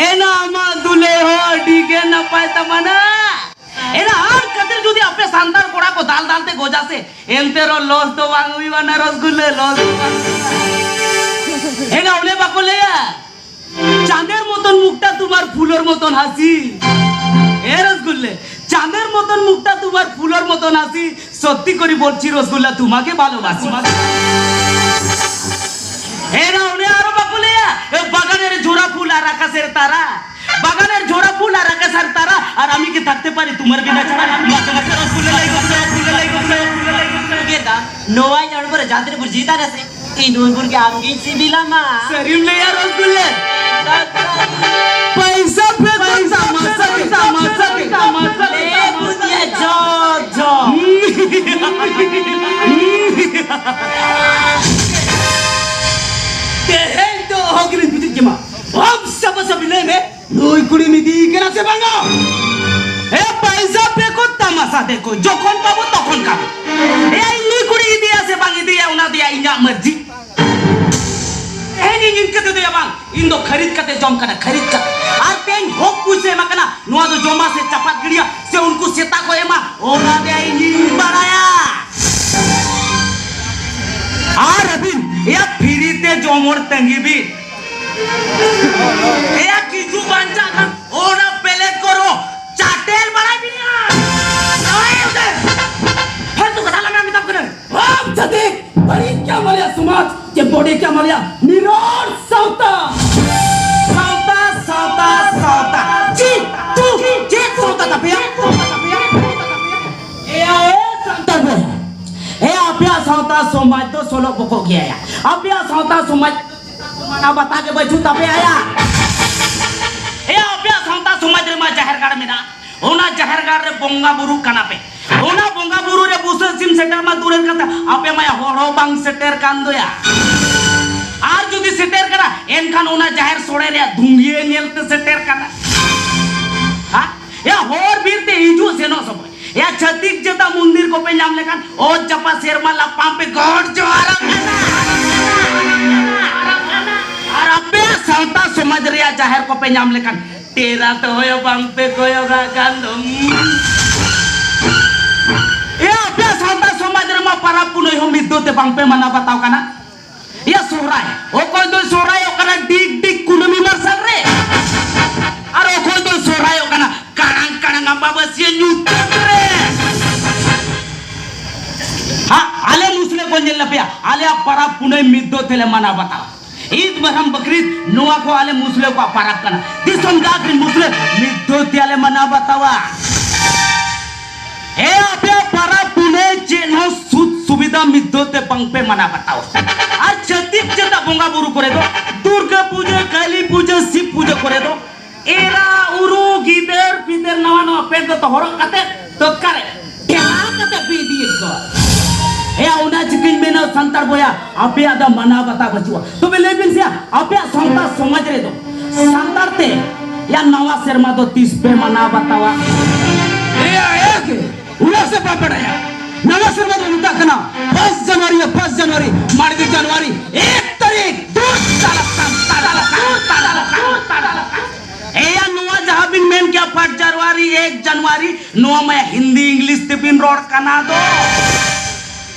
ᱮᱱᱟ ᱟᱢᱟᱜ ᱫᱩᱞᱟᱹᱲ ᱦᱚᱸ ᱟᱹᱰᱤ ᱜᱮ ᱱᱟᱯᱟᱭ ᱛᱟᱢᱟᱱᱟ᱾ ᱮᱱᱟ ᱟᱢ ᱠᱷᱟᱹᱛᱤᱨ ᱡᱩᱫᱤ ᱟᱯᱮ ᱥᱟᱱᱛᱟᱲ ᱠᱚᱲᱟ ᱠᱚ ᱫᱟᱞ ᱫᱟᱞ ᱛᱮ ᱜᱚᱡᱟ ᱥᱮ, ᱮᱱᱛᱮ ᱨᱮᱦᱚᱸ ᱞᱚᱥ ᱫᱚ ᱵᱟᱝ ᱦᱩᱭᱩᱜᱼᱟ ᱱᱟ ᱨᱚᱥᱜᱩᱞᱞᱟᱹ, ᱞᱚᱥ ᱫᱚ ᱵᱟᱝ ᱦᱩᱭᱩᱜᱼᱟ᱾ ᱮᱱᱟ ᱚᱱᱮ ᱵᱟᱠᱚ ᱞᱟᱹᱭᱟ, ᱪᱟᱸᱫᱮᱨ ᱢᱚᱛᱚᱱ মুখটা তোমার ফুলর মতন হাসি। এ রসগোল্লা, চাঁদের মতন মুখটা তোমার ফুলর মতন হাসি। সত্যি করে বলছি রসগোল্লা, তোমাকে ভালোবাসি। এরা উনি আরো বাকুলিয়া, এ বাগানের ঝরা ফুল আর আকাশের তারা, বাগানের ঝরা ফুল আর আকাশের তারা, আর আমি কি থাকতে পারি তোমার বিনা ছাড়া? মাথা ব্যথা রসগোল্লা লাই গো, রসগোল্লা লাই গো, রসগোল্লা লাই গো। ᱜᱮᱫᱟ, ᱱᱚᱣᱟ ᱧᱟᱲᱵᱚ ᱨᱮ ᱡᱟᱦᱟᱸ ᱛᱤᱱᱟᱹᱜ ᱵᱩᱨᱡᱤ ᱛᱟᱨᱟ ᱥᱮ, ᱤᱧ ᱱᱚᱣᱟ ᱵᱩᱨ ᱜᱮ ᱟᱢ ᱜᱤᱧ ᱥᱤᱵᱤᱞᱟᱢᱟ᱾ ᱥᱟᱹᱨᱤᱢ ᱞᱟᱹᱭᱟ ᱨᱚᱥᱜᱩᱞᱞᱟᱹ? ᱯᱟᱭᱥᱟ ᱯᱷᱮᱸᱠᱚ ᱛᱟᱢᱟᱥᱟ ᱯᱷᱮᱸᱠᱚ, ᱛᱟᱢᱟᱥᱟ ᱯᱷᱮᱸᱠᱚ, ᱛᱟᱢᱟᱥᱟ ᱯᱷᱮᱸᱠᱚ᱾ ᱞᱮ ᱵᱩᱫᱤᱭᱟ ᱡᱚ, ᱡᱚ᱾ ᱛᱮᱦᱮᱧ ᱫᱚ ᱚᱦᱚ ᱜᱮᱞᱤᱧ ᱵᱩᱡᱩᱡ ᱠᱮᱢᱟ᱾ ᱟᱢ ᱥᱟᱵᱟ ᱥᱟᱵᱤ ᱞᱟᱹᱭ ᱢᱮ᱾ ᱱᱩᱭ ᱠᱩᱲᱤᱢ ᱤᱫᱤᱭᱮ ᱠᱟᱱᱟ ᱥᱮ ᱵᱟᱝᱟ? ᱮ ᱯᱟᱭᱥᱟ ᱯᱷᱮᱸᱠᱚ ᱛᱟᱢᱟᱥᱟ ᱫᱮᱠᱷᱚ, ᱡᱚᱠᱷᱚᱱ ᱯᱟᱵᱚ ᱛᱚᱠᱷᱚᱱ ᱠᱟᱵᱚ᱾ ᱮ ᱤᱧ ᱱᱩᱭ ᱠᱩᱲᱤ ᱤᱫᱤᱭᱟ ᱥᱮ ᱵᱟᱝ ᱤᱫᱤᱭᱟ, ᱚᱱᱟ ᱫᱚᱭᱟ ᱤᱧᱟᱹᱜ ᱢᱟᱹᱨᱡᱤ᱾ ᱛᱮᱦᱮᱧ ᱤᱧ ᱤᱱᱠᱟᱹ ᱛᱮᱫᱚᱭᱟ ᱵᱟᱝ, ᱤᱧ ᱫᱚ ᱠᱷᱟᱹᱨᱤᱫ ᱠᱟᱛᱮ ᱡᱚᱢ ᱠᱟᱱᱟ, ᱠᱷᱟᱹᱨᱤᱫ ᱠᱟᱛᱮ᱾ ᱟᱨ ᱛᱮᱦᱮᱧ ᱦᱚᱠ ᱯᱩᱭᱥᱟᱹ ᱮᱢᱟ ᱠᱟᱱᱟ, ᱱᱚᱣᱟ ᱫᱚ ᱡᱚᱢᱟ ᱥᱮ ᱪᱟᱯᱟᱫ ᱜᱤᱰᱤᱭᱟ ᱥᱮ ᱩᱱᱠᱩ ᱥᱮᱛᱟ ᱠᱚ ᱮᱢᱟ, ᱚᱱᱟ ᱫᱚ ᱤᱧᱤᱧ ᱵᱟᱲᱟᱭᱟ᱾ ᱟᱨ ᱟᱹᱵᱤᱱ ᱮᱭᱟ ᱯᱷᱤᱨᱤ ᱛᱮ ᱡᱚᱢ ᱦᱚᱲ ᱛᱟᱺᱜᱤ ᱵᱤᱱ᱾ ᱮᱭᱟ ᱠᱤᱪᱷᱩ ᱵᱟᱧᱪᱟᱜ ᱠᱷᱟᱱ ᱚᱱᱟ ᱯᱮᱞᱮᱴ ᱠᱚᱨᱚ ᱪᱟᱴᱮᱞ ᱵᱟᱲᱟᱭ ᱵᱤᱱ᱾ ᱳᱭ ᱩᱫᱟᱹᱨ! ᱯᱷᱟᱞᱛᱩ ᱠᱟᱛᱷᱟ ᱟᱞᱚᱢ ᱢᱮᱛᱟᱢ ᱠᱟᱱᱟ᱾ ᱟᱢ ᱡᱟᱹᱛᱤ ᱵᱟᱹᱲᱤᱡ ᱠᱮ ᱢᱟᱞᱮᱭᱟ ᱥᱚᱢᱟᱡᱽ ᱡᱮ ᱵᱚᱰᱮ ᱠᱮ ᱢᱟᱞᱮᱭᱟ ᱱᱤᱨᱚᱲ ᱥᱟᱶᱛᱟ᱾ ᱥᱟᱶᱛᱟ, ᱥᱟᱶᱛᱟ, ᱥᱟᱶᱛᱟ᱾ ᱪᱮᱫ? ᱛᱩ, ᱪᱮᱫ ᱥᱟᱶᱛᱟ ᱛᱟᱯᱮᱭᱟ? ᱮᱭᱟ, ᱮ ᱥᱟᱱᱛᱟᱲ ᱵᱚᱭᱦᱟ, ᱮ ᱟᱯᱮᱭᱟᱜ ᱥᱟᱶᱛᱟ ᱥᱚᱢᱟᱡᱽ ᱫᱚ ᱥᱚᱞᱚᱜ ᱵᱚᱠᱚᱜ ᱜᱮᱭᱟ᱾ ᱟᱯᱮᱭᱟᱜ ᱥᱟᱶᱛᱟ ᱥᱚᱢᱟᱡᱽ ᱢᱟᱱᱟᱣ ᱵᱟᱛᱟ ᱜᱮ ᱵᱟᱹᱪᱩᱜ ᱛᱟᱯᱮᱭᱟ ᱭᱟ᱾ ᱮ ᱟᱯᱮᱭᱟᱜ ᱥᱟᱶᱛᱟ ᱥᱚᱢᱟᱡᱽ ᱨᱮᱢᱟ ᱡᱟᱦᱮᱨ ᱜᱟᱲ ᱢᱮᱱᱟᱜᱼᱟ, ᱚᱱᱟ ᱡᱟᱦᱮᱨ ᱜᱟᱲ ᱨᱮ ᱵᱚᱸᱜᱟ ᱵᱩᱨᱩᱜ ᱠᱟᱱᱟ ᱯᱮ, ᱚᱱᱟ ᱵᱚᱸᱜᱟ ᱵᱩᱨᱩ ᱨᱮ ᱵᱩᱥᱟᱹᱜ ᱥᱤᱢ ᱥᱮᱴᱮᱨ ᱢᱟ ᱫᱩᱨᱮᱨ ᱠᱟᱛᱷᱟ, ᱟᱯᱮ ᱢᱟ ᱦᱚᱲ ᱦᱚᱸ ᱵᱟᱝ ᱥᱮᱴᱮᱨ ᱠᱟᱱ ᱫᱚᱭᱟ᱾ ᱟᱨ ᱡᱩᱫᱤ ᱥᱮᱴᱮᱨ ᱠᱟᱱᱟ, ᱮᱱᱠᱷᱟᱱ ᱚᱱᱟ ᱡᱟᱦᱮᱨ ᱥᱚᱲᱮ ᱨᱮᱭᱟᱜ ᱫᱷᱩᱝᱜᱤᱭᱟᱹ ᱧᱮᱞ ᱛᱮ ᱥᱮᱴᱮᱨ ᱠᱟᱱᱟ᱾ ᱦᱟ? ᱮᱭᱟ, ᱦᱚᱨ ᱵᱤᱨ ᱛᱮ ᱦᱤᱡᱩᱜ ᱥᱮᱱᱚᱜ ᱥᱚᱢᱚᱭ, ᱮᱭᱟ, ᱪᱷᱟᱹᱛᱤᱠ ᱡᱟᱹᱛᱟᱜ ᱢᱚᱱᱫᱤᱨ ᱠᱚᱯᱮ ᱧᱟᱢ ᱞᱮᱠᱷᱟᱱ, ᱚᱛ ᱡᱟᱯᱟᱜ ᱥᱮᱨᱢᱟ ᱞᱟᱯᱟᱢ ᱯᱮ ᱜᱚᱰ ᱡᱚᱦᱟᱨᱚᱜ ᱠᱟᱱᱟ᱾ ᱟᱨ ᱟᱯᱮᱭᱟᱜ ᱥᱟᱶᱛᱟ ᱥᱚᱢᱟᱡᱽ ᱨᱮᱭᱟᱜ ᱡᱟᱦᱮᱨ ᱠᱚᱯᱮ ᱧᱟᱢ ᱞᱮᱠᱷᱟᱱ, ᱰᱮᱨᱟ ᱛᱮ ᱦᱚᱭᱚ ᱵᱟᱝ ᱯᱮ ᱠᱚᱭᱚᱜᱟᱜ ᱠᱟᱱ ᱫᱚ᱾ ᱮᱭᱟ, ᱟᱯᱮᱭᱟᱜ ᱥᱟᱶᱛᱟ ᱥᱚᱢᱟᱡᱽ ᱨᱮᱢᱟ ᱯᱟᱨᱟᱵᱽ ᱯᱩᱱᱟᱹᱭ ᱦᱚᱸ ᱢᱤᱫ ᱫᱷᱟᱣ ᱛᱮ ᱵᱟᱝ ᱯᱮ ᱢᱟᱱᱟᱣ ᱵᱟᱛᱟᱣ ᱠᱟᱱᱟ᱾ ᱭᱟ ᱥᱚᱦᱨᱟᱭ, ᱚᱠᱚᱭ ᱫᱚᱭ ᱥᱚᱦᱨᱟᱭᱚᱜ ᱠᱟᱱᱟ ᱰᱤᱜᱽ ᱰᱤᱜᱽ ᱠᱩᱱᱟᱹᱢᱤ ᱢᱟᱨᱥᱟᱞ ᱨᱮ? ᱟᱨ ᱚᱠᱚᱭ ᱫᱚᱭ ᱥᱚᱦᱨᱟᱭᱚᱜ ᱠᱟᱱᱟ ᱠᱟᱲᱟᱝ ᱠᱟᱲᱟᱝ ᱟᱢᱵᱟᱵᱟᱹᱥᱭᱟᱹ ᱧᱩᱛᱟᱹᱛ ᱨᱮ? ᱦᱟ, ᱟᱞᱮ ᱢᱩᱥᱞᱟᱹ ᱠᱚ ᱧᱮᱞ ᱞᱮᱯᱮᱭᱟ, ᱟᱞᱮᱭᱟᱜ ᱯᱟᱨᱟᱵᱽ ᱯᱩᱱᱟᱹᱭ ᱢᱤᱫ ᱫᱚ ᱛᱮᱞᱮ ᱢᱟᱱᱟᱣ ᱵᱟᱛᱟᱣᱟ᱾ ᱤᱫ ᱵᱟᱨᱦᱟᱢ ᱵᱟᱠᱨᱤᱫ, ᱱᱚᱣᱟ ᱠᱚ ᱟᱞᱮ ᱢᱩᱥᱞᱟᱹ ᱠᱚᱣᱟᱜ ᱯᱟᱨᱟᱵᱽ ᱠᱟᱱᱟ᱾ ᱫᱤᱥᱚᱢ ᱡᱟᱠ ᱨᱤᱱ ᱢᱩᱥᱞᱟᱹ ᱢᱤᱫ ᱫᱚ ᱛᱮᱞᱮ ᱢᱟᱱᱟᱣ ᱵᱟᱛᱟᱣᱟ᱾ ᱦᱮᱸ, ᱟᱯᱮᱭᱟᱜ ᱯᱟᱨᱟᱵᱽ ᱯᱩᱱᱟᱹᱭ ᱪᱮᱫ ᱦᱚᱸ ᱥᱩᱫ ᱥᱩᱵᱤᱫᱷᱟ ᱢᱤᱫ ᱫᱷᱟᱣ ᱛᱮ ᱵᱟᱝ ᱯᱮ ᱢᱟᱱᱟᱣ ᱵᱟᱛᱟᱣᱟ᱾ ᱟᱨ ᱪᱷᱟᱹᱛᱤᱠ ᱡᱟᱹᱛᱟᱜ ᱵᱚᱸᱜᱟ ᱵᱩᱨᱩ ᱠᱚᱨᱮ ᱫᱚ, ᱫᱩᱨᱜᱟᱹ ᱯᱩᱡᱟᱹ, ᱠᱟᱹᱞᱤ ᱯᱩᱡᱟᱹ, ᱥᱤᱵ ᱯᱩᱡᱟᱹ ᱠᱚᱨᱮ ᱫᱚ, ᱮᱨᱟ ᱩᱨᱩ ᱜᱤᱫᱟᱹᱨ ᱯᱤᱫᱟᱹᱨ ᱱᱟᱣᱟ ᱱᱟᱣᱟ ᱯᱮᱱᱴ ᱫᱚᱛᱚ ᱦᱚᱨᱚᱜ ᱠᱟᱛᱮ ᱫᱚᱨᱠᱟᱨ ᱨᱮ ᱴᱷᱮᱞᱟ ᱠᱟᱛᱮ ᱯᱮ ᱤᱫᱤᱭᱮᱫ ᱠᱚᱣᱟ᱾ ᱦᱮᱸ, ᱚᱱᱟ ᱪᱤᱠᱟᱹᱧ ᱢᱮᱱᱟ ᱥᱟᱱᱛᱟᱲ ᱵᱚᱭᱦᱟ, ᱟᱯᱮᱭᱟᱜ ᱫᱚ ᱢᱟᱱᱟᱣ ᱵᱟᱛᱟᱣ ᱵᱟᱹᱪᱩᱜᱼᱟ᱾ ᱛᱚᱵᱮ ᱞᱟᱹᱭ ᱵᱤᱱ ᱥᱮ, ᱟᱯᱮᱭᱟᱜ ᱥᱟᱶᱛᱟ ᱥᱚᱢᱟᱡᱽ ᱨᱮᱫᱚ ᱥᱟᱱᱛᱟᱲ ᱛᱮ ᱭᱟ ᱱᱟᱣᱟ ᱥᱮᱨᱢᱟ ᱫᱚ ᱛᱤᱥ ᱯᱮ ᱢᱟᱱᱟᱣ ᱵᱟᱛᱟᱣᱟ? ᱮᱭᱟ, ᱮᱭᱟ ᱜᱮ, ᱩᱱᱟᱹᱜ ᱥᱮ ᱵᱟᱯᱮ ᱵᱟᱰᱟᱭᱟ? ᱱᱟᱣᱟ ᱥᱮᱨᱢᱟ ᱫᱚ ᱢᱮᱛᱟᱜ ᱠᱟᱱᱟ ᱯᱷᱟᱥᱴ ᱡᱟᱱᱩᱣᱟᱨᱤ, ᱯᱷᱟᱥᱴ ᱡᱟᱱᱩᱣᱟᱨᱤ, ᱢᱟᱲᱤ ᱫᱚ ᱡᱟᱱᱩᱣᱟᱨᱤ ᱮᱠ ᱛᱟᱹᱨᱤᱠᱷ, ᱫᱩ ᱮᱠ ᱡᱟᱱᱩᱣᱟᱨᱤ, ᱱᱚᱣᱟ ᱢᱟ ᱦᱤᱱᱫᱤ ᱤᱝᱞᱤᱥ ᱛᱮᱵᱤᱱ ᱨᱚᱲ ᱠᱟᱱᱟ ᱫᱚ᱾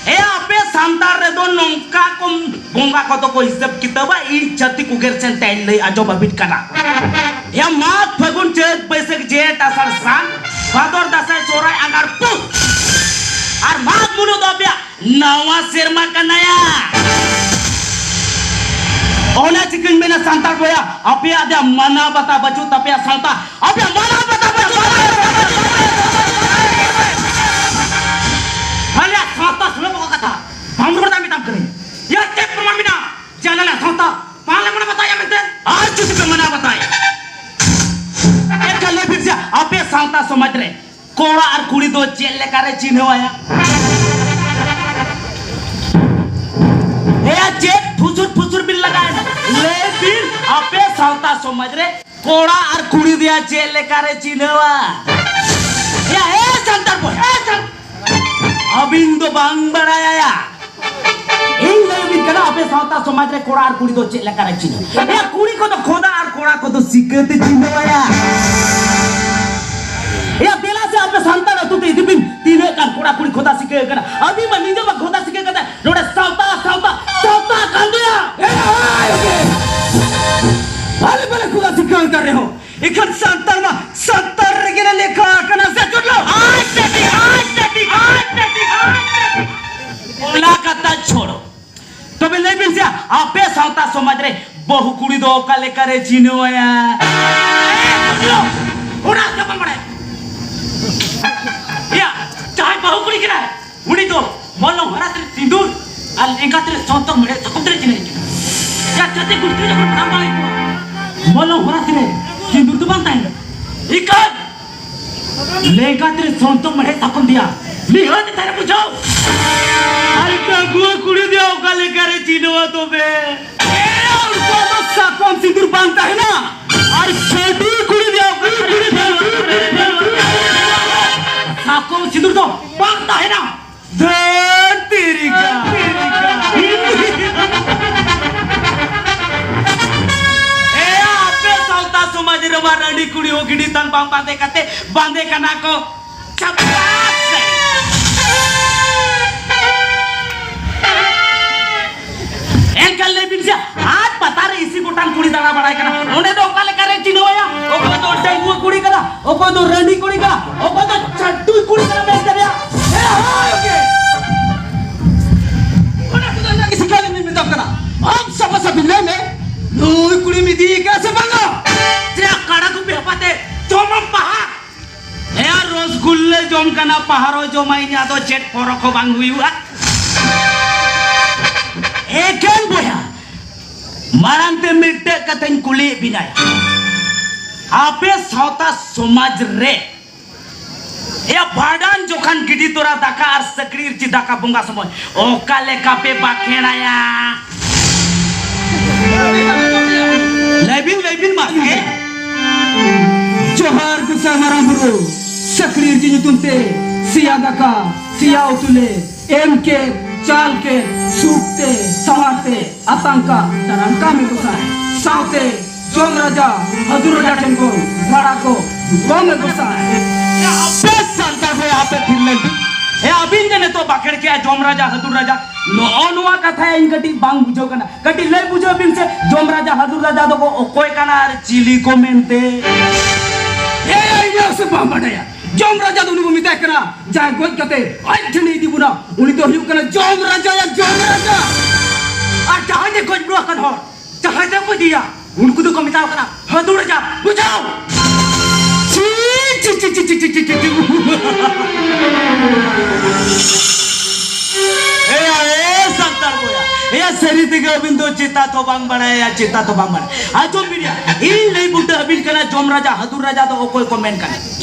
ᱮ, ᱟᱯᱮ ᱥᱟᱱᱛᱟᱲ ᱨᱮᱫᱚ ᱱᱚᱝᱠᱟ ᱠᱚ ᱵᱚᱸᱜᱟ ᱠᱚᱫᱚ ᱠᱚ ᱦᱤᱥᱟᱹᱵ ᱠᱤᱛᱟᱹᱵᱟ, ᱤᱧ ᱡᱟᱹᱛᱤ ᱠᱚᱜᱮᱨ ᱥᱮᱱ ᱛᱮᱧ ᱞᱟᱹᱭ ᱟᱸᱡᱚᱢ ᱟᱹᱵᱤᱱ ᱠᱟᱱᱟ᱾ ᱮ, ᱢᱟᱜᱽ, ᱯᱷᱟᱹᱜᱩᱱ, ᱪᱟᱹᱛ, ᱵᱟᱹᱭᱥᱟᱹᱠᱷ, ᱡᱷᱮᱸᱴ, ᱟᱥᱟᱲ, ᱥᱟᱱ, ᱵᱷᱟᱫᱚᱨ, ᱫᱟᱸᱥᱟᱭ, ᱥᱚᱦᱨᱟᱭ, ᱟᱸᱜᱷᱟᱲ, ᱯᱩᱥ ᱟᱨ ᱢᱟᱜᱽ ᱢᱩᱞᱩᱜ ᱫᱚ ᱟᱯᱮᱭᱟᱜ ᱱᱟᱣᱟ ᱥᱮᱨᱢᱟ ᱠᱟᱱᱟᱭᱟ᱾ ᱚᱱᱟ ᱪᱤᱠᱟᱹᱧ ᱢᱮᱱᱟ ᱥᱟᱱᱛᱟᱲ ᱵᱚᱭᱦᱟ, ᱟᱯᱮᱭᱟᱜ ᱫᱚ ᱢᱟᱱᱟᱣ ᱵᱟᱛᱟᱣ ᱵᱟᱹᱪᱩᱜ ᱛᱟᱯᱮᱭᱟ ᱥᱟᱶᱛᱟ᱾ ᱟᱯᱮᱭᱟᱜ ᱢᱟᱱᱟᱣ ᱵᱟᱛᱟᱣ ᱵᱟᱹᱪᱩᱜ ᱛᱟᱯᱮᱭᱟ᱾ ᱟᱞᱮᱭᱟᱜ ᱥᱟᱶᱛᱟ ᱥᱩᱞᱚᱵᱷ ᱠᱚ ᱠᱟᱛᱷᱟ ᱵᱟᱢ ᱨᱚᱲ ᱫᱟ ᱢᱮᱛᱟᱢ ᱠᱟᱹᱱᱟᱹᱧ᱾ ᱭᱟ ᱪᱮᱫ ᱯᱨᱚᱢᱟᱱ ᱢᱮᱱᱟᱜᱼᱟ ᱡᱮ ᱟᱞᱮ ᱥᱟᱶᱛᱟ ᱵᱟᱝ ᱞᱮ ᱢᱟᱱᱟᱣ ᱵᱟᱛᱟᱣᱮᱫᱼᱟ ᱢᱮᱱᱛᱮ? ᱟᱨ ᱪᱮᱫ ᱯᱮ ᱢᱟᱱᱟᱣ ᱵᱟᱛᱟᱣᱮᱫᱼᱟ? ᱮᱱᱠᱷᱟᱱ ᱞᱟᱹᱭ ᱵᱤᱱ ᱥᱮ, ᱟᱯᱮ ᱥᱟᱶᱛᱟ ᱥᱚᱢᱟᱡᱽ ᱨᱮ ᱠᱚᱲᱟ ᱟᱨ ᱠᱩᱲᱤ ᱫᱚ ᱪᱮᱫ ᱞᱮᱠᱟᱨᱮ ᱪᱤᱱᱦᱟᱹᱣᱟᱭᱟ? ᱮᱭᱟ, ᱪᱮᱫ ᱯᱷᱩᱥᱩᱨ ᱯᱷᱩᱥᱩᱨ ᱵᱤᱱ ᱞᱟᱜᱟᱭᱮᱱᱟ? ᱞᱟᱹᱭ ᱵᱤᱱ, ᱟᱯᱮ ᱥᱟᱶᱛᱟ ᱥᱚᱢᱟᱡᱽ ᱨᱮ ᱠᱚᱲᱟ ᱟᱨ ᱠᱩᱲᱤ ᱫᱚᱭᱟ ᱪᱮᱫ ᱞᱮᱠᱟᱨᱮ ᱪᱤᱱᱦᱟᱹᱣᱟ? ᱮᱭᱟ, ᱮ ᱥᱟᱱᱛᱟᱲ ᱵᱚᱭ, ᱮ ᱥᱟᱱ-, ᱟᱹᱵᱤᱱ ᱫᱚ ᱵᱟᱝ ᱵᱟᱲᱟᱭᱟ᱾ ᱤᱧ ᱞᱟᱹᱭ ᱟᱹᱵᱤᱱ ᱠᱟᱱᱟ, ᱟᱯᱮ ᱥᱟᱶᱛᱟ ᱥᱚᱢᱟᱡᱽ ᱨᱮ ᱠᱚᱲᱟ ᱟᱨ ᱠᱩᱲᱤ ᱫᱚ ᱪᱮᱫ ᱞᱮᱠᱟᱨᱮ ᱪᱤᱱᱦᱟᱹᱣᱟ? ᱮᱭᱟ, ᱠᱩᱲᱤ ᱠᱚᱫᱚ ᱠᱷᱚᱫᱟ ᱟᱨ ᱠᱚᱲᱟ ᱠᱚᱫᱚ ᱥᱤᱠᱟᱹ ᱛᱮ ᱪᱤᱱᱦᱟᱹᱣᱟᱭᱟ᱾ ᱮᱭᱟ, ᱫᱮᱞᱟ ᱥᱮ ᱟᱯᱮ ᱥᱟᱱᱛᱟᱲ ᱟᱹᱛᱩ ᱛᱮ ᱤᱫᱤ ᱵᱤᱱ, ᱛᱤᱱᱟᱹᱜ ᱜᱟᱱ ᱠᱚᱲᱟ ᱠᱩᱲᱤ ᱠᱷᱚᱫᱟ ᱥᱤᱠᱟᱹ ᱟᱠᱟᱱᱟ᱾ ᱟᱹᱵᱤᱱ ᱢᱟ ᱱᱤᱡᱮ ᱢᱟ ᱠᱷᱚᱫᱟ ᱥᱤᱠᱟᱹ ᱠᱟᱛᱮ ᱱᱚᱰᱮ ᱥᱟᱶᱛᱟ, ᱥᱟᱶᱛᱟ, ᱥᱟᱶᱛᱟ ᱠᱟᱱ ᱜᱮᱭᱟ᱾ ᱮ, ᱦᱳᱭ, ᱳᱠᱮ᱾ ᱵᱷᱟᱞᱮ, ᱵᱷᱟᱞᱮ ᱠᱷᱚᱫᱟ ᱥᱤᱠᱟᱹ ᱟᱠᱟᱱ ᱨᱮᱦᱚᱸ, ᱮᱠᱷᱟᱱ ᱥᱟᱱᱛᱟᱲ ᱢᱟ ᱥᱟᱱᱛᱟᱲ ᱨᱮᱜᱮ ᱞᱮ ᱞᱮᱠᱷᱟ ᱟᱠᱟᱱᱟ ᱥᱮ ᱪᱚᱞᱚ? ᱟᱪᱪᱷᱟ ᱴᱷᱤᱠ, ᱟᱪᱪᱷᱟ ᱴᱷᱤᱠ, ᱟᱪᱪᱷᱟ ᱴᱷᱤᱠ, ᱟᱪᱪᱷᱟ ᱴᱷᱤᱠ᱾ ᱚᱱᱟ ᱠᱟᱛᱷᱟ ᱪᱷᱚᱲᱚ᱾ ᱛᱚᱵᱮ ᱞᱟᱹᱭ ᱵᱤᱱ ᱥᱮ, ᱟᱯᱮ ᱥᱟᱶᱛᱟ ᱥᱚᱢᱟᱡᱽ ᱨᱮ ᱵᱟᱹᱦᱩ ᱠᱩᱲᱤ ᱫᱚ ᱚᱠᱟ ᱞᱮᱠᱟ ᱨᱮ ᱪᱤᱱᱦᱟᱹᱣᱟᱭᱟ? ᱚᱱᱟ ᱫᱚ ᱵᱟᱢ ᱵᱟᱲᱟᱭᱟ? ᱮᱭᱟ, ᱡᱟᱦᱟᱸᱭ ᱵᱟᱹᱦᱩ ᱠᱩᱲᱤ ᱠᱟᱱᱟᱭ, ᱩᱱᱤ ᱫᱚ ᱢᱚᱞᱚᱝ ᱦᱚᱨᱟᱥ ᱨᱮ ᱥᱤᱸᱫᱩᱨ ᱟᱨ ᱞᱮᱸᱜᱟᱛ ᱨᱮ ᱥᱚᱱᱛᱚᱨ ᱢᱮᱲᱦᱮᱫ ᱥᱟᱠᱚᱢ ᱛᱮᱞᱮ ᱪᱤᱱᱦᱟᱹᱭ ᱠᱟᱱᱟ᱾ ᱮᱭᱟ, ᱡᱟᱹᱛᱤ ᱜᱩᱥᱴᱤ ᱡᱚᱠᱷᱚᱱ ᱯᱟᱲᱦᱟᱣ ᱵᱟᱲᱟᱭ ᱠᱚᱣᱟ, ᱢᱚᱞᱚᱝ ᱦᱚᱨᱟᱥ ᱨᱮ ᱥᱤᱸᱫᱩᱨ ᱫᱚ ᱵᱟᱝ ᱛᱟᱦᱮᱱᱟ᱾ ᱤᱠᱟᱹ ᱞᱮᱸᱜᱟᱛ ᱨᱮ ᱥᱚᱱᱛᱚ ᱢᱮᱲᱦᱮᱫ ᱥᱟᱠᱚᱢ ᱫᱮᱭᱟ, ᱱᱤᱦᱟᱹᱛ ᱛᱟᱦᱮᱸ ᱵᱩᱡᱷᱟᱹᱣ᱾ ᱟᱨ ᱰᱟᱺᱜᱩᱣᱟᱹ ᱠᱩᱲᱤ ᱫᱚ ᱚᱠᱟ ᱞᱮᱠᱟ ᱨᱮ ᱪᱤᱱᱦᱟᱹᱣᱟ ᱛᱚᱵᱮ? ᱮ, ᱩᱱᱠᱩ ᱫᱚ ᱥᱟᱠᱚᱢ ᱥᱤᱸᱫᱩᱨ ᱵᱟᱝ ᱛᱟᱦᱮᱱᱟ᱾ ᱟᱨ ᱪᱷᱟᱹᱰᱩᱭ ᱠᱩᱲᱤ ᱫᱚ ᱚᱠᱟ ᱞᱮᱠᱟ ᱨᱮ ᱪᱤᱱᱦᱟᱹᱣᱟ? ᱥᱟᱠᱚᱢ ᱥᱤᱸᱫᱩᱨ ᱫᱚ ᱵᱟᱝ ᱛᱟᱦᱮᱱᱟ᱾ ᱫᱷᱟᱹᱨ ᱛᱮᱨᱤ ᱠᱟ᱾ ᱮ, ᱟᱯᱮ ᱥᱟᱶᱛᱟ ᱥᱚᱢᱟᱡᱽ ᱨᱮᱢᱟ ᱠᱩᱲᱤ ᱦᱚᱸ ᱜᱤᱰᱤ ᱛᱟᱱ ᱵᱟᱝ ᱵᱟᱸᱫᱮ ᱠᱟᱛᱮ ᱵᱟᱸᱫᱮ ᱠᱟᱱᱟ ᱠᱚ᱾ ᱪᱟᱯᱟᱥ ᱥᱮ᱾ ᱮᱱᱠᱷᱟᱱ ᱞᱟᱹᱭ ᱵᱤᱱ ᱥᱮ, ᱟᱡ ᱯᱟᱛᱟ ᱨᱮ ᱤᱥᱤ ᱜᱚᱴᱟᱝ ᱠᱩᱲᱤ ᱫᱟᱬᱟ ᱵᱟᱲᱟᱭ ᱠᱟᱱᱟ, ᱚᱸᱰᱮ ᱫᱚ ᱚᱠᱟ ᱞᱮᱠᱟ ᱨᱮ ᱪᱤᱱᱦᱟᱹᱣ ᱟᱭᱟ? ᱚᱠᱚᱭ ᱫᱚ ᱰᱟᱺᱜᱩᱣᱟᱹ ᱠᱩᱲᱤ ᱠᱟᱱᱟ, ᱚᱠᱚᱭ ᱫᱚ ᱨᱟᱺᱰᱤ ᱠᱩᱲᱤ ᱠᱟᱱᱟ, ᱚᱠᱚᱭ ᱫᱚ ᱪᱟᱹᱰᱩᱭ ᱠᱩᱲᱤ ᱠᱟᱱᱟ ᱢᱮᱱᱛᱮ ᱨᱮᱭᱟᱜ᱾ ᱦᱮᱸ, ᱦᱳᱭ, ᱳᱠᱮ᱾ ᱚᱱᱟ ᱠᱚᱫᱚ ᱚᱱᱟ ᱜᱮ ᱥᱤᱠᱷᱟ ᱞᱤᱧ ᱢᱮᱛᱟᱢ ᱠᱟᱱᱟ᱾ ᱟᱢ ᱥᱟᱯᱷᱟ ᱥᱟᱹᱯᱷᱤ ᱞᱟᱹᱭ ᱢᱮ, ᱱᱩᱭ ᱠᱩᱲᱤᱢ ᱤᱫᱤᱭᱮ ᱠᱟᱱᱟ ᱥᱮ ᱵᱟᱝᱟ? ᱪᱮᱫ ᱠᱟᱲᱟ ᱜᱩᱯᱤ ᱦᱟᱯᱟᱛᱮ ᱡᱚᱢᱟᱢ ᱯᱟᱦᱟ? ᱮᱭᱟ, ᱨᱚᱥᱜᱩᱞᱞᱟᱹ ᱡᱚᱢ ᱠᱟᱱᱟ, ᱯᱟᱦᱟᱨᱚ ᱡᱚᱢᱟᱭ, ᱤᱧᱟᱹᱜ ᱫᱚ ᱪᱮᱫ ᱯᱚᱨᱚᱠ ᱦᱚᱸ ᱵᱟᱝ ᱦᱩᱭᱩᱜᱼᱟ᱾ ᱮᱠᱮᱱ ᱵᱚᱭᱦᱟ, ᱢᱟᱲᱟᱝ ᱛᱮ ᱢᱤᱫᱴᱮᱡ ᱠᱟᱛᱷᱟᱧ ᱠᱩᱞᱤᱭᱮᱫ ᱵᱤᱱᱟ, ᱟᱯᱮ ᱥᱟᱶᱛᱟ ᱥᱚᱢᱟᱡᱽ ᱨᱮ ᱮᱭᱟ, ᱵᱷᱟᱸᱰᱟᱱ ᱡᱚᱠᱷᱟᱱ ᱜᱤᱰᱤ ᱛᱚᱨᱟ ᱫᱟᱠᱟ ᱟᱨ ᱥᱟᱹᱠᱲᱤ ᱤᱨᱪᱤ ᱫᱟᱠᱟ ᱵᱚᱸᱜᱟ ᱥᱚᱢᱚᱭ ᱚᱠᱟ ᱞᱮᱠᱟ ᱯᱮ ᱵᱟᱠᱷᱮᱲᱟᱭᱟ? ᱞᱟᱹᱭ ᱵᱤᱱ, ᱞᱟᱹᱭ ᱵᱤᱱ ᱢᱟ᱾ ᱡᱚᱦᱟᱨ ᱜᱚᱸᱥᱟᱭ ᱢᱟᱨᱟᱝ ᱵᱩᱨᱩ, ᱥᱟᱹᱠᱲᱤ ᱤᱨᱪᱤ ᱧᱩᱛᱩᱢ ᱛᱮ ᱥᱮᱭᱟ ᱫᱟᱠᱟ, ᱥᱮᱭᱟ ᱩᱛᱩ ᱞᱮ ᱮᱢ ᱠᱮᱫ, ᱪᱟᱞ ᱠᱮᱫ, ᱥᱩᱠ ᱛᱮ, ᱥᱟᱶᱟᱨ ᱛᱮ, ᱟᱛᱟᱝ ᱠᱟᱜ ᱫᱟᱨᱟᱢ ᱠᱟᱜ ᱢᱮ ᱜᱚᱸᱥᱟᱭ᱾ ᱥᱟᱶᱛᱮ ᱡᱚᱢ ᱨᱟᱡᱟ, ᱦᱟᱹᱫᱩᱨ ᱨᱟᱡᱟ ᱴᱷᱮᱱ ᱠᱷᱚᱱ ᱨᱟᱲᱟ ᱠᱚ ᱠᱚᱢ ᱢᱮ ᱜᱚᱸᱥᱟᱭ᱾ ᱟᱯᱮ ᱥᱟᱱᱛᱟᱲ ᱠᱚ ᱟᱯᱮ ᱛᱤᱨᱞᱟᱹ ᱴᱷᱮᱱ᱾ ᱦᱮᱸ, ᱟᱹᱵᱤᱱ ᱡᱮ ᱱᱤᱛᱚᱜ ᱵᱟᱠᱷᱮᱲ ᱠᱮᱜᱼᱟ ᱡᱚᱢ ᱨᱟᱡᱟ, ᱦᱟᱹᱫᱩᱨ ᱨᱟᱡᱟ, ᱱᱚᱜᱼᱚ ᱱᱚᱣᱟ ᱠᱟᱛᱷᱟ ᱤᱧ ᱠᱟᱹᱴᱤᱡ ᱵᱟᱝ ᱵᱩᱡᱷᱟᱹᱣ ᱠᱟᱱᱟ᱾ ᱠᱟᱹᱴᱤᱡ ᱞᱟᱹᱭ ᱵᱩᱡᱷᱟᱹᱣ ᱵᱤᱱ ᱥᱮ, ᱡᱚᱢ ᱨᱟᱡᱟ, ᱦᱟᱹᱫᱩᱨ ᱨᱟᱡᱟ ᱫᱚᱠᱚ ᱚᱠᱚᱭ ᱠᱟᱱᱟ ᱟᱨ ᱪᱤᱞᱤ ᱠᱚ ᱢᱮᱱᱛᱮ? ᱦᱮᱸ, ᱤᱧ ᱦᱚᱸ ᱥᱮ ᱵᱟᱢ ᱵᱟᱰᱟᱭᱟ? ᱡᱚᱢ ᱨᱟᱡᱟ ᱫᱚ ᱩᱱᱤ ᱵᱚ ᱢᱮᱛᱟᱭ ᱠᱟᱱᱟ, ᱡᱟᱦᱟᱸᱭ ᱜᱚᱡ ᱠᱟᱛᱮ ᱟᱡ ᱴᱷᱮᱱᱮ ᱤᱫᱤ ᱵᱚᱱᱟ, ᱩᱱᱤ ᱫᱚ ᱦᱩᱭᱩᱜ ᱠᱟᱱᱟ ᱡᱚᱢ ᱨᱟᱡᱟ, ᱭᱟ ᱡᱚᱢ ᱨᱟᱡᱟ᱾ ᱟᱨ ᱡᱟᱦᱟᱸᱭ ᱡᱮ ᱜᱚᱡ ᱵᱚᱱᱟ ᱠᱟᱱ ᱦᱚᱲ, ᱡᱟᱦᱟᱸᱭ ᱛᱮ ᱠᱚ ᱤᱫᱤᱭᱟ, ᱩᱱᱠᱩ ᱫᱚᱠᱚ ᱢᱮᱛᱟᱣ ᱠᱟᱱᱟ ᱦᱟᱹᱫᱩᱲ ᱨᱟᱡᱟ᱾ ᱵᱩᱡᱷᱟᱹᱣ? ᱪᱤ, ᱪᱤ, ᱪᱤ᱾ ᱮᱭᱟ, ᱮ ᱥᱟᱱᱛᱟᱲ ᱵᱚᱭᱦᱟ, ᱮᱭᱟ, ᱥᱟᱹᱨᱤ ᱛᱮᱜᱮ ᱟᱹᱵᱤᱱ ᱫᱚ ᱪᱮᱛᱟ ᱛᱚ ᱵᱟᱝ ᱵᱟᱲᱟᱭᱟ, ᱪᱮᱛᱟ ᱛᱚ ᱵᱟᱝ ᱵᱟᱲᱟᱭᱟ᱾ ᱟᱸᱡᱚᱢ ᱵᱤᱱ ᱭᱟ, ᱤᱧ ᱞᱟᱹᱭ ᱵᱩᱴᱟᱹ ᱟᱹᱵᱤᱱ ᱠᱟᱱᱟ ᱡᱚᱢ ᱨᱟᱡᱟ, ᱦᱟᱹᱫᱩᱨ ᱨᱟᱡᱟ ᱫᱚ ᱚᱠᱚᱭ ᱠᱚ ᱢᱮᱱ ᱠᱟᱱᱟ᱾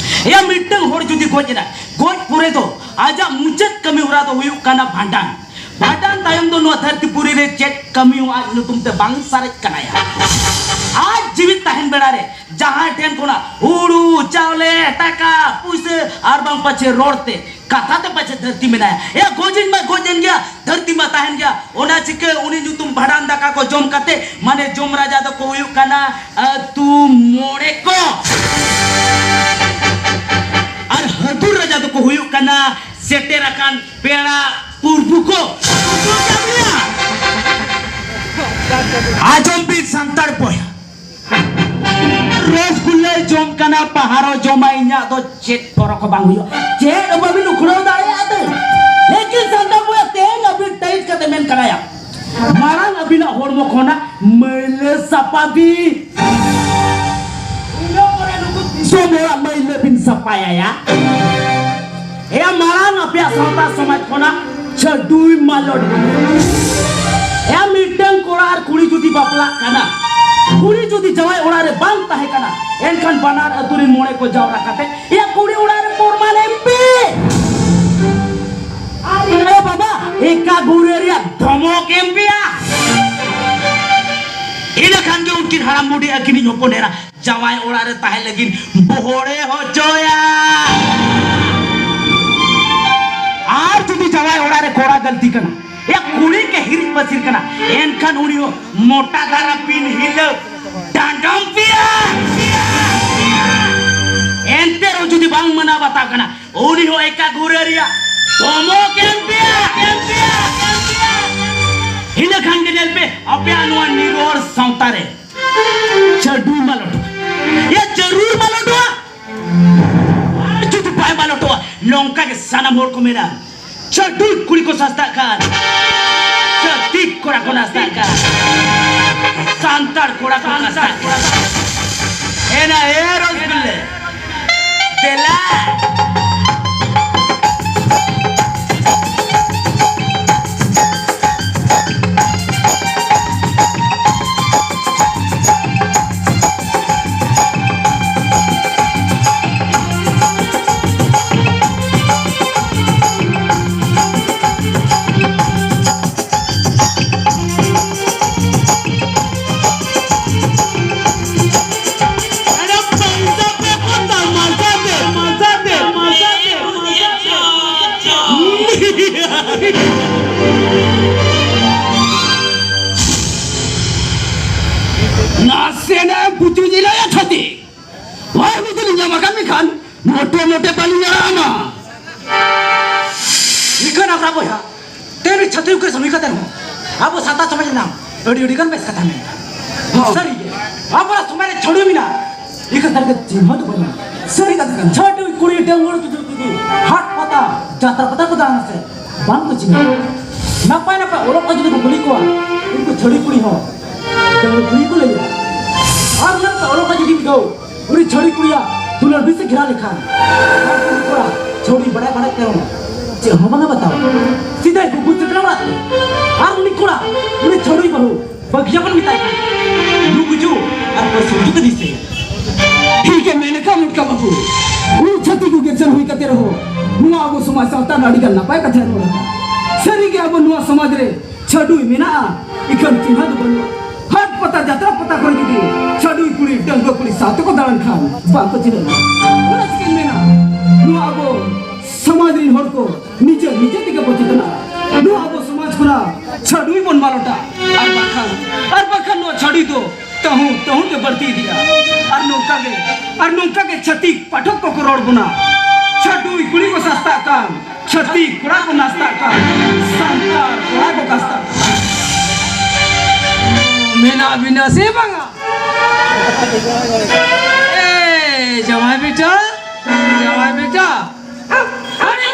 ᱮᱭᱟ, ᱢᱤᱫᱴᱟᱝ ᱦᱚᱲ ᱡᱩᱫᱤ ᱜᱚᱡ ᱮᱱᱟᱭ, ᱜᱚᱡ ᱯᱚᱨᱮ ᱫᱚ ᱟᱡᱟᱜ ᱢᱩᱪᱟᱹᱫ ᱠᱟᱹᱢᱤ ᱦᱚᱨᱟ ᱫᱚ ᱦᱩᱭᱩᱜ ᱠᱟᱱᱟ ᱵᱷᱟᱸᱰᱟᱱ᱾ ᱵᱷᱟᱸᱰᱟᱱ ᱛᱟᱭᱚᱢ ᱫᱚ ᱱᱚᱣᱟ ᱫᱷᱟᱹᱨᱛᱤ ᱯᱩᱨᱤ ᱨᱮ ᱪᱮᱫ ᱠᱟᱹᱢᱤ ᱦᱚᱸ ᱟᱡ ᱧᱩᱛᱩᱢ ᱛᱮ ᱵᱟᱝ ᱥᱟᱨᱮᱡ ᱠᱟᱱᱟᱭᱟ᱾ ᱟᱡ ᱡᱤᱣᱤᱫ ᱛᱟᱦᱮᱱ ᱵᱮᱲᱟ ᱨᱮ ᱡᱟᱦᱟᱸᱭ ᱴᱷᱮᱱ ᱠᱷᱚᱱᱟᱜ ᱦᱩᱲᱩ, ᱪᱟᱣᱞᱮ, ᱴᱟᱠᱟ, ᱯᱩᱭᱥᱟᱹ ᱟᱨ ᱵᱟᱝ ᱯᱟᱪᱷᱮ ᱨᱚᱲ ᱛᱮ, ᱠᱟᱛᱷᱟ ᱛᱮ ᱯᱟᱪᱷᱮ ᱫᱷᱟᱹᱨᱛᱤ ᱢᱮᱱᱟᱭᱟ᱾ ᱮᱭᱟ, ᱜᱚᱡ ᱤᱧ ᱢᱟ ᱜᱚᱡ ᱮᱱ ᱜᱮᱭᱟ, ᱫᱷᱟᱹᱨᱛᱤ ᱢᱟ ᱛᱟᱦᱮᱱ ᱜᱮᱭᱟ᱾ ᱚᱱᱟ ᱪᱤᱠᱟᱹ ᱩᱱᱤ ᱧᱩᱛᱩᱢ ᱵᱷᱟᱸᱰᱟᱱ ᱫᱟᱠᱟ ᱠᱚ ᱡᱚᱢ ᱠᱟᱛᱮ, ᱢᱟᱱᱮ ᱡᱚᱢ ᱨᱟᱡᱟ ᱫᱚᱠᱚ ᱦᱩᱭᱩᱜ ᱠᱟᱱᱟ ᱟᱹᱛᱩ ᱢᱚᱬᱮ ᱠᱚ᱾ ᱡᱚᱢ ᱠᱟᱱᱟ, ᱯᱟᱦᱟᱨᱚ ᱡᱚᱢᱟ, ᱤᱧᱟᱹᱜ ᱫᱚ ᱪᱮᱫ ᱯᱚᱨᱚᱠ ᱦᱚᱸ ᱵᱟᱝ ᱦᱩᱭᱩᱜᱼᱟ, ᱪᱮᱫ ᱦᱚᱸ ᱵᱟᱹᱵᱤᱱ ᱩᱠᱷᱲᱟᱹᱣ ᱫᱟᱲᱮᱭᱟᱜᱼᱟ ᱛᱮ᱾ ᱞᱮᱠᱤᱱ ᱥᱟᱱᱛᱟᱲ ᱵᱚᱭᱦᱟ ᱛᱮᱦᱮᱧ ᱟᱹᱵᱤᱱ ᱴᱟᱭᱤᱴ ᱠᱟᱛᱮ ᱢᱮᱱ ᱠᱟᱱᱟᱭᱟ, ᱢᱟᱲᱟᱝ ᱟᱹᱵᱤᱱᱟᱜ ᱦᱚᱲᱢᱚ ᱠᱷᱚᱱᱟᱜ ᱢᱟᱹᱭᱞᱟᱹ ᱥᱟᱯᱷᱟ ᱵᱤᱱ᱾ ᱤᱱᱟᱹ ᱯᱚᱨᱮ ᱱᱩᱠᱩ ᱫᱤᱥᱚᱢ ᱦᱚᱲᱟᱜ ᱢᱟᱹᱭᱞᱟᱹ ᱵᱤᱱ ᱥᱟᱯᱷᱟᱭᱟ᱾ ᱮᱭᱟ, ᱢᱟᱲᱟᱝ ᱟᱯᱮᱭᱟᱜ ᱥᱟᱶᱛᱟ ᱥᱚᱢᱟᱡᱽ ᱠᱷᱚᱱᱟᱜ ᱪᱷᱟᱹᱰᱩᱭ ᱢᱟᱞᱚᱴ᱾ ᱮᱭᱟ, ᱢᱤᱫᱴᱟᱝ ᱠᱚᱲᱟ ᱟᱨ ᱠᱩᱲᱤ ᱡᱩᱫᱤ ᱵᱟᱯᱞᱟᱜ ᱠᱟᱱᱟ, ᱠᱩᱲᱤ ᱡᱩᱫᱤ ᱡᱟᱶᱟᱭ ᱚᱲᱟᱜ ᱨᱮ ᱵᱟᱝ ᱛᱟᱦᱮᱸ ᱠᱟᱱᱟ, ᱮᱱᱠᱷᱟᱱ ᱵᱟᱱᱟᱨ ᱟᱹᱛᱩ ᱨᱮᱱ ᱢᱚᱬᱮ ᱠᱚ ᱡᱟᱣᱨᱟ ᱠᱟᱛᱮ, ᱮᱭᱟ, ᱠᱩᱲᱤ ᱚᱲᱟᱜ ᱨᱮ ᱯᱚᱨᱢᱟᱱ ᱮᱢ ᱯᱮ᱾ ᱟᱨ ᱮ ᱵᱟᱵᱟ, ᱮᱠᱟ ᱜᱷᱩᱨᱮ ᱨᱮᱭᱟᱜ ᱫᱷᱚᱢᱚᱠ ᱮᱢ ᱯᱮᱭᱟ᱾ ᱤᱱᱟᱹ ᱠᱷᱟᱱ ᱜᱮ ᱩᱱᱠᱤᱱ ᱦᱟᱲᱟᱢ ᱵᱩᱰᱷᱤ ᱟᱹᱠᱤᱱᱤᱡ ᱦᱚᱯᱚᱱ ᱮᱨᱟ ᱡᱟᱶᱟᱭ ᱚᱲᱟᱜ ᱨᱮ ᱛᱟᱦᱮᱸ ᱞᱟᱹᱜᱤᱫ ᱵᱚᱦᱚᱲᱮ ᱦᱚᱪᱚᱭᱟ᱾ ᱟᱨ ᱡᱩᱫᱤ ᱡᱟᱶᱟᱭ ᱚᱲᱟᱜ ᱨᱮ ᱠᱚᱲᱟ ᱜᱟᱹᱞᱛᱤ ᱠᱟᱱᱟ, ᱭᱟ ᱠᱩᱲᱤ ᱜᱮ ᱦᱤᱨᱤᱡ ᱯᱟᱹᱥᱤᱨ ᱠᱟᱱᱟ, ᱮᱱᱠᱷᱟᱱ ᱩᱱᱤ ᱦᱚᱸ ᱢᱚᱴᱟ ᱫᱷᱟᱨᱟ ᱯᱤᱱ ᱦᱤᱞᱟᱹᱣ ᱰᱟᱸᱰᱚᱢ ᱯᱮᱭᱟ᱾ ᱮᱱᱛᱮ ᱨᱮᱦᱚᱸ ᱡᱩᱫᱤ ᱵᱟᱝ ᱢᱟᱱᱟᱣ ᱵᱟᱛᱟᱣ ᱠᱟᱱᱟ, ᱩᱱᱤ ᱦᱚᱸ ᱮᱠᱟ ᱜᱷᱩᱨᱟᱹ ᱨᱮᱭᱟᱜ ᱫᱷᱚᱢᱚᱠ ᱮᱢ ᱯᱮᱭᱟ, ᱮᱢ ᱯᱮᱭᱟ, ᱮᱢ ᱯᱮᱭᱟ᱾ ᱤᱱᱟᱹ ᱠᱷᱟᱱ ᱜᱮ ᱧᱮᱞ ᱯᱮ, ᱟᱯᱮᱭᱟᱜ ᱱᱚᱣᱟ ᱱᱤᱨᱚᱲ ᱥᱟᱶᱛᱟ ᱨᱮ ᱪᱟᱹᱰᱩ ᱢᱟᱞᱚᱴᱚᱜᱼᱟ᱾ ᱭᱟ ᱡᱟᱹᱨᱩᱲ ᱢᱟᱞᱚᱴᱚᱜᱼᱟ᱾ ᱟᱨ ᱡᱩᱫᱤ ᱵᱟᱭ ᱢᱟᱞᱚᱴᱚᱜᱼᱟ, ᱱᱚᱝᱠᱟ ᱜᱮ ᱥᱟᱱᱟᱢ ᱦᱚᱲ ᱠᱚ ᱢᱮᱱᱟ, ᱪᱷᱟᱹᱰᱩᱭ ᱠᱩᱲᱤ ᱠᱚ ᱥᱟᱥᱛᱟᱜ ᱠᱟᱱ, ᱪᱷᱟᱹᱛᱤᱠ ᱠᱚᱲᱟ ᱠᱚ ᱱᱟᱥᱛᱟᱜ ᱠᱟᱱ, ᱥᱟᱱᱛᱟᱲ ᱠᱚᱲᱟ ᱠᱚ ᱱᱟᱥᱛᱟᱜ ᱠᱟᱱ᱾ ᱮᱱᱟ ᱮ ᱨᱚᱥᱜᱩᱞᱞᱮ, ᱫᱮᱞᱟ᱾ ᱱᱟᱥᱮᱱᱟᱜ ᱮᱢ ᱯᱩᱪᱩᱡ ᱮᱱᱟ ᱭᱟ ᱪᱷᱟᱹᱛᱤᱠ᱾ ᱟᱨ ᱢᱤᱫ ᱫᱤᱱ ᱧᱟᱢ ᱟᱠᱟᱫ ᱢᱮᱠᱷᱟᱱ ᱢᱚᱴᱮ ᱢᱚᱴᱮ ᱵᱟᱹᱞᱤᱧ ᱟᱲᱟᱜ ᱟᱢᱟ᱾ ᱱᱤᱠᱟᱹᱱ ᱟᱵᱨᱟ ᱵᱚᱭᱦᱟ, ᱛᱮᱱ ᱪᱷᱟᱹᱛᱤᱠ ᱠᱚ ᱥᱟᱹᱢᱤ ᱠᱟᱛᱮ ᱦᱚᱸ ᱟᱵᱚ ᱥᱟᱱᱛᱟᱲ ᱥᱚᱢᱟᱡᱽ ᱨᱮᱱᱟᱜ ᱟᱹᱰᱤ ᱟᱹᱰᱤ ᱜᱟᱱ ᱵᱮᱥ ᱠᱟᱛᱷᱟ ᱢᱮᱱᱟᱜᱼᱟ᱾ ᱦᱚᱸ᱾ ᱥᱟᱹᱨᱤ ᱜᱮ, ᱟᱵᱚᱣᱟᱜ ᱥᱚᱢᱟᱡᱽ ᱨᱮ ᱪᱷᱟᱹᱲᱩ ᱢᱮᱱᱟᱜᱼᱟ᱾ ᱤᱠᱷᱟᱹ ᱥᱟᱹᱨᱤ ᱠᱟᱛᱷᱟ ᱪᱤᱱᱦᱟᱹ ᱫᱚ ᱵᱟᱹᱱᱩᱜᱼᱟ᱾ ᱥᱟᱹᱨᱤ ᱠᱟᱛᱷᱟ ᱠᱟᱱᱟ᱾ ᱪᱷᱟᱹᱰᱩᱭ ᱠᱩᱲᱤ ᱰᱟᱺᱜᱩᱣᱟᱹ ᱛᱩᱡᱩ ᱛᱩᱡᱩ ᱦᱟᱴ ᱯᱟᱛᱟ ᱡᱟᱛᱨᱟ ᱯᱟᱛᱟ ᱠᱚ ᱫᱟᱬᱟᱱᱟ ᱥᱮ ᱵᱟᱝ ᱠᱚ ᱪᱤᱱᱦᱟᱹᱣᱟ᱾ ᱱᱟᱯᱟᱭ ᱱᱟᱯᱟᱭ ᱚᱞᱚᱜ ᱠᱚ ᱡᱩᱫᱤ ᱠᱚ ᱠᱩᱞᱤ ᱠᱚᱣᱟ, ᱩᱱᱠᱩ ᱪᱷᱟᱹᱰᱩᱭ ᱠᱩᱲᱤ ᱦᱚᱸ ᱰᱟᱺᱜᱩᱣᱟᱹ ᱠᱩᱲᱤ ᱠᱚ ᱞᱟᱹᱭᱟ᱾ ᱟᱨ ᱱᱟᱯᱟᱭ ᱚᱞᱚᱜ ᱠᱚ ᱡᱩᱫᱤ ᱢᱤᱫ ᱫᱷᱟᱣ ᱩᱱᱤ ᱪᱷᱟᱹᱰᱩᱭ ᱠᱩᱲᱤᱭᱟᱜ ᱫᱩᱞᱟᱹᱲ ᱵᱤᱥ ᱮ ᱜᱷᱮᱨᱟ ᱞᱮᱠᱷᱟᱱ, ᱟᱨ ᱩᱱᱤ ᱠᱚᱲᱟ ᱪᱷᱟᱹᱰᱩᱭ ᱵᱟᱲᱟᱭ ᱵᱟᱲᱟᱭ ᱛᱮ ᱨᱮᱦᱚᱸ ᱪᱮᱫ ᱦᱚᱸ ᱵᱟᱝ ᱮ ᱵᱟᱛᱟᱣᱟ᱾ ᱥᱤᱫᱷᱟᱹᱭ ᱜᱩᱜᱩ ᱥᱮᱴᱮᱨ ᱚᱲᱟᱜ ᱛᱮ᱾ ᱟᱨ ᱩᱱᱤ ᱠᱚᱲᱟ ᱩᱱᱤ ᱪᱷᱟᱹᱰᱩᱭ ᱵᱟᱹᱦᱩ ᱵᱟᱹᱜᱤᱭᱟᱵᱚᱱ ᱢᱮᱛᱟᱭ ᱠᱷᱟᱱ, ᱞᱩ ᱜᱩᱡᱩ ᱟᱨ ᱯᱟᱹᱥᱩᱲ ᱜᱮ ᱫᱤᱥᱟᱹᱭᱟ᱾ ᱴᱷᱤᱠ ᱮ ᱢᱮᱱ ᱟᱠᱟᱫ ᱢᱩᱴᱠᱟ ᱵᱟᱹᱵᱩ᱾ ᱩᱱᱤ ᱪᱷᱟᱹᱛᱤᱠ ᱠᱚ ᱜᱮᱨᱥᱟᱱ ᱦᱩᱭ ᱠᱟᱛᱮ ᱨᱮᱦᱚᱸ ᱱᱚᱣᱟ ᱟᱵᱚ ᱥᱚᱢᱟᱡᱽ ᱥᱟᱶᱛᱟ ᱨᱮᱱᱟᱜ ᱟᱹᱰᱤ ᱜᱟᱱ ᱱᱟᱯᱟᱭ ᱠᱟᱛᱷᱟᱭ ᱨᱚᱲ ᱟᱠᱟᱫᱟ᱾ ᱥᱟᱹᱨᱤ ᱜᱮ ᱟᱵᱚ ᱱᱚᱣᱟ ᱥᱚᱢᱟᱡᱽ ᱨᱮ ᱪᱷᱟᱹᱰᱩᱭ ᱢᱮᱱᱟᱜᱼᱟ, ᱤᱠᱷᱟᱹᱱ ᱪᱤᱱᱦᱟᱹ ᱫᱚ ᱵᱟᱹᱱᱩᱜᱼᱟ᱾ ᱦᱟᱴ ᱯᱟᱛᱟ ᱡᱟᱛᱨᱟ ᱯᱟᱛᱟ ᱠᱚᱨᱮ ᱡᱩᱫᱤ ᱪᱷᱟᱹᱰᱩᱭ ᱠᱩᱲᱤ ᱰᱟᱺᱜᱩᱣᱟᱹ ᱠᱩᱲᱤ ᱥᱟᱶ ᱛᱮᱠᱚ ᱫᱟᱬᱟᱱ ᱠᱷᱟᱱ ᱵᱟᱝ ᱠᱚ ᱪᱤᱱᱦᱟᱹᱜᱼᱟ᱾ ᱚᱱᱟ ᱪᱤᱠᱟᱹᱧ ᱢᱮᱱᱟ, ᱱᱚᱣᱟ ᱟᱵᱚ ᱥᱚᱢᱟᱡᱽ ᱨᱤᱱ ᱦᱚᱲ ᱠᱚ ᱱᱤᱡᱮ ᱱᱤᱡᱮ ᱛᱮᱜᱮ ᱵᱚ ᱪᱮᱛᱱᱟ᱾ ᱱᱚᱣᱟ ᱟᱵᱚ ᱥᱚᱢᱟᱡᱽ ᱠᱷᱚᱱᱟᱜ ᱪᱷᱟᱹᱰᱩᱭ ᱵᱚᱱ ᱢᱟᱞᱚᱴᱟ, ᱟᱨ ᱵᱟᱝᱠᱷᱟᱱ, ᱟᱨ ᱵᱟᱝᱠᱷᱟᱱ ᱱᱚᱣᱟ ᱪᱷᱟᱹᱰᱩᱭ ᱫᱚ ᱛᱟᱹᱦᱩ ᱛᱟᱹᱦᱩ ᱛᱮ ᱵᱟᱹᱲᱛᱤ ᱤᱫᱤᱜᱼᱟ᱾ ᱟᱨ ᱱᱚᱝᱠᱟ ᱜᱮ, ᱟᱨ ᱱᱚᱝᱠᱟ ᱜᱮ ᱪᱷᱟᱹᱛᱤᱠ ᱯᱟᱴᱷᱚᱠ ᱠᱚᱠᱚ ᱨᱚᱲ ᱵᱚᱱᱟ, ᱪᱷᱟᱹᱰᱩᱭ ᱠᱩᱲᱤ ᱠᱚ ᱥᱟᱥᱛᱟᱜ ᱠᱟᱱ, ᱪᱷᱟᱹᱛᱤᱠ ᱠᱚᱲᱟ ᱠᱚ ᱱᱟᱥᱛᱟᱜ ᱠᱟᱱ, ᱥᱟᱱᱛᱟᱲ ᱠᱚᱲᱟ ᱠᱚ ᱠᱟᱥᱛᱟᱜ ᱠᱟᱱ᱾ ᱢᱮᱱᱟᱜ ᱵᱤᱱᱟ ᱥᱮ ᱵᱟᱝᱟ? ᱮ ᱡᱟᱶᱟᱭ ᱵᱮᱴᱟ, ᱡᱟᱶᱟᱭ ᱵᱮᱴᱟ, ᱦᱟᱹᱲᱤ!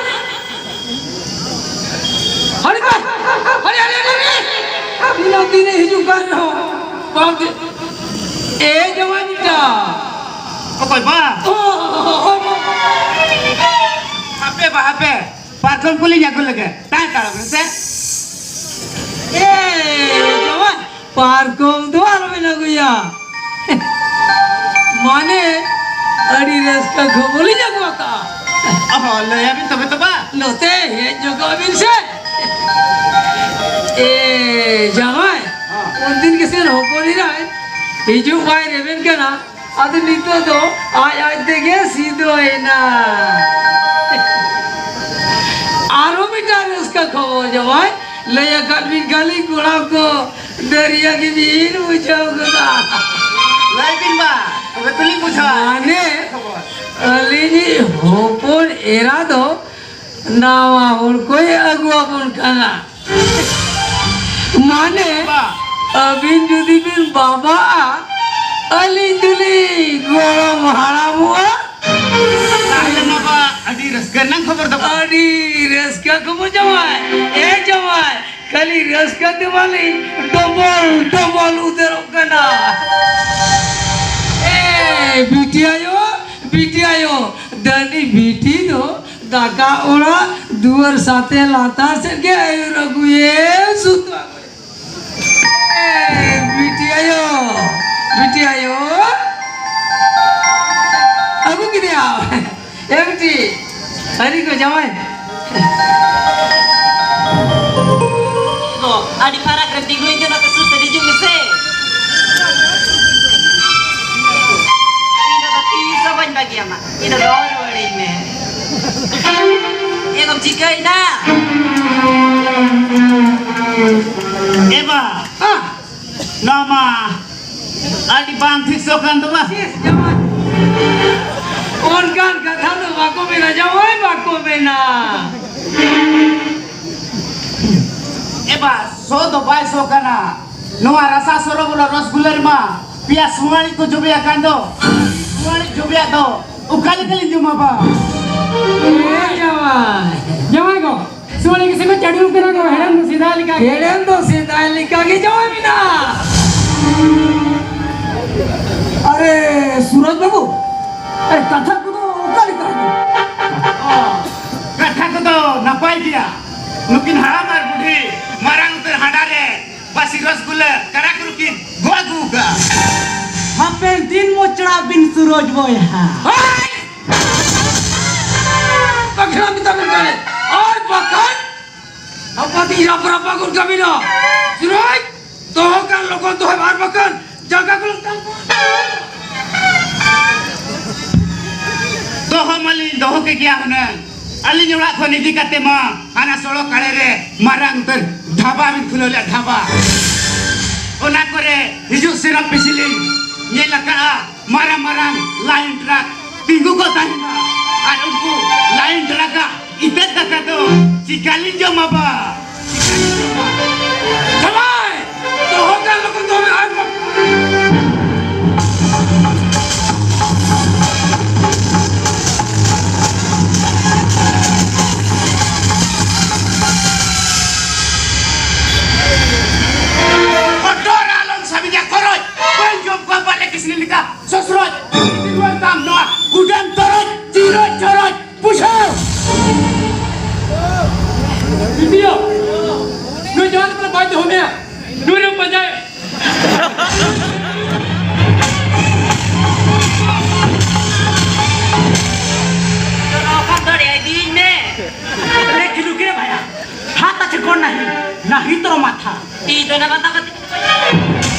ᱦᱟᱹᱲᱤ ᱠᱚ! ᱦᱟᱹᱲᱤ, ᱦᱟᱹᱲᱤ, ᱦᱟᱹᱲᱤ, ᱦᱟᱹᱲᱤ! ᱛᱤᱱᱟᱹᱜ ᱫᱤᱱᱮ ᱦᱤᱡᱩᱜ ᱠᱟᱱ ᱨᱮᱦᱚᱸ ᱵᱟᱢ ᱫᱮ-, ᱮ ᱡᱟᱶᱟᱭ ᱵᱮᱴᱟ! ᱚᱠᱚᱭ ᱵᱟ? ᱚ, ᱚ, ᱚ, ᱚ᱾ ᱦᱟᱯᱮ ᱵᱟ, ᱦᱟᱯᱮ᱾ ᱯᱟᱨᱠᱚᱢ ᱠᱚᱞᱤᱧ ᱟᱹᱜᱩ ᱞᱮᱜᱮ᱾ ᱛᱟᱦᱮᱸ ᱦᱟᱛᱟᱲᱚᱜ ᱢᱮ ᱥᱮ᱾ ᱮ ᱡᱟᱶᱟᱭ! ᱯᱟᱨᱠᱚᱢ ᱫᱚ ᱟᱞᱚᱵᱤᱱ ᱟᱹᱜᱩᱭᱟ᱾ ᱢᱟᱱᱮ, ᱟᱹᱰᱤ ᱨᱟᱹᱥᱠᱟᱹ ᱠᱷᱚᱵᱚᱨ ᱞᱤᱧ ᱟᱹᱜᱩ ᱟᱠᱟᱫᱼᱟ᱾ ᱚ, ᱞᱟᱹᱭᱟᱵᱤᱱ ᱛᱚᱵᱮ ᱛᱚ ᱵᱟ᱾ ᱱᱚᱛᱮ ᱦᱮᱡ ᱧᱚᱜᱚᱜ ᱵᱤᱱ ᱥᱮ᱾ ᱮ, ᱡᱟᱶᱟᱭ, ᱦᱚᱸ᱾ ᱩᱱᱫᱤᱱ ᱜᱮᱥᱮ ᱦᱚᱯᱚᱱ ᱮᱨᱟᱭ ᱦᱤᱡᱩᱜ ᱵᱟᱭ ᱨᱮᱵᱮᱱ ᱠᱟᱱᱟ᱾ ᱟᱫᱚ ᱱᱤᱛᱚᱜ ᱫᱚ ᱟᱡ ᱟᱡ ᱛᱮᱜᱮ ᱥᱤᱫᱚᱭᱮᱱᱟ᱾ ᱟᱨᱦᱚᱸ ᱢᱤᱫᱴᱟᱝ ᱨᱟᱹᱥᱠᱟᱹ ᱠᱷᱚᱵᱚᱨ, ᱡᱟᱶᱟᱭ, ᱞᱟᱹᱭ ᱟᱠᱟᱫ ᱵᱤᱱ ᱠᱷᱟᱹᱞᱤ ᱠᱚᱲᱟᱢ ᱠᱚ ᱫᱟᱹᱨᱭᱟᱹ ᱜᱮ ᱵᱤᱱ ᱵᱩᱡᱷᱟᱹᱣ ᱜᱚᱫᱟ᱾ ᱞᱟᱹᱭ ᱵᱤᱱ ᱵᱟ, ᱛᱚᱵᱮ ᱛᱚᱞᱤᱧ ᱵᱩᱡᱷᱟᱹᱣᱟ᱾ ᱢᱟᱱᱮ, ᱠᱷᱚᱵᱚᱨ᱾ ᱟᱹᱞᱤᱧᱤᱡ ᱦᱚᱯᱚᱱ ᱮᱨᱟ ᱫᱚ ᱱᱟᱣᱟ ᱦᱚᱲ ᱠᱚᱭ ᱟᱹᱜᱩᱣᱟᱵᱚᱱ ᱠᱟᱱᱟ᱾ ᱢᱟᱱᱮ, ᱵᱟ᱾ ᱟᱹᱵᱤᱱ ᱡᱩᱫᱤ ᱵᱤᱱ ᱵᱟᱵᱟᱜᱼᱟ, ᱟᱹᱞᱤᱧ ᱫᱚᱞᱤᱧ ᱜᱚᱲᱚᱢ ᱦᱟᱲᱟᱢᱚᱜᱼᱟ᱾ ᱛᱟᱦᱞᱮ ᱢᱟ ᱵᱟ, ᱟᱹᱰᱤ ᱨᱟᱹᱥᱠᱟᱹ ᱨᱮᱱᱟᱜ ᱠᱷᱚᱵᱚᱨ ᱫᱚ᱾ ᱟᱹᱰᱤ ᱨᱟᱹᱥᱠᱟᱹ ᱠᱷᱚᱵᱚᱨ ᱡᱟᱶᱟᱭ᱾ ᱮ ᱡᱟᱶᱟᱭ, ᱠᱷᱟᱹᱞᱤ ᱨᱟᱹᱥᱠᱟᱹ ᱛᱮ ᱢᱟᱞᱤᱧ ᱰᱚᱵᱚᱞ ᱰᱚᱵᱚᱞ ᱩᱛᱟᱹᱨᱚᱜ ᱠᱟᱱᱟ᱾ ᱮ ᱵᱤᱴᱤ ᱟᱭᱳ, ᱵᱤᱴᱤ ᱟᱭᱳ, ᱫᱟᱹᱱᱤ ᱵᱤᱴᱤ ᱫᱚ ᱫᱟᱠᱟ ᱚᱲᱟᱜ ᱫᱩᱣᱟᱹᱨ ᱥᱟᱛᱮ ᱞᱟᱛᱟᱨ ᱥᱮᱫ ᱜᱮ ᱟᱹᱭᱩᱨ ᱟᱹᱜᱩᱭᱮ ᱥᱩᱛᱩ ᱟᱹᱜᱩᱭᱮ᱾ ᱮ, ᱵᱤᱴᱤ ᱟᱭᱳ, ᱵᱤᱴᱤ ᱟᱭᱳ, ᱟᱹᱜᱩ ᱠᱮᱫᱮᱭᱟᱢ᱾ ᱮ ᱵᱤᱴᱤ, ᱦᱟᱹᱨᱤ ᱠᱚ ᱡᱟᱶᱟᱭ᱾ ᱜᱚ, ᱟᱹᱰᱤ ᱯᱷᱟᱨᱟᱠ ᱨᱮ ᱛᱤᱸᱜᱩᱭ ᱛᱮ ᱱᱚᱛᱮ ᱥᱩᱨ ᱥᱮᱫ ᱦᱤᱡᱩᱜ ᱢᱮᱥᱮ᱾ ᱤᱧ ᱫᱚ ᱛᱤᱥ ᱦᱚᱸ ᱵᱟᱹᱧ ᱵᱟᱹᱜᱤᱭᱟᱢᱟ᱾ ᱤᱧ ᱫᱚ ᱫᱚᱦᱚ ᱨᱩᱣᱟᱹᱲᱤᱧ ᱢᱮ᱾ ᱮ ᱜᱚᱢ ᱪᱤᱠᱟᱹᱭᱮᱱᱟ? ᱮ ᱵᱟ, ᱦᱮᱸ? ᱱᱚᱣᱟ ᱢᱟ ᱟᱹᱰᱤ ᱵᱟᱝ ᱴᱷᱤᱠ ᱥᱚ ᱠᱟᱱ ᱫᱚ ᱵᱟ᱾ ᱪᱮᱫ ᱡᱟᱶᱟᱭ? ᱚᱱᱠᱟᱱ ᱠᱟᱛᱷᱟ ᱫᱚ ᱵᱟᱠᱚ ᱢᱮᱱᱟ ᱡᱟᱶᱟᱭ, ᱵᱟᱠᱚ ᱢᱮᱱᱟ᱾ ᱮ ᱵᱟ, ᱥᱚ ᱫᱚ ᱵᱟᱭ ᱥᱚ ᱠᱟᱱᱟ᱾ ᱱᱚᱣᱟ ᱨᱟᱥᱟ ᱥᱚᱨᱚ ᱵᱚᱞᱚ ᱨᱚᱥᱜᱩᱞᱟᱹ ᱨᱮᱢᱟ ᱯᱮᱭᱟ ᱥᱩᱣᱟᱹᱲᱤ ᱠᱚ ᱡᱚᱵᱮ ᱟᱠᱟᱱ ᱫᱚ᱾ ᱥᱩᱣᱟᱹᱲᱤ ᱡᱚᱵᱮᱭᱟᱜ ᱫᱚ ᱚᱠᱟ ᱞᱮᱠᱟᱞᱤᱧ ᱡᱚᱢᱟ ᱵᱟ? ᱮ ᱡᱟᱶᱟᱭ᱾ ᱡᱟᱶᱟᱭ ᱜᱚ, ᱥᱩᱣᱟᱹᱲᱤ ᱜᱮᱥᱮ ᱠᱚ ᱪᱟᱹᱰᱩ ᱠᱟᱱᱟ ᱠᱚ, ᱦᱮᱲᱮᱢ ᱫᱚ ᱥᱮᱫᱟᱭ ᱞᱮᱠᱟ ᱜᱮ᱾ ᱦᱮᱲᱮᱢ ᱫᱚ ᱥᱮᱫᱟᱭ ᱞᱮᱠᱟ ᱜᱮ ᱡᱟᱶᱟᱭ ᱢᱮᱱᱟᱜᱼᱟ᱾ ᱟᱨᱮ ᱥᱩᱨᱚᱡᱽ ᱵᱟᱹᱵᱩ, ᱮ, ᱠᱟᱛᱷᱟ ᱠᱚᱫᱚ ᱚᱠᱟ ᱞᱮᱠᱟ? ᱠᱟᱛᱷᱟ ᱠᱚᱫᱚ ᱱᱟᱯᱟᱭ ᱜᱮᱭᱟ᱾ ᱱᱩᱠᱤᱱ ᱦᱟᱲᱟᱢ ᱟᱨ ᱵᱩᱰᱷᱤ ᱢᱟᱨᱟᱝ ᱩᱛᱟᱹᱨ ᱦᱟᱸᱰᱟ ᱨᱮ ᱵᱟᱹᱥᱤ ᱨᱚᱥᱜᱩᱞᱟᱹ ᱠᱟᱨᱟ ᱠᱩᱨᱩ ᱠᱤᱱ ᱜᱚᱜ ᱟᱹᱜᱩ ᱠᱟᱜᱼᱟ᱾ ᱦᱟᱯᱮᱱ ᱫᱤᱱ ᱢᱚᱪᱲᱟ ᱵᱤᱱ ᱥᱩᱨᱚᱡᱽ ᱵᱚᱭᱦᱟ᱾ ᱦᱳᱭ! ᱵᱟᱠᱷᱨᱟ ᱢᱮᱛᱟ ᱵᱤᱱ ᱠᱟᱱᱟᱭ᱾ ᱟᱨ ᱵᱟᱠᱷᱟᱱ ᱟᱯᱟᱛᱤ ᱨᱟᱯ ᱨᱟᱯᱟ ᱜᱚᱫ ᱠᱟᱹᱢᱤᱱᱟ᱾ ᱥᱩᱨᱚᱡᱽ, ᱫᱚᱦᱚ ᱠᱟᱱ ᱞᱚᱜᱚᱱ ᱫᱚᱦᱚᱭ ᱟᱨ ᱵᱟᱠᱷᱟᱱ ᱡᱟᱸᱜᱟ ᱠᱚ ᱞᱚᱜ ᱛᱟᱢ᱾ ᱫᱚᱦᱚ ᱢᱟᱞᱤᱧ ᱫᱚᱦᱚ ᱠᱮ ᱜᱮᱭᱟ ᱦᱩᱱᱟᱹᱝ᱾ ᱟᱹᱞᱤᱧ ᱚᱲᱟᱜ ᱠᱷᱚᱱ ᱤᱫᱤ ᱠᱟᱛᱮ ᱢᱟ ᱦᱟᱱᱟ ᱥᱚᱲᱚᱠ ᱟᱲᱮ ᱨᱮ ᱢᱟᱨᱟᱝ ᱩᱛᱟᱹᱨ ᱰᱷᱟᱵᱟ ᱵᱤᱱ ᱠᱷᱩᱞᱟᱹᱣ ᱞᱮᱫᱼᱟ, ᱰᱷᱟᱵᱟ᱾ ᱚᱱᱟ ᱠᱚᱨᱮ ᱦᱤᱡᱩᱜ ᱥᱮᱱᱚᱜ ᱯᱤᱪᱷᱤ ᱞᱤᱧ ᱧᱮᱞ ᱟᱠᱟᱫᱼᱟ, ᱢᱟᱨᱟᱝ ᱢᱟᱨᱟᱝ ᱞᱟᱭᱤᱱ ᱴᱨᱟᱠ ᱛᱤᱸᱜᱩ ᱠᱚᱜ ᱛᱟᱦᱮᱱᱟ᱾ ᱟᱨ ᱩᱱᱠᱩ ᱞᱟᱭᱤᱱ ᱴᱨᱟᱠ ᱟᱜ ᱤᱛᱟᱹ ᱫᱟᱠᱟ ᱫᱚ ᱪᱤᱠᱟᱹᱞᱤᱧ ᱡᱚᱢᱟ ᱵᱟ? ᱪᱤᱠᱟᱹᱞᱤᱧ ᱡᱚᱢᱟ? ᱡᱟᱶᱟᱭ! ᱫᱚᱦᱚ ᱠᱟᱜ ᱞᱚᱜᱚᱱ ᱫᱚᱦᱚ ᱢᱮ, ᱟᱨ ᱵᱟᱠᱷᱟᱱ ᱤᱧ ᱫᱚ ᱱᱟᱜ ᱵᱟᱛᱟ ᱠᱟᱛᱮ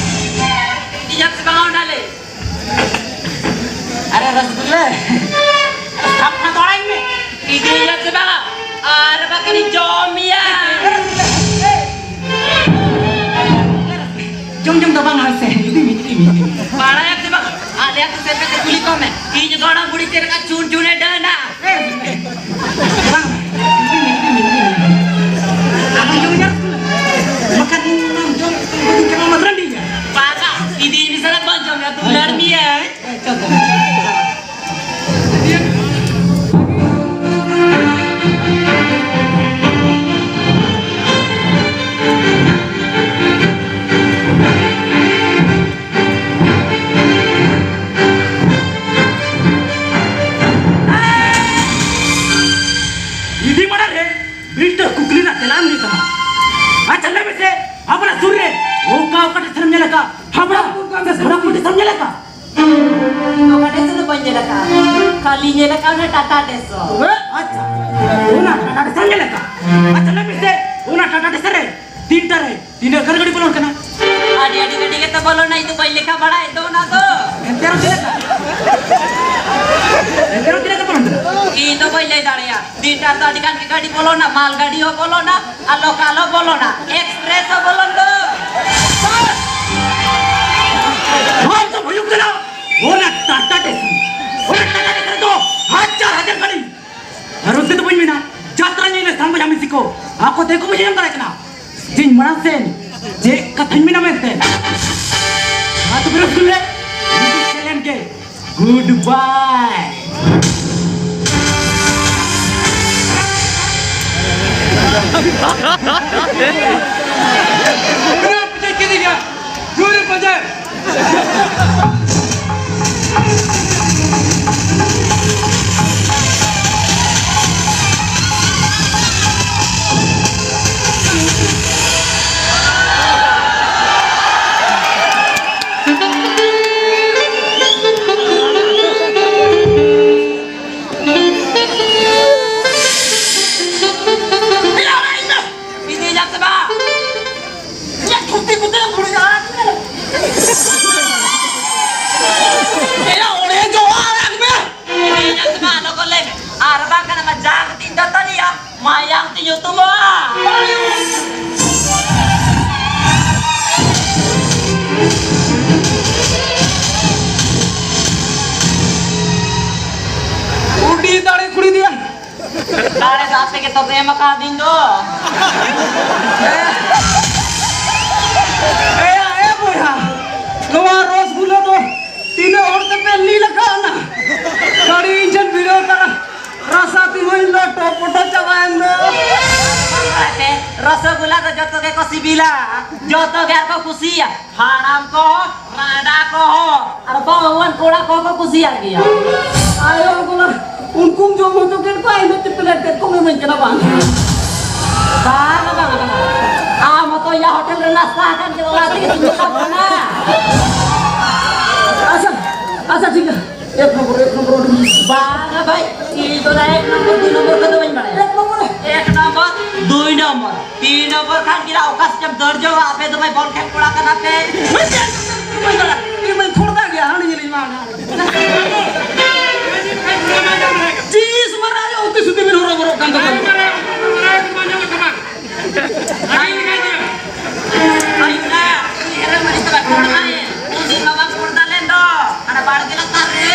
ᱤᱧ ᱡᱟᱛ ᱥᱮ ᱵᱟᱝ ᱚᱱᱟ ᱞᱮ᱾ ᱟᱨᱮ ᱨᱚᱥᱜᱩᱞᱞᱟᱹ, ᱥᱟᱯ ᱠᱷᱚᱱ ᱫᱚ ᱟᱲᱟᱜ ᱢᱮ᱾ ᱤᱫᱤᱭᱟᱢ ᱥᱮ ᱵᱟᱝᱟ? ᱟᱨ ᱵᱟᱠᱷᱟᱱᱤᱧ ᱡᱚᱢᱮᱭᱟ᱾ ᱡᱚᱢ ᱡᱚᱢ ᱫᱚ ᱵᱟᱝ, ᱟᱨ ᱥᱮ ᱤᱫᱤ ᱢᱮ, ᱤᱫᱤ ᱢᱮ, ᱤᱫᱤ ᱢᱮ᱾ ᱵᱟᱲᱟᱭᱟᱢ ᱥᱮ ᱵᱟᱝᱟ? ᱟᱞᱮ ᱟᱹᱛᱩ ᱥᱮᱫ ᱯᱮ ᱠᱩᱞᱤ ᱠᱚᱢᱮ, ᱤᱧ ᱜᱚᱲᱚᱢ ᱵᱩᱲᱦᱤ ᱪᱮᱫ ᱞᱮᱠᱟ ᱪᱩᱱ ᱪᱩᱱᱮ ᱰᱟᱹᱱᱟ᱾ ᱵᱟᱝ, ᱤᱫᱤ ᱢᱮ, ᱤᱫᱤ ᱢᱮ, ᱤᱫᱤ ᱢᱮ᱾ ᱟᱫᱚ ᱡᱚᱢ ᱧᱟᱢ ᱠᱚ᱾ ᱵᱟᱠᱷᱟᱱ ᱤᱧ ᱚᱱᱟ ᱡᱚᱢ ᱠᱟᱛᱮ ᱤᱧ ᱪᱟᱞᱟᱣ ᱢᱟ ᱨᱟᱺᱰᱤ ᱜᱮ᱾ ᱵᱟᱝᱟ, ᱤᱫᱤ ᱤᱫᱤ ᱥᱟᱞᱟᱜ ᱵᱟᱝ ᱡᱚᱢ ᱧᱟᱢ, ᱫᱩᱞᱟᱹᱲ ᱢᱮᱭᱟ᱾ ᱤᱫᱤ ᱢᱟᱲᱟᱝ ᱨᱮ ᱢᱤᱫᱴᱟᱝ ᱠᱩᱠᱞᱤ ᱨᱮᱱᱟᱜ ᱛᱮᱞᱟ ᱮᱢ ᱦᱩᱭᱩᱜ ᱛᱟᱢᱟ᱾ ᱟᱪᱪᱷᱟ, ᱞᱟᱹᱭ ᱢᱮᱥᱮ, ᱟᱵᱚᱱᱟᱜ ᱥᱩᱨ ᱨᱮ ᱚᱠᱟ ᱚᱠᱟ ᱴᱮᱥᱚᱱ ᱮᱢ ᱧᱮᱞ ᱟᱠᱟᱫ? ᱦᱟᱣᱲᱟ ᱥᱮ ᱜᱳᱨᱟᱠᱷᱯᱩᱨ ᱴᱮᱥᱚᱱ ᱮᱢ ᱧᱮᱞ ᱟᱠᱟᱫ? ᱤᱧ ᱫᱚ ᱚᱠᱟ ᱴᱮᱥᱚᱱ ᱦᱚᱸ ᱵᱟᱹᱧ ᱧᱮᱞ ᱟᱠᱟᱫᱼᱟ, ᱠᱷᱟᱹᱞᱤ ᱧᱮᱞ ᱟᱠᱟᱫ ᱚᱱᱟ ᱴᱟᱴᱟ ᱴᱮᱥᱚᱱ᱾ ᱟᱪᱪᱷᱟ, ᱚᱱᱟ ᱴᱟᱴᱟ ᱴᱮᱥᱚᱱ ᱧᱮᱞ ᱟᱠᱟᱫ? ᱟᱪᱪᱷᱟ, ᱞᱟᱹᱭ ᱢᱮᱥᱮ, ᱚᱱᱟ ᱴᱟᱴᱟ ᱴᱮᱥᱚᱱ ᱨᱮ ᱛᱤᱱᱴᱟ ᱨᱮ ᱛᱤᱱᱟᱹᱜ ᱜᱟᱱ ᱜᱟᱹᱰᱤ ᱵᱚᱞᱚᱱ ᱠᱟᱱᱟ? ᱟᱹᱰᱤ ᱟᱹᱰᱤ ᱜᱟᱹᱰᱤ ᱜᱮᱛᱚ ᱵᱚᱞᱚᱱᱟ, ᱤᱧ ᱫᱚ ᱵᱟᱹᱧ ᱞᱮᱠᱷᱟ ᱵᱟᱲᱟᱭᱮᱫ ᱫᱚ ᱚᱱᱟ ᱫᱚ᱾ ᱮᱱᱛᱮ ᱨᱮᱦᱚᱸ ᱛᱤᱱᱟᱹᱜ ᱜᱟᱱ? ᱮᱱᱛᱮ ᱨᱮᱦᱚᱸ ᱛᱤᱱᱟᱹᱜ ᱜᱟᱱ ᱵᱚᱞᱚᱱ ᱠᱟᱱᱟ? ᱤᱧ ᱫᱚ ᱵᱟᱹᱧ ᱞᱟᱹᱭ ᱫᱟᱲᱮᱭᱟᱜᱼᱟ᱾ ᱛᱤᱱᱴᱟ ᱨᱮᱫᱚ ᱟᱹᱰᱤ ᱜᱟᱱ ᱜᱮ ᱜᱟᱹᱰᱤ ᱵᱚᱞᱚᱱᱟ, ᱢᱟᱞ ᱜᱟᱹᱰᱤ ᱦᱚᱸ ᱵᱚᱞᱚᱱᱟ, ᱟᱨ ᱞᱳᱠᱟᱞ ᱦᱚᱸ ᱵᱚᱞᱚᱱᱟ, ᱮᱠᱥᱯᱨᱮᱥ ᱦᱚᱸ ᱵᱚᱞᱚᱱ ᱫᱚ᱾ ᱱᱚᱣᱟ ᱫᱚ ᱦᱩᱭᱩᱜ ᱠᱟᱱᱟ ᱚᱱᱟ ᱴᱟᱴᱟ ᱴᱮᱥᱚᱱ᱾ ᱚᱱᱟ ᱴᱟᱴᱟ ᱴᱮᱥᱚᱱ ᱫᱚ ᱦᱟᱡᱟᱨ ᱦᱟᱡᱟᱨ ᱜᱟᱹᱰᱤ᱾ ᱟᱨ ᱚᱱᱛᱮ ᱫᱚ ᱵᱟᱹᱧ ᱢᱮᱱᱟ, ᱡᱟᱛᱨᱟ ᱧᱮᱞ ᱞᱮ ᱥᱟᱱ ᱵᱚᱭᱦᱟ ᱢᱤᱥᱤ ᱠᱚ, ᱟᱠᱚ ᱛᱮᱠᱚ ᱵᱩᱡᱷᱟᱹᱣ ᱧᱟᱢ ᱫᱟᱲᱮᱭᱟᱜ ᱠᱟᱱᱟ᱾ ᱡᱮ ᱤᱧ ᱢᱟᱲᱟᱝ ᱥᱮᱱ ᱪᱮᱫ ᱠᱟᱛᱷᱟᱧ ᱢᱮᱱᱟ ᱢᱮᱱᱛᱮ᱾ ᱢᱟ ᱛᱚᱵᱮ ᱨᱟᱹᱥᱠᱟᱹ ᱞᱮ, ᱢᱤᱫᱴᱤᱡ ᱪᱮᱞᱮᱧᱡᱽ ᱜᱮ᱾ Goodbye. ᱯᱩᱡᱟᱹ ᱠᱮᱫᱮ ᱜᱮᱭᱟ᱾ ᱡᱳᱨᱮ ᱯᱟᱸᱡᱟᱭ᱾ ᱤᱫᱤᱭᱮᱭᱟ ᱥᱮ ᱵᱟᱝ? ᱫᱟᱲᱮ ᱫᱚ ᱟᱯᱮ ᱜᱮ ᱛᱚᱯᱮ ᱮᱢ ᱟᱠᱟᱫᱤᱧ ᱫᱚ᱾ ᱮᱭᱟ, ᱮ ᱵᱚᱭᱦᱟ, ᱱᱚᱣᱟ ᱨᱚᱥᱜᱩᱞᱞᱟᱹ ᱫᱚ ᱛᱤᱱᱟᱹᱜ ᱦᱚᱲ ᱛᱮᱯᱮ ᱞᱤᱞ ᱟᱠᱟᱫᱼᱟ? ᱜᱟᱹᱰᱤ ᱤᱧ ᱴᱷᱮᱱ ᱵᱷᱤᱲᱟᱹᱣ ᱠᱟᱱᱟ, ᱨᱟᱥᱟ ᱛᱤᱸᱜᱩᱭᱮᱱ ᱫᱚ, ᱴᱚᱯᱚᱴᱚ ᱪᱟᱵᱟᱭᱮᱱ ᱫᱚ᱾ ᱨᱚᱥᱜᱩᱞᱞᱟ ᱫᱚ ᱡᱚᱛᱚ ᱜᱮᱠᱚ ᱥᱤᱵᱤᱞᱟ, ᱡᱚᱛᱚ ᱜᱮ ᱟᱨ ᱠᱚ ᱠᱩᱥᱤᱭᱟᱜᱼᱟ᱾ ᱦᱟᱲᱟᱢ ᱠᱚ, ᱨᱟᱸᱰᱟ ᱠᱚ, ᱟᱨ ᱵᱟᱹᱦᱩᱣᱟᱱ ᱠᱚᱲᱟ ᱠᱚᱦᱚᱸ ᱠᱚ ᱠᱩᱥᱤᱭᱟᱜ ᱜᱮᱭᱟ᱾ ᱟᱭᱳ ᱦᱚᱲ ᱠᱚ, ᱩᱱᱠᱩᱢ ᱡᱚᱢ ᱦᱚᱪᱚ ᱠᱮᱫ ᱠᱚᱣᱟ, ᱤᱱᱟᱹ ᱛᱮ ᱯᱞᱮᱴ ᱛᱮᱫ ᱠᱚᱢ ᱤᱢᱟᱹᱧ ᱠᱟᱱᱟ ᱵᱟᱝ? ᱵᱟᱝ, ᱵᱟᱝ, ᱵᱟᱝ᱾ ᱟᱢ ᱦᱚᱸᱛᱚ ᱭᱟ ᱦᱳᱴᱮᱞ ᱨᱮ ᱱᱟᱥᱛᱟ ᱟᱠᱟᱱ ᱜᱮ, ᱚᱱᱟ ᱛᱮᱜᱮ ᱛᱤᱧ ᱢᱮᱛᱟᱢ ᱠᱟᱱᱟ᱾ ᱟᱪᱪᱷᱟ, ᱟᱪᱪᱷᱟ, ᱴᱷᱤᱠ ᱜᱮᱭᱟ᱾ ᱮᱠ ᱱᱚᱢᱵᱚᱨ, ᱮᱠ ᱱᱚᱢᱵᱚᱨ, ᱟᱹᱰᱤ ᱢᱚᱡᱽ᱾ ᱵᱟᱝᱟ ᱵᱷᱟᱭ, ᱤᱧ ᱫᱚ ᱮᱠ ᱱᱚᱢᱵᱚᱨ, ᱫᱩᱭ ᱱᱚᱢᱵᱚᱨ ᱠᱚᱫᱚ ᱵᱟᱹᱧ ᱵᱟᱲᱟᱭᱟ᱾ ᱮᱠ ᱱᱚᱢᱵᱚᱨ᱾ ᱮᱠ ᱱᱚᱢᱵᱚᱨ, ᱫᱩᱭ ᱱᱚᱢᱵᱚᱨ, ᱛᱤᱱ ᱱᱚᱢᱵᱚᱨ ᱠᱷᱟᱱ ᱜᱮ ᱚᱠᱟ ᱥᱮᱫ ᱪᱚᱢ ᱫᱟᱹᱲ ᱡᱚᱝᱟ, ᱟᱯᱮ ᱫᱚ ᱵᱷᱟᱭ ᱵᱚᱞ ᱠᱷᱮᱞ ᱠᱚᱲᱟ ᱠᱟᱱᱟ ᱯᱮ᱾ ᱤᱧ ᱢᱟᱧ ᱠᱷᱚᱲᱫᱟ ᱜᱮᱭᱟ, ᱦᱟᱹᱱᱤ ᱧᱮᱞᱤᱧ ᱢᱟ᱾ ᱪᱤᱥ ᱢᱟᱨᱟ ᱡᱚ ᱩᱛᱤ ᱥᱩᱛᱤ ᱵᱤᱱ ᱦᱚᱨᱚ ᱵᱚᱨᱚᱜ ᱠᱟᱱ ᱛᱟᱵᱚᱱᱟ᱾ ᱟᱭᱩᱵ ᱵᱮᱲᱟ, ᱩᱱᱤ ᱦᱮᱨᱮᱞ ᱢᱟᱹᱨᱤᱪ ᱫᱚ ᱵᱟᱭ ᱠᱚᱲ ᱢᱟᱭ᱾ ᱩᱱᱤ ᱵᱟᱵᱟ ᱠᱚᱲ ᱫᱟᱞᱮᱱ ᱫᱚ, ᱦᱟᱱᱟ ᱵᱟᱲᱜᱮ ᱞᱟᱛᱟᱨ ᱨᱮ᱾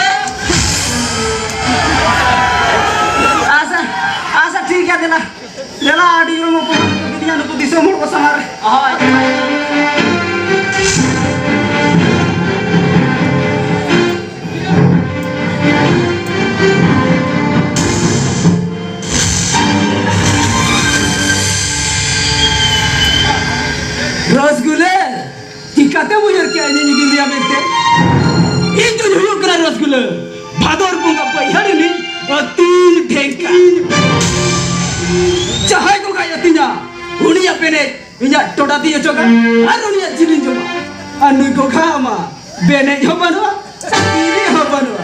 ᱟᱪᱪᱷᱟ, ᱟᱪᱪᱷᱟ, ᱴᱷᱤᱠ ᱜᱮᱭᱟ, ᱫᱮᱞᱟ᱾ ᱫᱮᱞᱟ, ᱟᱹᱰᱤ ᱡᱳᱨ ᱢᱚᱠᱚᱧ ᱠᱤᱫᱤᱧᱟ ᱱᱩᱠᱩ ᱫᱤᱥᱚᱢ ᱦᱚᱲ ᱠᱚ ᱥᱟᱢᱟᱝ ᱨᱮ᱾ ᱦᱳᱭ᱾ ᱨᱚᱥᱜᱩᱞᱟᱹ, ᱪᱤᱠᱟᱹᱛᱮᱢ ᱩᱭᱦᱟᱹᱨ ᱠᱮᱜᱼᱟ ᱤᱧᱤᱧ ᱤᱫᱤ ᱢᱮᱭᱟ ᱢᱮᱱᱛᱮ? ᱤᱧ ᱫᱩᱧ ᱦᱩᱭᱩᱜ ᱠᱟᱱᱟ ᱨᱚᱥᱜᱩᱞᱟᱹ, ᱵᱷᱟᱫᱚᱨ ᱵᱚᱸᱜᱟ ᱵᱟᱹᱭᱦᱟᱹᱲ ᱨᱤᱱᱤᱡ ᱟᱹᱛᱤᱧ ᱰᱷᱮᱝᱠᱟ᱾ ᱡᱟᱦᱟᱸᱭ ᱵᱚᱸᱜᱟᱭ ᱟᱹᱛᱤᱧᱟ, ᱩᱱᱤᱭᱟᱜ ᱵᱮᱱᱮᱡ ᱤᱧᱟᱜ ᱴᱚᱴᱟ ᱛᱤᱧ ᱚᱪᱚᱜᱟ ᱟᱨ ᱩᱱᱤᱭᱟᱜ ᱡᱤᱞᱤᱧ ᱡᱚᱢᱟ᱾ ᱟᱨ ᱱᱩᱭ ᱜᱚᱜᱷᱟ ᱟᱢᱟ, ᱵᱮᱱᱮᱡ ᱦᱚᱸ ᱵᱟᱹᱱᱩᱜᱼᱟ, ᱛᱤᱨᱤ ᱦᱚᱸ ᱵᱟᱹᱱᱩᱜᱼᱟ᱾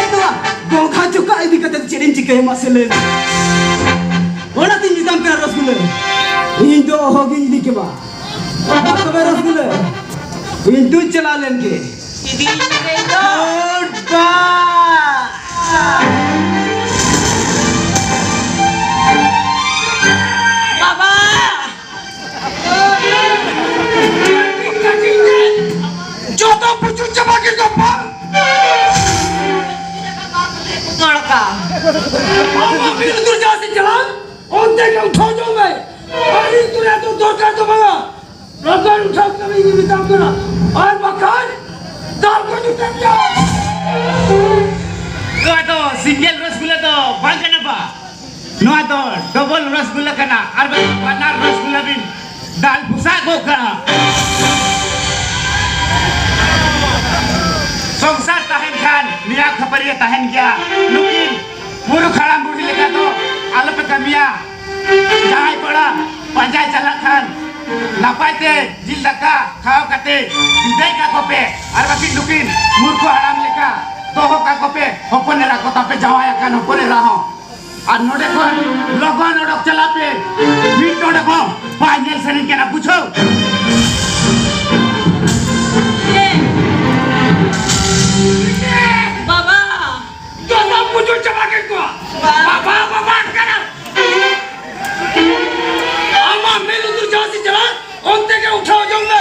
ᱮᱱᱠᱷᱟᱱ ᱱᱚᱣᱟ ᱜᱚᱜᱷᱟ ᱪᱚᱠᱟᱜ ᱤᱫᱤ ᱠᱟᱛᱮ ᱪᱮᱫ ᱤᱧ ᱪᱤᱠᱟᱹᱭᱟ ᱢᱟᱥᱮ ᱞᱟᱹᱭ ᱢᱮ? ᱚᱱᱟᱛᱤᱧ ᱢᱮᱛᱟᱢ ᱠᱟᱱᱟ ᱨᱚᱥᱜᱩᱞᱟᱹ, ᱤᱧ ᱫᱚ ᱚᱦᱚᱜᱤᱧ ᱤᱫᱤ ᱠᱮᱢᱟ᱾ ᱢᱟ ᱛᱚᱵᱮ ᱨᱚᱥᱜᱩᱞᱟᱹ, ᱤᱧ ᱫᱩᱧ ᱪᱟᱞᱟᱣ ᱞᱮᱱ ᱜᱮ᱾ ᱤᱫᱤᱧ ᱢᱮ ᱤᱧ ᱫᱚ᱾ ᱜᱩᱰ ᱵᱟᱭ᱾ ᱵᱟᱵᱟ! ᱡᱚᱛᱚ ᱯᱩᱪᱩᱡ ᱪᱟᱵᱟ ᱠᱮᱫ ᱫᱚ ᱵᱟᱝ? ᱠᱚᱲᱠᱟ᱾ ᱟᱢᱟᱜ ᱢᱤᱫ ᱞᱩᱛᱩᱨ ᱡᱟᱦᱟᱸ ᱥᱮᱫ ᱪᱟᱞᱟᱜ, ᱚᱱᱛᱮ ᱜᱮ ᱩᱴᱷᱟᱹᱣ ᱡᱚᱝ ᱢᱮ᱾ ᱟᱨ ᱤᱧ ᱛᱩᱞᱟᱹ ᱫᱚ ᱫᱚᱨᱠᱟᱨ ᱫᱚ ᱵᱟᱝᱟ᱾ ᱞᱚᱜᱚᱱ ᱩᱴᱷᱟᱹᱣ ᱠᱟᱹᱢᱤ ᱤᱧ ᱢᱮᱛᱟᱢ ᱠᱟᱱᱟ, ᱟᱨ ᱵᱟᱠᱷᱟᱱ ᱫᱟᱞ ᱠᱚ ᱡᱩᱴᱟᱹ ᱜᱮᱭᱟ᱾ ᱱᱚᱣᱟ ᱫᱚ ᱥᱤᱝᱜᱮᱞ ᱨᱚᱥᱜᱩᱞᱞᱟ ᱫᱚ ᱵᱟᱝ ᱠᱟᱱᱟ ᱵᱟ, ᱱᱚᱣᱟ ᱫᱚ ᱰᱚᱵᱚᱞ ᱨᱚᱥᱜᱩᱞᱞᱟ ᱠᱟᱱᱟ, ᱟᱨ ᱵᱟᱝ ᱵᱟᱱᱟᱨ ᱨᱚᱥᱜᱩᱞᱞᱟ ᱵᱤᱱ ᱫᱟᱞ ᱵᱩᱥᱟᱜ ᱜᱚᱜ ᱠᱟᱜᱼᱟ᱾ ᱥᱚᱝᱥᱟᱨ ᱛᱟᱦᱮᱱ ᱠᱷᱟᱱ ᱱᱤᱭᱟ ᱠᱷᱟᱹᱯᱟᱹᱨᱤᱭᱟᱹ ᱛᱟᱦᱮᱱ ᱜᱮᱭᱟ᱾ ᱱᱩᱠᱤᱱ ᱢᱩᱨᱩᱠᱷ ᱦᱟᱲᱟᱢ ᱵᱩᱲᱦᱤ ᱞᱮᱠᱟ ᱫᱚ ᱟᱞᱚᱯᱮ ᱠᱟᱹᱢᱤᱭᱟ᱾ ᱡᱟᱶᱟᱭ ᱠᱚᱲᱟ ᱯᱟᱸᱡᱟᱭ ᱪᱟᱞᱟᱜ ᱠᱷᱟᱱ ᱱᱟᱯᱟᱭ ᱛᱮ ᱡᱤᱞ ᱫᱟᱠᱟ ᱠᱷᱟᱣᱟᱣ ᱠᱟᱛᱮ ᱵᱤᱫᱟᱹᱭ ᱠᱟᱠᱚ ᱯᱮ, ᱟᱨ ᱵᱟᱹᱠᱤ ᱱᱩᱠᱤᱱ ᱢᱩᱨᱠᱷᱩ ᱦᱟᱲᱟᱢ ᱞᱮᱠᱟ ᱫᱚᱦᱚ ᱠᱟᱠᱚ ᱯᱮ᱾ ᱦᱚᱯᱚᱱ ᱮᱨᱟ ᱠᱚ ᱛᱟᱯᱮ, ᱡᱟᱶᱟᱭ ᱟᱠᱟᱱ ᱦᱚᱯᱚᱱ ᱮᱨᱟ ᱦᱚᱸ᱾ ᱟᱨ ᱱᱚᱰᱮ ᱠᱷᱚᱱ ᱞᱚᱜᱚᱱ ᱚᱰᱚᱠ ᱪᱟᱞᱟᱜ ᱯᱮ, ᱢᱤᱫ ᱰᱚᱸᱰᱮ ᱦᱚᱸ ᱵᱟᱭ ᱧᱮᱞ ᱥᱟᱱᱟᱧ ᱠᱟᱱᱟ, ᱵᱩᱡᱷᱟᱹᱣ? ᱵᱟᱵᱟ! ᱡᱚᱛᱚ ᱵᱩᱡᱩᱨ ᱪᱟᱵᱟ ᱠᱮᱫ ᱠᱚᱣᱟ᱾ ᱵᱟᱵᱟ, ᱵᱟᱵᱟ ᱠᱟᱱᱟ᱾ ᱟᱢᱟᱜ ᱢᱮᱫ ᱞᱩᱛᱩᱨ ᱡᱟᱦᱟᱸ ᱥᱮᱫ ᱪᱟᱞᱟᱜ, ᱚᱱᱛᱮ ᱜᱮ ᱩᱴᱷᱟᱹᱣ ᱡᱚᱝ ᱢᱮ᱾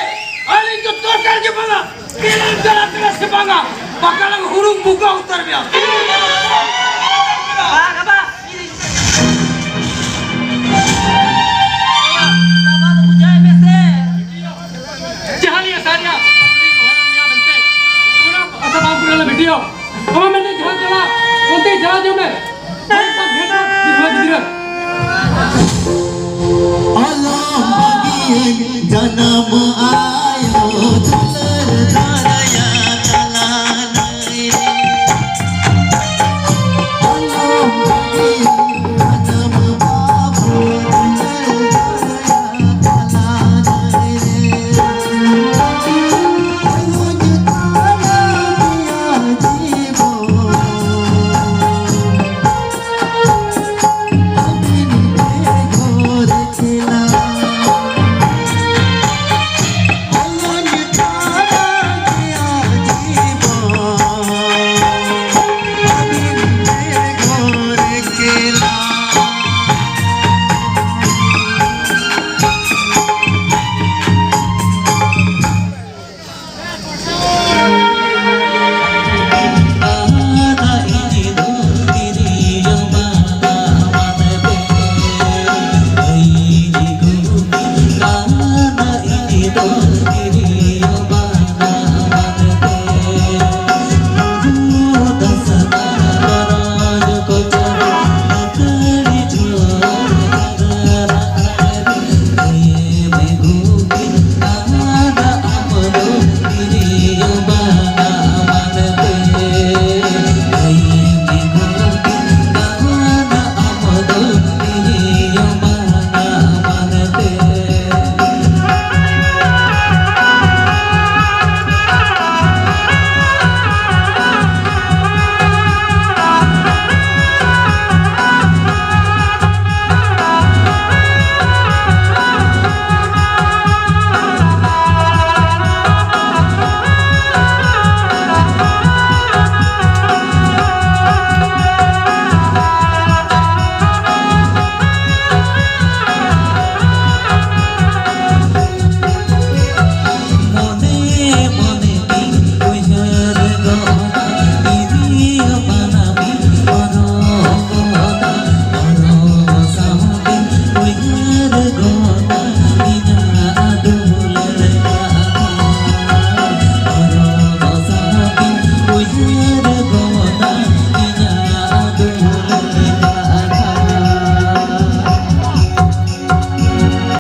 ᱟᱹᱞᱤᱧ ᱫᱚ ᱫᱚᱨᱠᱟᱨ ᱜᱮ ᱵᱟᱝᱟ᱾ ᱛᱤᱱᱟᱹᱜ ᱫᱟᱲᱟ ᱫᱟᱲᱟ ᱥᱮ ᱵᱟᱝᱟ, ᱵᱟᱠᱟᱞᱟᱝ ᱦᱩᱲᱩᱝ ᱵᱩᱜᱟ ᱩᱛᱟᱹᱨ ᱢᱮᱭᱟ᱾ ᱵᱟᱵᱟ, ᱵᱟᱵᱟ᱾ ᱵᱟᱵᱟ ᱫᱚ ᱵᱩᱡᱷᱟᱹᱣ ᱢᱮ ᱥᱮ᱾ ᱡᱟᱦᱟᱸ ᱞᱤᱧ ᱟᱥᱟ ᱨᱮᱭᱟᱜ ᱠᱩᱠᱞᱤ ᱨᱚᱦᱚᱭ ᱢᱮᱭᱟ ᱢᱮᱱᱛᱮ, ᱚᱱᱟ ᱟᱥᱟ ᱵᱟᱝ ᱯᱩᱨᱟᱹᱣ ᱞᱮᱱᱟ ᱵᱤᱴᱤᱭᱳ᱾ ᱟᱢᱟᱜ ᱢᱮᱱᱛᱮ ᱡᱟᱦᱟᱸ ᱪᱟᱞᱟᱜ, ᱚᱱᱛᱮ ᱪᱟᱞᱟᱣ ᱦᱤᱡᱩᱜ ᱢᱮ᱾ ᱵᱟᱹᱲᱤᱡ ᱠᱟᱱ ᱜᱷᱮᱴ ᱨᱮ ᱢᱤᱫ ᱦᱚᱲ ᱜᱤᱫᱽᱨᱟᱹ᱾ ᱟᱞᱚᱢ ᱵᱟᱹᱜᱤᱭᱟᱹᱧ ᱡᱟᱱᱟᱢ ᱟᱭᱳ᱾